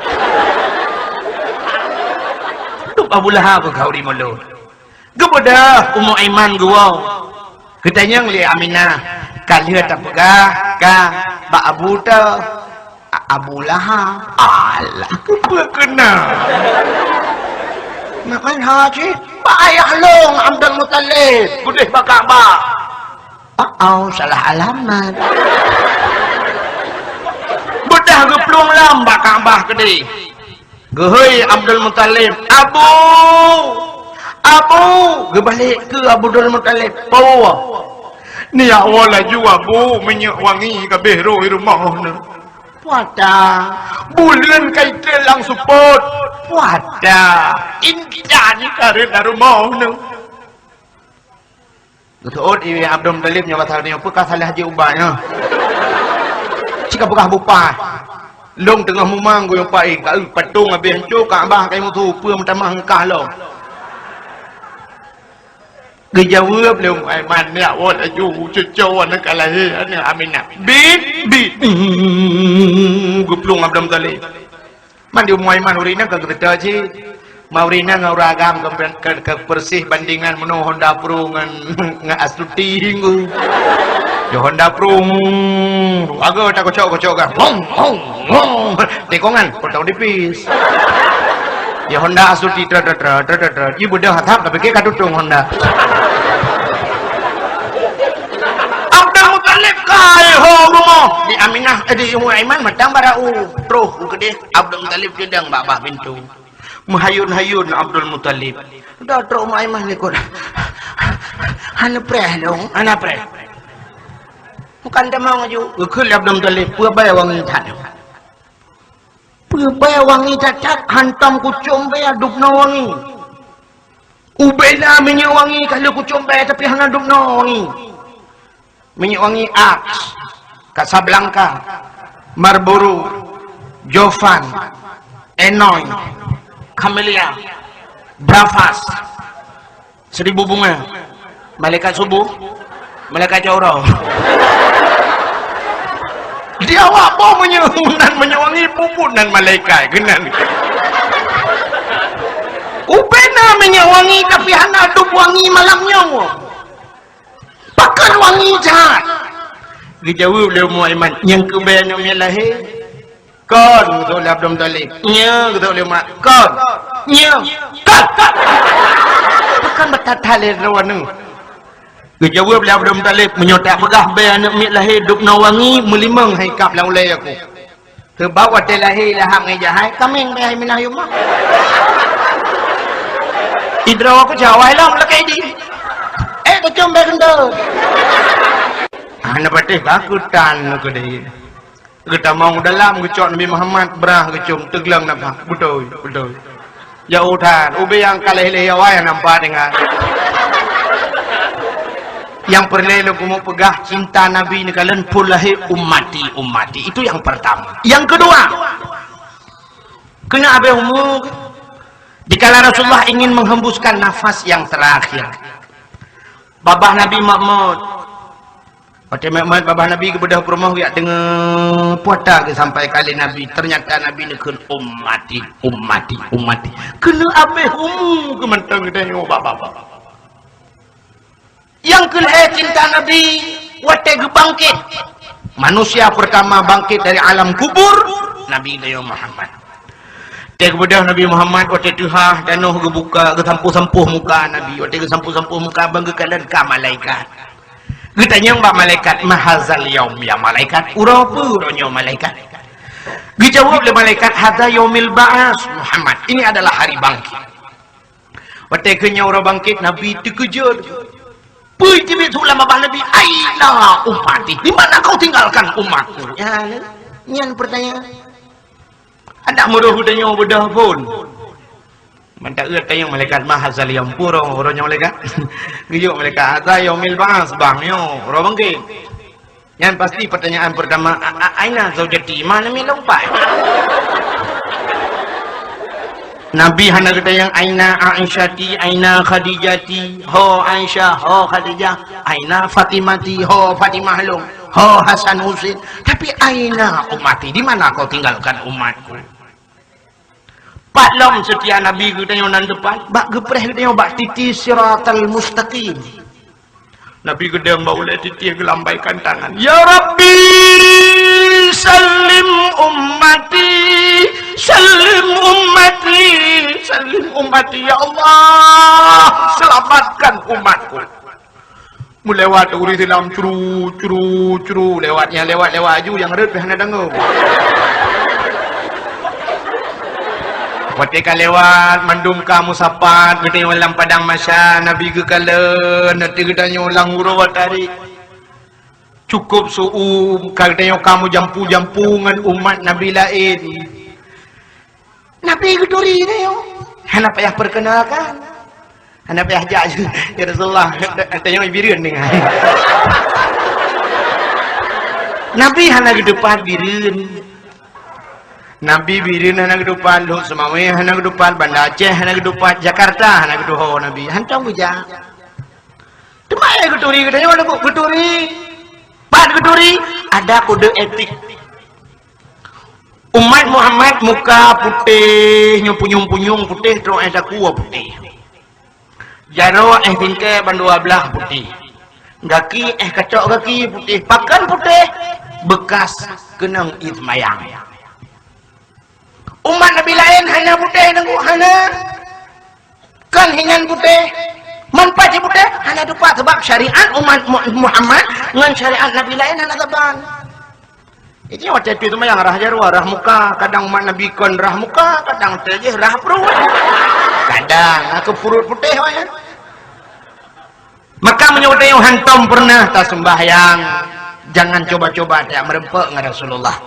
Dup Abu Lahab keu ureueng mulod. Geubeudôh Ummu Aiman geuwoe. Geutanyong lé Aminah, "Ka lheueh tapeugah ka bak Abu teuh?" "A-, Abu Lahab." "Alah, keupeue keunan?" "Meu'en ho cit, bak ayah lôn Abdul Muthalib, udeh bak Ka'bah." "Oh, oh, salah alamat." Beudôh geuplueng lom bak Ka'bah keudeh. Geuhôi Abdul Muthalib, "Abu! Abu!" Geubalek keu Abdul Muthalib, "Peue?" "Neujak woe laju, Abu, minyeuk wangi ka abéh rhoi rumoh neuh." "Peue ata?" "Buleuen ka itrép lam seupôt." "Peue ata?" "Intan ka rhot lam rumoh neuh." Geuseuôt ié Abdul Muthalib nyoe pasal nyoe, "Peue ka salah jih ubat nyoe? Cit ka peugah bupah. Lôn teungoh mumang guyong paih, ka eu patong abéh hanco, Ka'bah ka musoh, peue meutamah eungkah lom." Geujaweueb lé Ummu Aiman, "Neujak woe laju, cucoe neuh ka lahé, aneuëk Aminah." "Bit, bit." Geuplueng Abdul Muthalib. Man di Ummu Aiman ureueng inong ka geuseutôt cit. Man ureueng inong ngon ureueng agam ka, ka, ka peureuseh bandingan meunoe Honda Pro ngon, ngon Astuti hingga. Ya Honda Pro, hmm, agak tak kocok-kocok kan. Hong, hong, hong. Tikongan, potong tipis. Ya Honda Astuti, trot, trot, trot, trot, trot. Ibu dah hatap tapi ke ka tutong Honda. Abdul Muthalib kai ho rumoh. Di Aminah, eh, di Ummu Aiman mantong barô. Troh keudeh. Abdul Muthalib geudong bak bah pintoe. Meuhayôn-hayôn Abdul Muthalib. Dah trok Ummu Aiman likot. "Hana preh dong, hana preh." "Bukan tamong aju." Geukheun lé Abdul Muthalib, "Peue bèe wangi that?" "Peue bèe wangi that-that, hantom kucom bèe dubnoe wangi. Ubena minyeuk wangi ka lheueh kucom bèe, tapi hana dubnoe wangi." Minyeuk wangi Axe, Casablanca, Marlboro, Jovan, Enoy, Camellia, Bravas, Seribu Bunga, malaikat subuh, malaikat cok uroe. Di awak boh minyeuk, nan minyeuk wangi puput nan malaikat keunan. Ubena minyeuk wangi tapi hana dub wangi malam nyoe. Pakon wangi that? Geujaweueb lé Ummu Aiman, "Nyang keu bèe aneuk miet lahé." "Kon," geutôk lé Abdul Muthalib. "Nyo," geutôk lé Umar. "Kon." "Nyo." "Kon." Pakon beuthat-that lé droeneuh? Geujaweueb lé Abdul Muthalib, "Meunyoe tapeugah bèe aneuk miet lahé dubnoe wangi, meulimong hai kab lam ulèe aku. Seubab watèe lahé Lahab ngon Jahai, kaméng bèe hai minah yum mah." Idroe aku jawai lom lakèe di. Eh, keucom bèe keuntô. Hana patéh baku tan keudéh. Geutamong dalam geucok Nabi Muhammad, brah geucom teugleng nafah. Beutôi, beutôi. Jauh that, ubé nyang ka lheueh-lheueh awai nyang nampak deungon. Nyang peureulèe lôn keumeung peugah, cinta Nabi neukalon phon lahé, "Ummati, ummati." Itu yang pertama. Yang kedua, keuneuk abéh umu, dikala Rasulullah ingin menghembuskan nafas yang terakhir, babah Nabi meu'mot. Watèe meu'mot babah Nabi geubeudôh peurumoh geujak deungö puata geusampai ka lé Nabi. Ternyata Nabi neukheun, "Ummati, ummati, ummati." Keuneuk abéh umu geuh mantong geutanyoe babah-babah. Nyang keu lhèe cinta Nabi watèe geubangkét. Manusia pertama bangkit dari alam kubur, Nabi geutanyoe Muhammad. Watèe geubeudôh Nabi Muhammad, watèe teuhah tanoh geubuka, geusampôh-sampôh muka Nabi. Watèe geusampôh-sampôh muka, ban geukalon ka malaikat. Geutanyong bak malaikat, "Ma hazal yaum ya malaikat?" "Uroe peue uroe nyoe malaikat?" Geujaweueb lé malaikat, "Hadza yaumil ba'ats Muhammad." Ini adalah hari bangkit. Watèe keu nyoe uroe bangkét, Nabi teukeujot. Peue teubiet su lam babah Nabi, "Aina ummati? Di mana kau tinggalkan umatku?" Nyan, nyan pertanyaan. Adak meurôh geutanyoe beudôh phon. Mantap geutanyoe malaikat, "Ma hazal yaum?" Uroe, uroe nyoe malaikat. Geuyue malaikat, "Hadza yaumil ba'ats, bang nyoe uroe bangkét." Nyan pasti pertanyaan pertama, "A-, a-, aina zaujati?" Mana mi lompat? Nabi hana geutanyong, "Aina Aisyati, aina Khadijati?" "Ho Aisyah, ho Khadijah, aina Fatimati, ho Fatimah lôn, ho Hasan Husin." Tapi, "Aina ummati? Di mana kau tinggalkan umatku?" Pat lom seutia Nabi geutanyoe nan depan, bak geupreh geutanyoe bak titi siratal mustaqim. Nabi geudong bak ulèe titi geulambaikan tangan. "Ya Rabbi, sallim ummati, sallim ummati, sallim ummati. Ya Allah, selamatkan umatku." Meulewat ureueng Islam, curu, curu, curu, lewat, nyang lewat, lewat aju, nyang rhot pih hana deungoe. Watèe ka lewat, mandum ka meusapat, geutanyoe lam padang mahsyar, Nabi geukalon, watèe geutanyoe lam uroe tarék. Cukôp su'um, ka geutanyoe ka meujampu-jampu ngon umat Nabi laén. Nabi geuturi nyoe. Hana payah perkenalkan. Hana payah jak, "Ya Rasulullah, tanyoe Bireuen deungon." Nabi hana geuteupat Bireuen. Nabi Bireuen hana geuteupat, Lhokseumawe hana geuteupat, Banda Aceh hana geuteupat, Jakarta hana geuteuho Nabi. Hantom geujak. Teuma geuturi geutanyoe, geuturi. Pat geuturi, ada kode etik. Umat Muhammad muka putéh, nyoe punyueng-punyueng putéh, trok éh saku putéh. Jaroe éh singkée bandua blaih putéh. Gaki éh kacok gaki putéh. Pakon putéh? Beukas keunong ie seumayang. Umat Nabi laén hana putéh, Teungku, hana. Kon hinan putéh. Man pajan putéh, hana teupat, sabab syariat umat Mu-, Muhammad ngon syariat Nabi laén hana saban. Jadi watèe teuh seumayang rhah jaroe, rhah muka, kadang umat Nabi kon rhah muka, kadang teuh jih rhah pruet. Kadang, ah, keu pruet putéh, wah, ya. Maka meunyoe geutanyoe hantom peureunah taseumbahyang, jangan coba-coba tajak meureumpok ngon Rasulullah.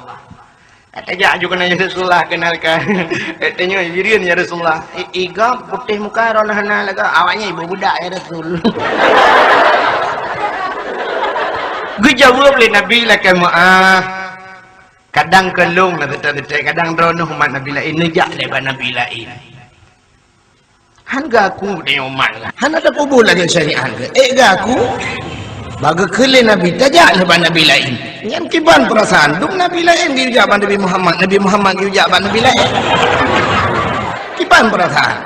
Tajak aju keunan, "Ya Rasulullah, kenalkan." Tanyoe, "Bireuen, ya Rasulullah." "I-, i gob putéh muka, droeneuh hana lagak." "Awaknyan ibu budak, ya Rasul." Geujaweueb lé Nabi lakèe meu'ah. Kadang keu lôn na teutai-teutai, kadang droeneuh umat Nabi laén, neujak lé bak Nabi laén. Han geuaku tanyoe umat geuh. Hana tapubuet lagèe syariat geuh. Ék geuaku, bak geukheun lé Nabi, tajak lé bak Nabi laén. Nyan kiban peurasaan. Dum Nabi laén geuyue jak bak Nabi Muhammad, Nabi Muhammad geuyue jak bak Nabi laén. Kiban peurasaan.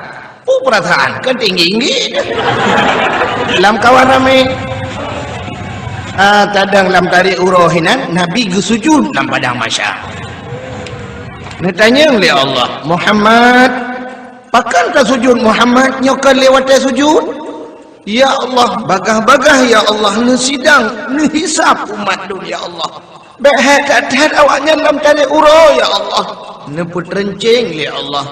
Peue peurasaan, kan tinggi-tinggi. Lam kawan ramé. Ah, kadang lam tarék uroe hinan, Nabi geusujut lam padang mahsyar. Neutanyong lé Allah, "Muhammad, pakon tasujut Muhammad, nyoe kon lé watèe sujut?" "Ya Allah, bagaih-bagaih, ya Allah, neusidang, neuhisab umat lôn, ya Allah. Bèk hai that-that awaknyan lam tarék uroe, ya Allah." Neupeuteunceng lé Allah.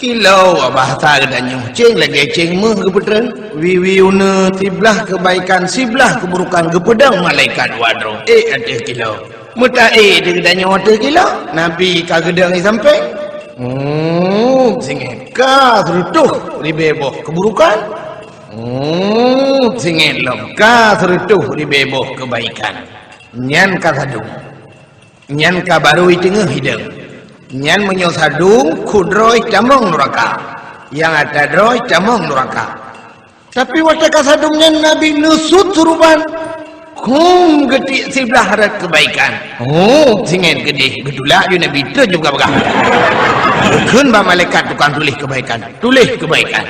Kilau bahasa geutanyoe, ceng lagèe ceng méuh geupeuteureun. Wiwi uneue, siblaih keubaikan, siblaih keuburukan, geupeudong malaikat dua droe. Ék ateueh kilau. Meuta-ék di geutanyoe ateueh kilau, Nabi ka geudong di sampéng. Hmm, singet. Ka sireutoh ribèe boh keuburukan. Hmm, singet lom. Ka sireutoh ribèe boh keubaikan. Nyan ka sadum. Nyan ka barô i teungoh idong. Nyan meunyoe sadum, kudroe tamong nuraka. Nyang ata droe tamong nuraka. Tapi watèe ka sadum nyan Nabi neusut suruban, hum, geutiek siblaih rot keubaikan. Hum, singet keudéh, geutulak ju Nabi, trok ju peugah-peugah. Geukheun bak malaikat tukang tuléh keubaikan, "Tuléh keubaikan."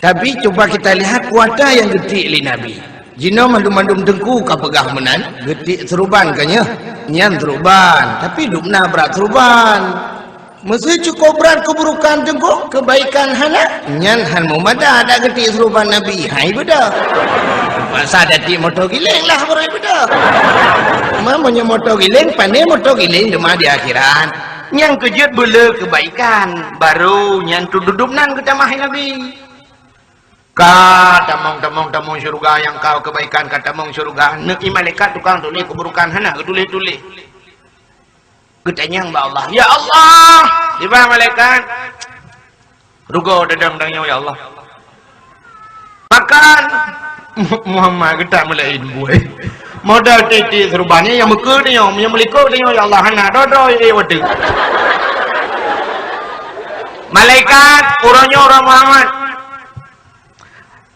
Tapi cuba kita lihat kuasa nyang geutiek lé Nabi. Jinoe mandum-mandum teungku ka peugah meunan, geutiek suruban ka nyoe, nyan suruban, tapi dum na brat suruban. Meusé cukôp brat keuburukan teungku, keubaikan hana, nyan han meumada dak geutiek suruban Nabi, hai beudôh. Masa dak tiek moto giléng lah baru beudôh. Ma meunyoe moto giléng, pané moto giléng teuma di akhirat. Nyang keujeuet beulé keubaikan, baru nyan tududub nan geutamah Nabi. Ka tamong-tamong tamong syeuruga nyang ka keubaikan ka tamong syeuruga, neuék malaikat tukang tuléh keuburukan hana geutuléh-tuléh. Geutanyong bak Allah, "Ya Allah," tiba malaikat, "Rugoe dadang tanyoe, ya Allah." Pakon Muhammad geutak meulaén buet. Modal tiek-tiek suruban nyan nyang meukeue tanyoe, nyang meulikot tanyoe, ya Allah, hana droe-droe, eh, watèe. Malaikat, uroe nyoe uroe Muhammad.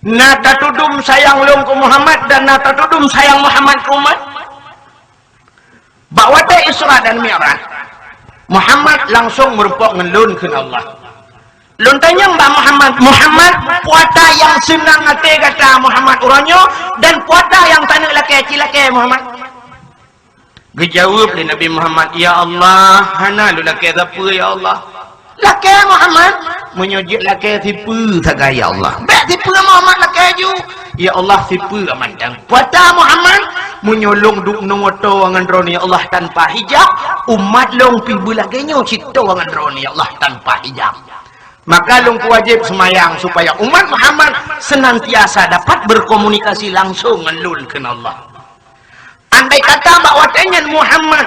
Na tatudum sayang lôn keu Muhammad dan na tatudum sayang Muhammad keu umat. Bak watèe Isra dan Mi'raj, Muhammad langsong meurumpok ngon lôn kheun Allah. Lôn tanyong bak Muhammad, "Muhammad, peue ata nyang seunang até gata Muhammad uroe nyoe, dan peue ata nyang taneuk lakée, ci lakée Muhammad?" Geujaweueb lé Nabi Muhammad, "Ya Allah, hana lôn lakée sapeue, ya Allah." "Lakée Muhammad, meunyoe jeuet lakée sipeue sagai, ya Allah." "Bék sipeue Muhammad, lakée ju." "Ya Allah, sipeue mantong." "Peue ata Muhammad?" "Meunyoe lôn duek ngon droeneuh, ya Allah, tanpa hijab, umat lôn pih beulagée nyoe cit ngon droeneuh, ya Allah, tanpa hijab." Maka lôn kuwajéb seumayang supaya umat Muhammad senantiasa dapat berkomunikasi langsung ngon lôn, kheun Allah. Andai kata bak watée nyan Muhammad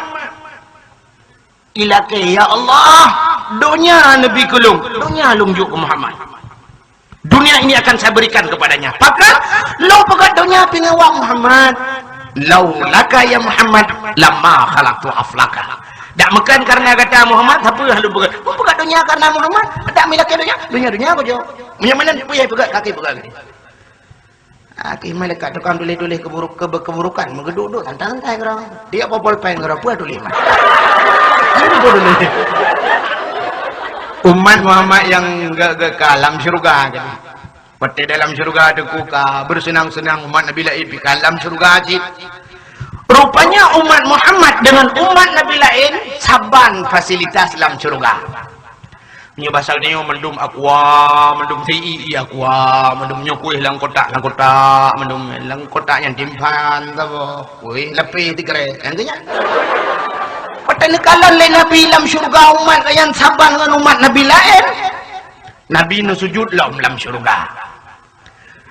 ilakée, "Ya Allah, donya neubi keu lôn, donya lôn jok keu Muhammad. Dunia ini akan saya berikan kepadanya." Pakon lôn peugah donya pingewa Muhammad? "Laulaka ya Muhammad, lama khalaqtu aflaka." Dak meukan karena gata Muhammad, sapeue lôn peugah? Lôn peugah donya karena Muhammad, dak milakée donya, donya-donya kujok. Meunyoe meunan peue peugah, kaki peugah. Aki malaikat tukang tuléh-tuléh keburuk-, kebe-, keburukan, meugeuduk-duk santai-santai keudroe. Dia popol pen keudroe, peue tuléh, Mat? Peue tuléh? Umat Muhammad nyang ge-, ge-, ka lam syeuruga tadi. Watée dalam syeuruga teuku ka beuseunang-seunang, umat Nabi laén pih ka lam syeuruga cit. Rupanya umat Muhammad deungon umat Nabi laén saban fasilitas lam syeuruga. Nyoe basa nyoe mandum aqua, mandum si i aqua, mandum nyoe kueh lam kotak, lam kotak, mandum lam kotak nyang timphan, saboh kueh lapéh tigrek, nyang keu nyan. Watée neukalon lé Nabi lam syeuruga umat nyang saban ngon umat Nabi laén, Nabi neusujut lom lam syeuruga.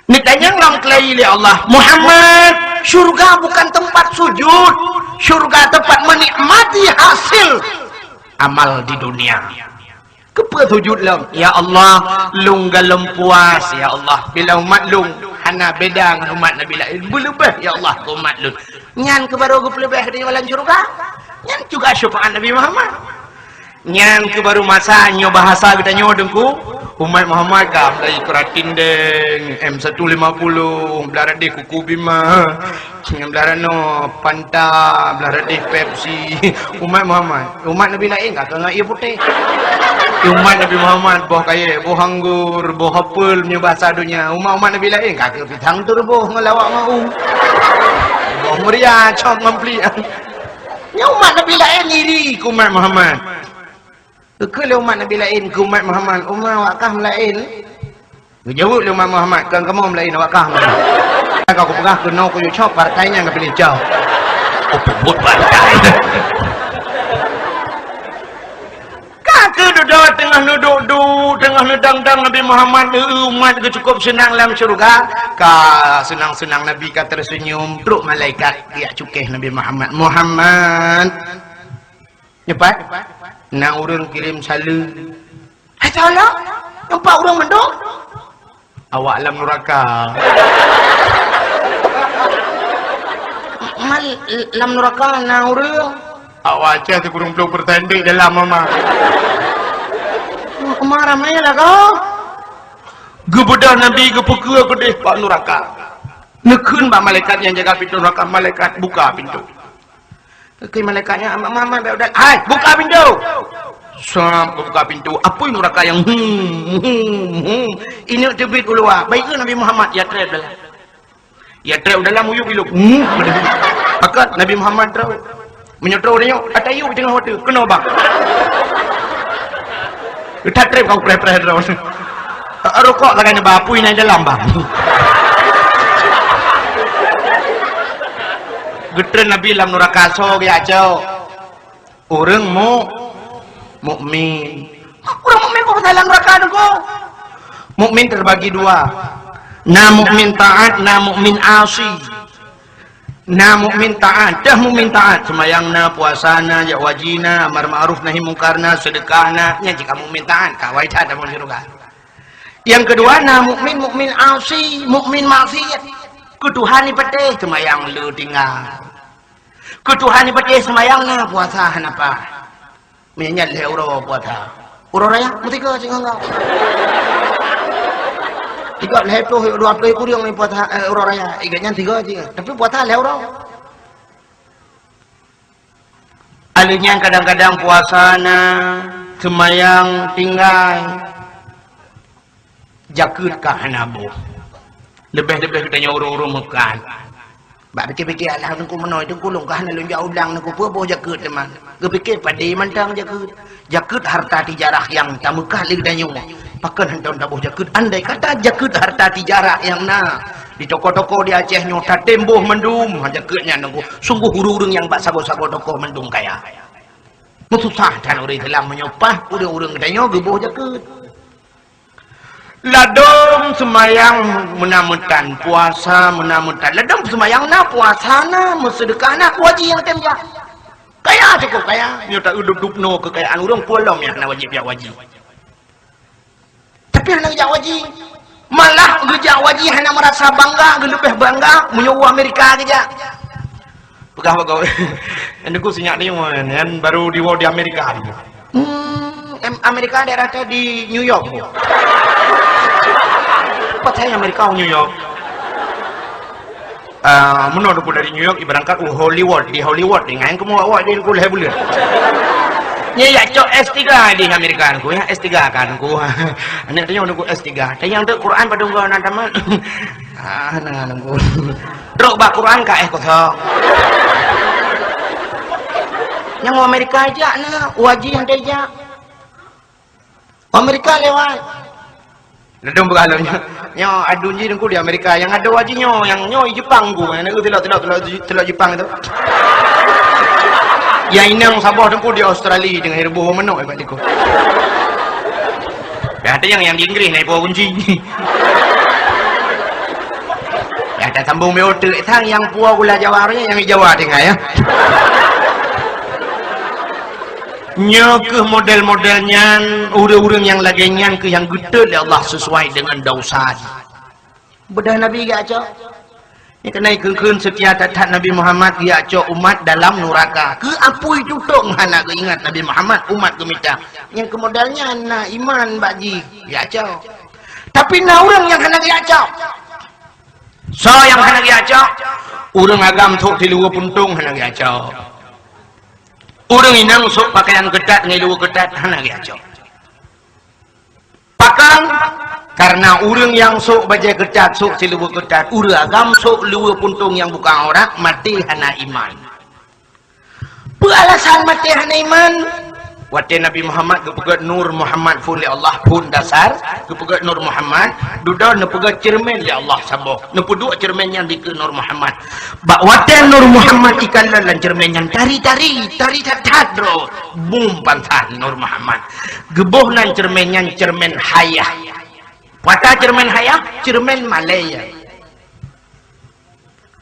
Neutanyong lom keulayi lé Allah, "Muhammad, syeuruga bukan tempat sujud. Syeuruga tempat menikmati hasil amal di dunia." "Keupeue sujut lom?" "Ya Allah, lôn gohlom puas, ya Allah, bila umat lôn hana beda ngon umat Nabi laén, beuleubeh, ya Allah, keu umat lôn." Nyan keuh baru geupeuleubeh di dalam syeuruga. Nyan juga syafaat Nabi Muhammad. Nyan keuh baru masa nyoe bahasa geutanyoe Teungku, umat Muhammad ka mulai kuratin deng, M satu lima puluh, blah radeh kuku bima, blah ranoe Fanta, blah radeh Pepsi. Umat Muhammad, umat Nabi laén ka keu ngon ie putéh. Umat Nabi Muhammad boh kayée, boh anggur, boh apel meunyoe bahasa donya. Umat-umat Nabi laén ka keu pisang turboh ngon lawak maum. Boh meuria cok ngon pliek. Nyoe umat Nabi laén iri keu umat Muhammad. Geukheun lé umat Nabi laén keu umat Muhammad, "Umat awak kah meulaén?" Geujaweueb lé umat Muhammad, "Kon kamoe meulaén, awak kah meulaén." Ka kupeugah keunoe kuyue cok partai nyang ka piléh cok. Oh, peubuet partai. Ka keuh dudoe teungoh neuduek-duek, teungoh neudong-dong Nabi Muhammad, eu, umat geuh cukup seunang lam syeuruga. Ka seunang-seunang Nabi ka terseunyum, trok malaikat geujak cukéh Nabi Muhammad. "Muhammad." Nyoe pat, na ureuëng kirém saleuem. Hai, salah? Nyoe pat ureuëng mandum? Awak lam nuraka. Man lam nuraka na ureuëng? Awak Aceh sikureueng ploh persen dek dalam mama. Uma ramai lah kau. Geubeudôh Nabi geupeukeue keudeh bak nuraka. Neukheun bak malaikat nyang jaga pintoe nuraka, "Malaikat, buka pintoe." Keu malaikat nyan, "Muhammad, bèk udah." "Hai, buka pintoe!" Sab, buka pintoe. Apui nuraka nyang hum, hum, hum. Ineuk teubiet u luwa. Bayeue Nabi Muhammad, ya trép dalam. Ya trép dalam, uyup ilok. Hmm. Maka Nabi Muhammad trok. Meunyoe trok nyoe, ata yub teungoh watèe. Keunoe bang. Udah trép kau preh-preh terus. Rukok sagai nibak apui na dalam, bang. Geutreun Nabi lam nuraka soe geujak cok? Ureueng mu-, mukmin. Ureueng mukmin peue pasai lam nuraka nyoe? Mukmin terbagi dua. Na mukmin taat, na mukmin asi. Na mukmin taat, dah mukmin taat, seumayang na, puasa na, jak haji na, amar ma'ruf nahi mungkar na, seudeukah na, nyan jih ka mukmin taat, ka awai that dalam syeuruga. Nyang keudua na mukmin, mukmin asi, mukmin maksiat. Keu Tuhan jipatéh, seumayang le tinggai. Keu Tuhan jipatéh, seumayang na, puasa hana paih. Meunyan lhèe uroe puasa. Uroe raya, meutiga cit ngon gau. Tiga lhèe ploh, dua ploh kureueng ni puasa, eh, uroe raya. Ingat nyan tiga cit. Tapi puasa lhèe uroe. Alèh nyan kadang-kadang puasa na, seumayang tinggai. Jakeuet ka hana boh. Leubeh-leubeh geutanyoe ureuëng-ureuëng meukat. Bak pike-pike, "Alah, Teungku meunoe, Teungku lôn ka hana lôn jak u blang, Teungku, peue boh jakeuet teuma?" Geupike padé mantong jakeuet. Jakeuet harta tijarah nyang tameukah lé geutanyoe. Pakon hantom taboh jakeuet? Andai kata jakeuet harta tijarah nyang na di toko-toko di Aceh nyoe, tatem boh mandum jakeuet nyan, Teungku. Sungguh ureuëng-ureuëng nyang bak sagoe-sagoe toko mandum kaya. Meususah that ureuëng Islam meunyoe paih ureuëng-ureuëng geutanyoe geuboh jakeuet. Ladôm seumayang meunan meutan, puasa meunan meutan. Ladôm seumayang na, puasa na, meuseudeukah na, haji nyang tem jak. Kaya cukup kaya. Nyoe ta udub-dub noe keukayaan ureuëng, peue lom nyang hana wajéb jak haji. Tapi hana geujak haji. Malah geujak haji hana meurasa bangga, geuleubeh bangga meunyoe u Amerika geujak. Peugah bak gob. Nyan Teungku sinyak ni, nyan baru diwoe di Amerika. Hmm, em, Amerika daerah teh di New York. Pat hai Amerika u New York. Ah, meunoe Teungku dari New York, iberangkat u Hollywood, di Hollywood, ingat kamoe awak di Teungku lhèe buleuen. Nyan jak cok S tiga di Amerika Teungku, ya, S tiga kan Teungku. Aneuk tanyoe Teungku S tiga. Tanyong tu Quran padum goe na tamat. Ah, na Teungku. Trok bak Quran ka éh kosong. Nyang u Amerika jak na, u haji hana jak. Amerika lewat. Ladôm beuralon nyoe. Nyoe aduen jih Teungku di Amerika. Nyang adoe haji nyoe, nyang nyoe di Jepang Teungku. Nyang nyoe tilok, tilok, tilok, tilok Jepang tu. Nyang inong saboh Teungku di Australia deungon ruboh manok ibat tiku. Dah ada nyang, nyang di Inggris na ipo kunci. Dah ada sambung B O T sang nyang puwoe gula Jawa roh nyang di Jawa tinggai ya. Nyoe kheueh model-model nyan, ureuëng-ureuëng nyang lagée nyan kheueh nyang geutot lé Allah sesuai dengan dosa jih. Beudah Nabi geujak cok. Nyan keunan kheun-kheun seutia that-that Nabi Muhammad geujak cok umat dalam nuraka. Keu apui tutong hana geuingat Nabi Muhammad, umat geumita. Nyang keu model nyan na iman bak jih geujak cok. Tapi na ureuëng nyang hana geujak cok. Soe nyang hana geujak cok? Ureuëng agam sôk siluweue puntông hana geujak cok. Ureuëng inong sôk pakaian keutat ngon luweue keutat hana geujak cok. Pakon? Kareuna ureuëng nyang sôk bajée keutat, sôk siluweue keutat, ureuëng agam sôk luweue puntông nyang buka aurat, maté hana iman. Peue alasan maté hana iman? Watée Nabi Muhammad geupeugét Nur Muhammad phon lé Allah, phon dasar, geupeugét Nur Muhammad, dudoe neupeugét ceureumen lé Allah saboh. Neupeuduek ceureumen nyan dikeue Nur Muhammad. Bak watée Nur Muhammad ikalon lam ceureumen nyan tari-tari, tari that-that droe, bum pansan Nur Muhammad. Geuboh nan ceureumen nyan ceureumen hayah. Peue ata ceureumen hayah? Ceureumen malée.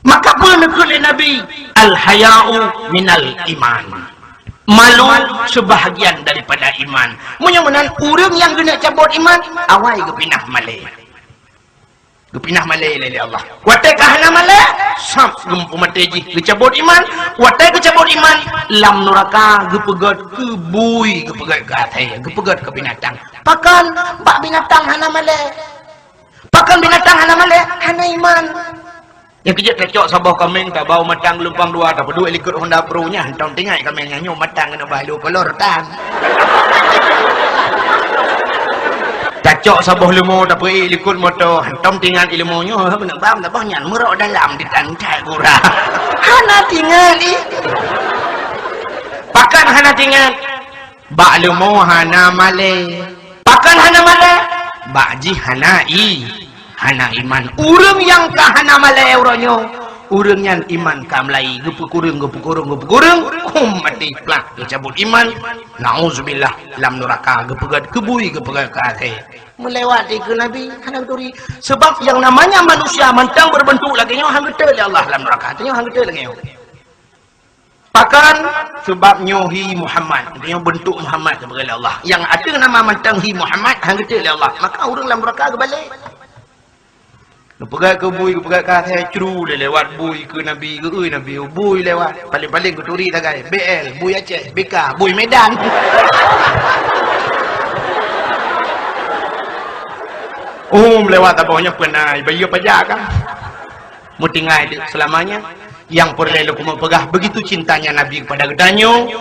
Maka peue neukheun lé Nabi? Al-haya'u minal iman. Malu sebahagian daripada iman. Meunyoe meunan ureuëng nyang geuneuk cabot iman, awai geupinah malée. Geupinah malée lé, lé Allah. Watée ka hana malée, sab geupeumaté jih geucabot iman. Watée geucabot iman, lam nuraka geupeugét keu bui, geupeugét keu asée, geupeugét keu binatang. Pakon? Bak binatang hana malée. Pakon binatang hana malée? Hana iman. Nyang keujeuet tacok saboh kaméng tabau matang geulumpang dua, tapeuduek likot Honda Pro nyan, hantom tingai kaméng nyan nyoe matang keuneuk bah lheueh kolor tan. Tacok saboh leumo tapeuék likot moto, hantom tingat leumo nyoe keuneuk bam saboh nyan meurok dalam ditan cai gura. Hana tingat ih. Pakon hana tingat? Bak leumo hana malée. Pakon hana malée? Bak jih hana i, hana iman. Ureuëng nyang ka hana malée uroe nyoe, ureuëng nyan iman ka meulai, geupeukureueng, geupeukureueng, geupeukureueng, hum maté plak geucabot iman. Nauzubillah, lam nuraka geupeugét keu bui, geupeugét keu asée. Meulewat dikeue Nabi hana geuturi. Sebab yang namanya manusia mantong berbentuk lagée nyoe hana geuturi lé Allah lam nuraka. Tanyoe hana geuturi lagée nyoe. Pakon? Sebab nyoe hi Muhammad. Nyoe bentuk Muhammad geupeugah lé Allah. Nyang ateueh nama mantong hi Muhammad, hana geuteuek lé Allah. Maka ureuëng lam nuraka geubalek. Geupeugah keu bui, geupeugah keu asée, cru lé lewat bui keu Nabi, geu-, ui Nabi, bui lewat. Paléng-paléng geuturi sagai, B L, bui Aceh, B K, bui Medan. Um, lewat saboh nyoe peue na, bayeue pajak kan? Meutinggai deuek seulamanya. Nyang peureulée lôn keumeung peugah, begitu cintanya Nabi kepada geutanyoe,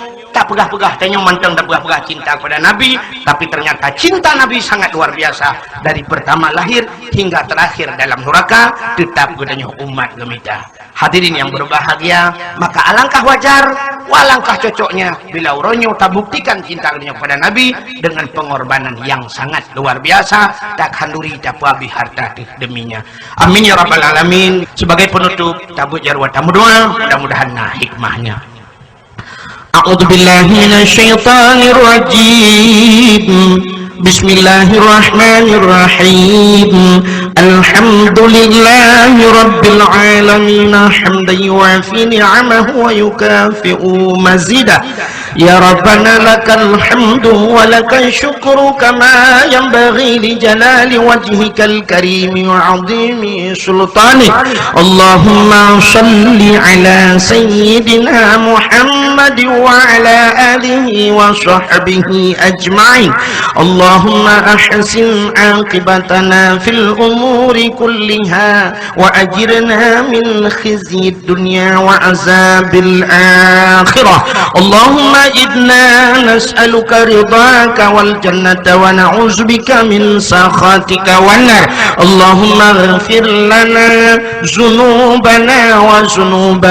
Peugah-peugah tanyoe mantong tapeugah-peugah cinta kepada Nabi, tapi ternyata cinta Nabi sangat luar biasa. Dari pertama lahir hingga terakhir dalam nuraka, tetap geutanyoe umat geumita. Hadirin yang berbahagia, maka alangkah wajar, alangkah cocoknya bila uroe nyoe tabuktikan cinta geutanyoe kepada Nabi dengan pengorbanan yang sangat luar biasa, takhanduri tapeuabéh harta teuh demi nya. Amin ya rabbal alamin. Sebagai penutup, tabuet jaroe tameudoa, mudah-mudahan na hikmahnya. أعوذ بالله من الشيطان الرجيم. بسم الله الرحمن الرحيم. الحمد لله رب العالمين، حمدا يوافي نعمه ويكافئ مزيده. يا ربنا لك الحمد ولك الشكر كما ينبغي لجلال وجهك الكريم وعظيم سلطانك. اللهم صل على سيدنا محمد وعلى آله وصحبه أجمعين. اللهم أحسن عاقبتنا في الأمور كلها وأجرنا من خزي الدنيا وعذاب الآخرة. اللهم إنا نسألك رضاك والجنة ونعوذ بك من سخطك والنار. اللهم اغفر لنا ذنوبنا وذنوب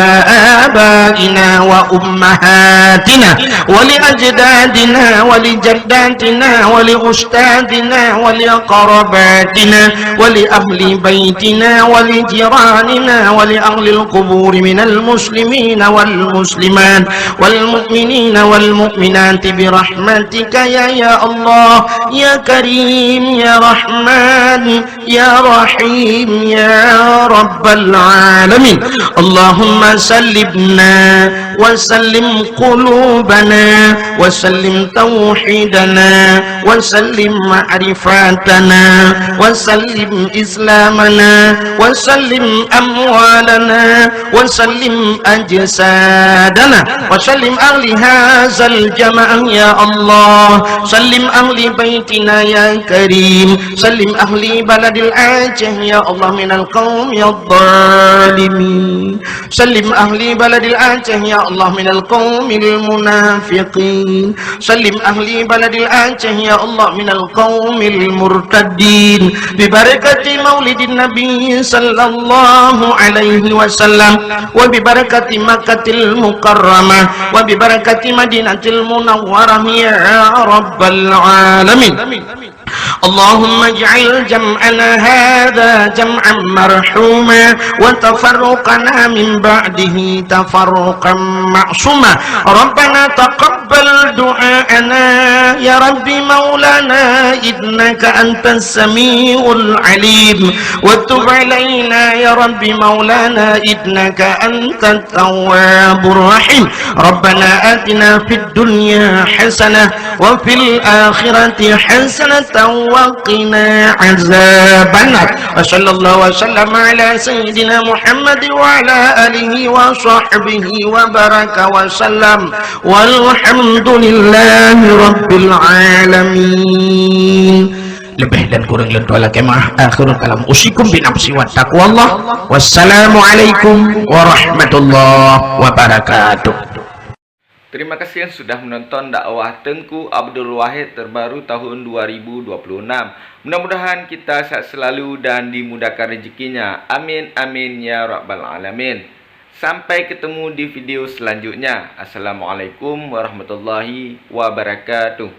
آبائنا وأمهاتنا ولأجدادنا ولجداتنا ولأستاذنا ولأقربائنا ولأهل بيتنا ولجيراننا ولأهل القبور من المسلمين والمسلمات والمؤمنين والمؤمنات برحمتك يا، يا الله، يا كريم، يا رحمن، يا رحيم، يا رب العالمين. اللهم سلمنا وسلم قلوبنا وسلم توحيدنا وسلم معرفتنا وسلم إسلامنا وسلم أموالنا وسلم أجسادنا وسلم أهل هذا الجماعة يا الله. سلم أهل بيتنا يا كريم. سلم أهل بلد العاجة يا الله من القوم الظالمين. سلم أهل بلد العاجة يا الله من القوم المنافقين. سلم أهل بلد العاجة يا الله من القوم المرتدين. ببركة مولد النبي صلى الله عليه وسلم وببركة مكة المكرمة وببركة مدينة المنورة يا رب العالمين. اللهم اجعل جمعنا هذا جمعا مرحوما وتفرقنا من بعده تفرقا معصوما. ربنا تقبل دعاءنا يا رب مولانا إنك أنت السميع العليم وتب علينا يا رب مولانا إنك أنت التواب الرحيم. ربنا آتنا في الدنيا حسنة وفي الآخرة حسنة وقنا عذاب النار. وصلى الله وسلم على سيدنا محمد وعلى آله وصحبه وبارك وسلم. والحمد لله رب العالمين. Leubeh dan kureueng lôn tuan lakée meu'ah. Akhirul kalam. Usikum bi nafsi wa taqwallah. Wassalamualaikum warahmatullahi wabarakatuh. Terima kasih yang sudah menonton dakwah Teungku Abdul Wahid terbaru tahun dua ribu dua puluh enam. Mudah-mudahan kita sehat selalu dan dimudahkan rezekinya. Amin, amin, ya rabbal alamin. Sampai ketemu di video selanjutnya. Assalamualaikum warahmatullahi wabarakatuh.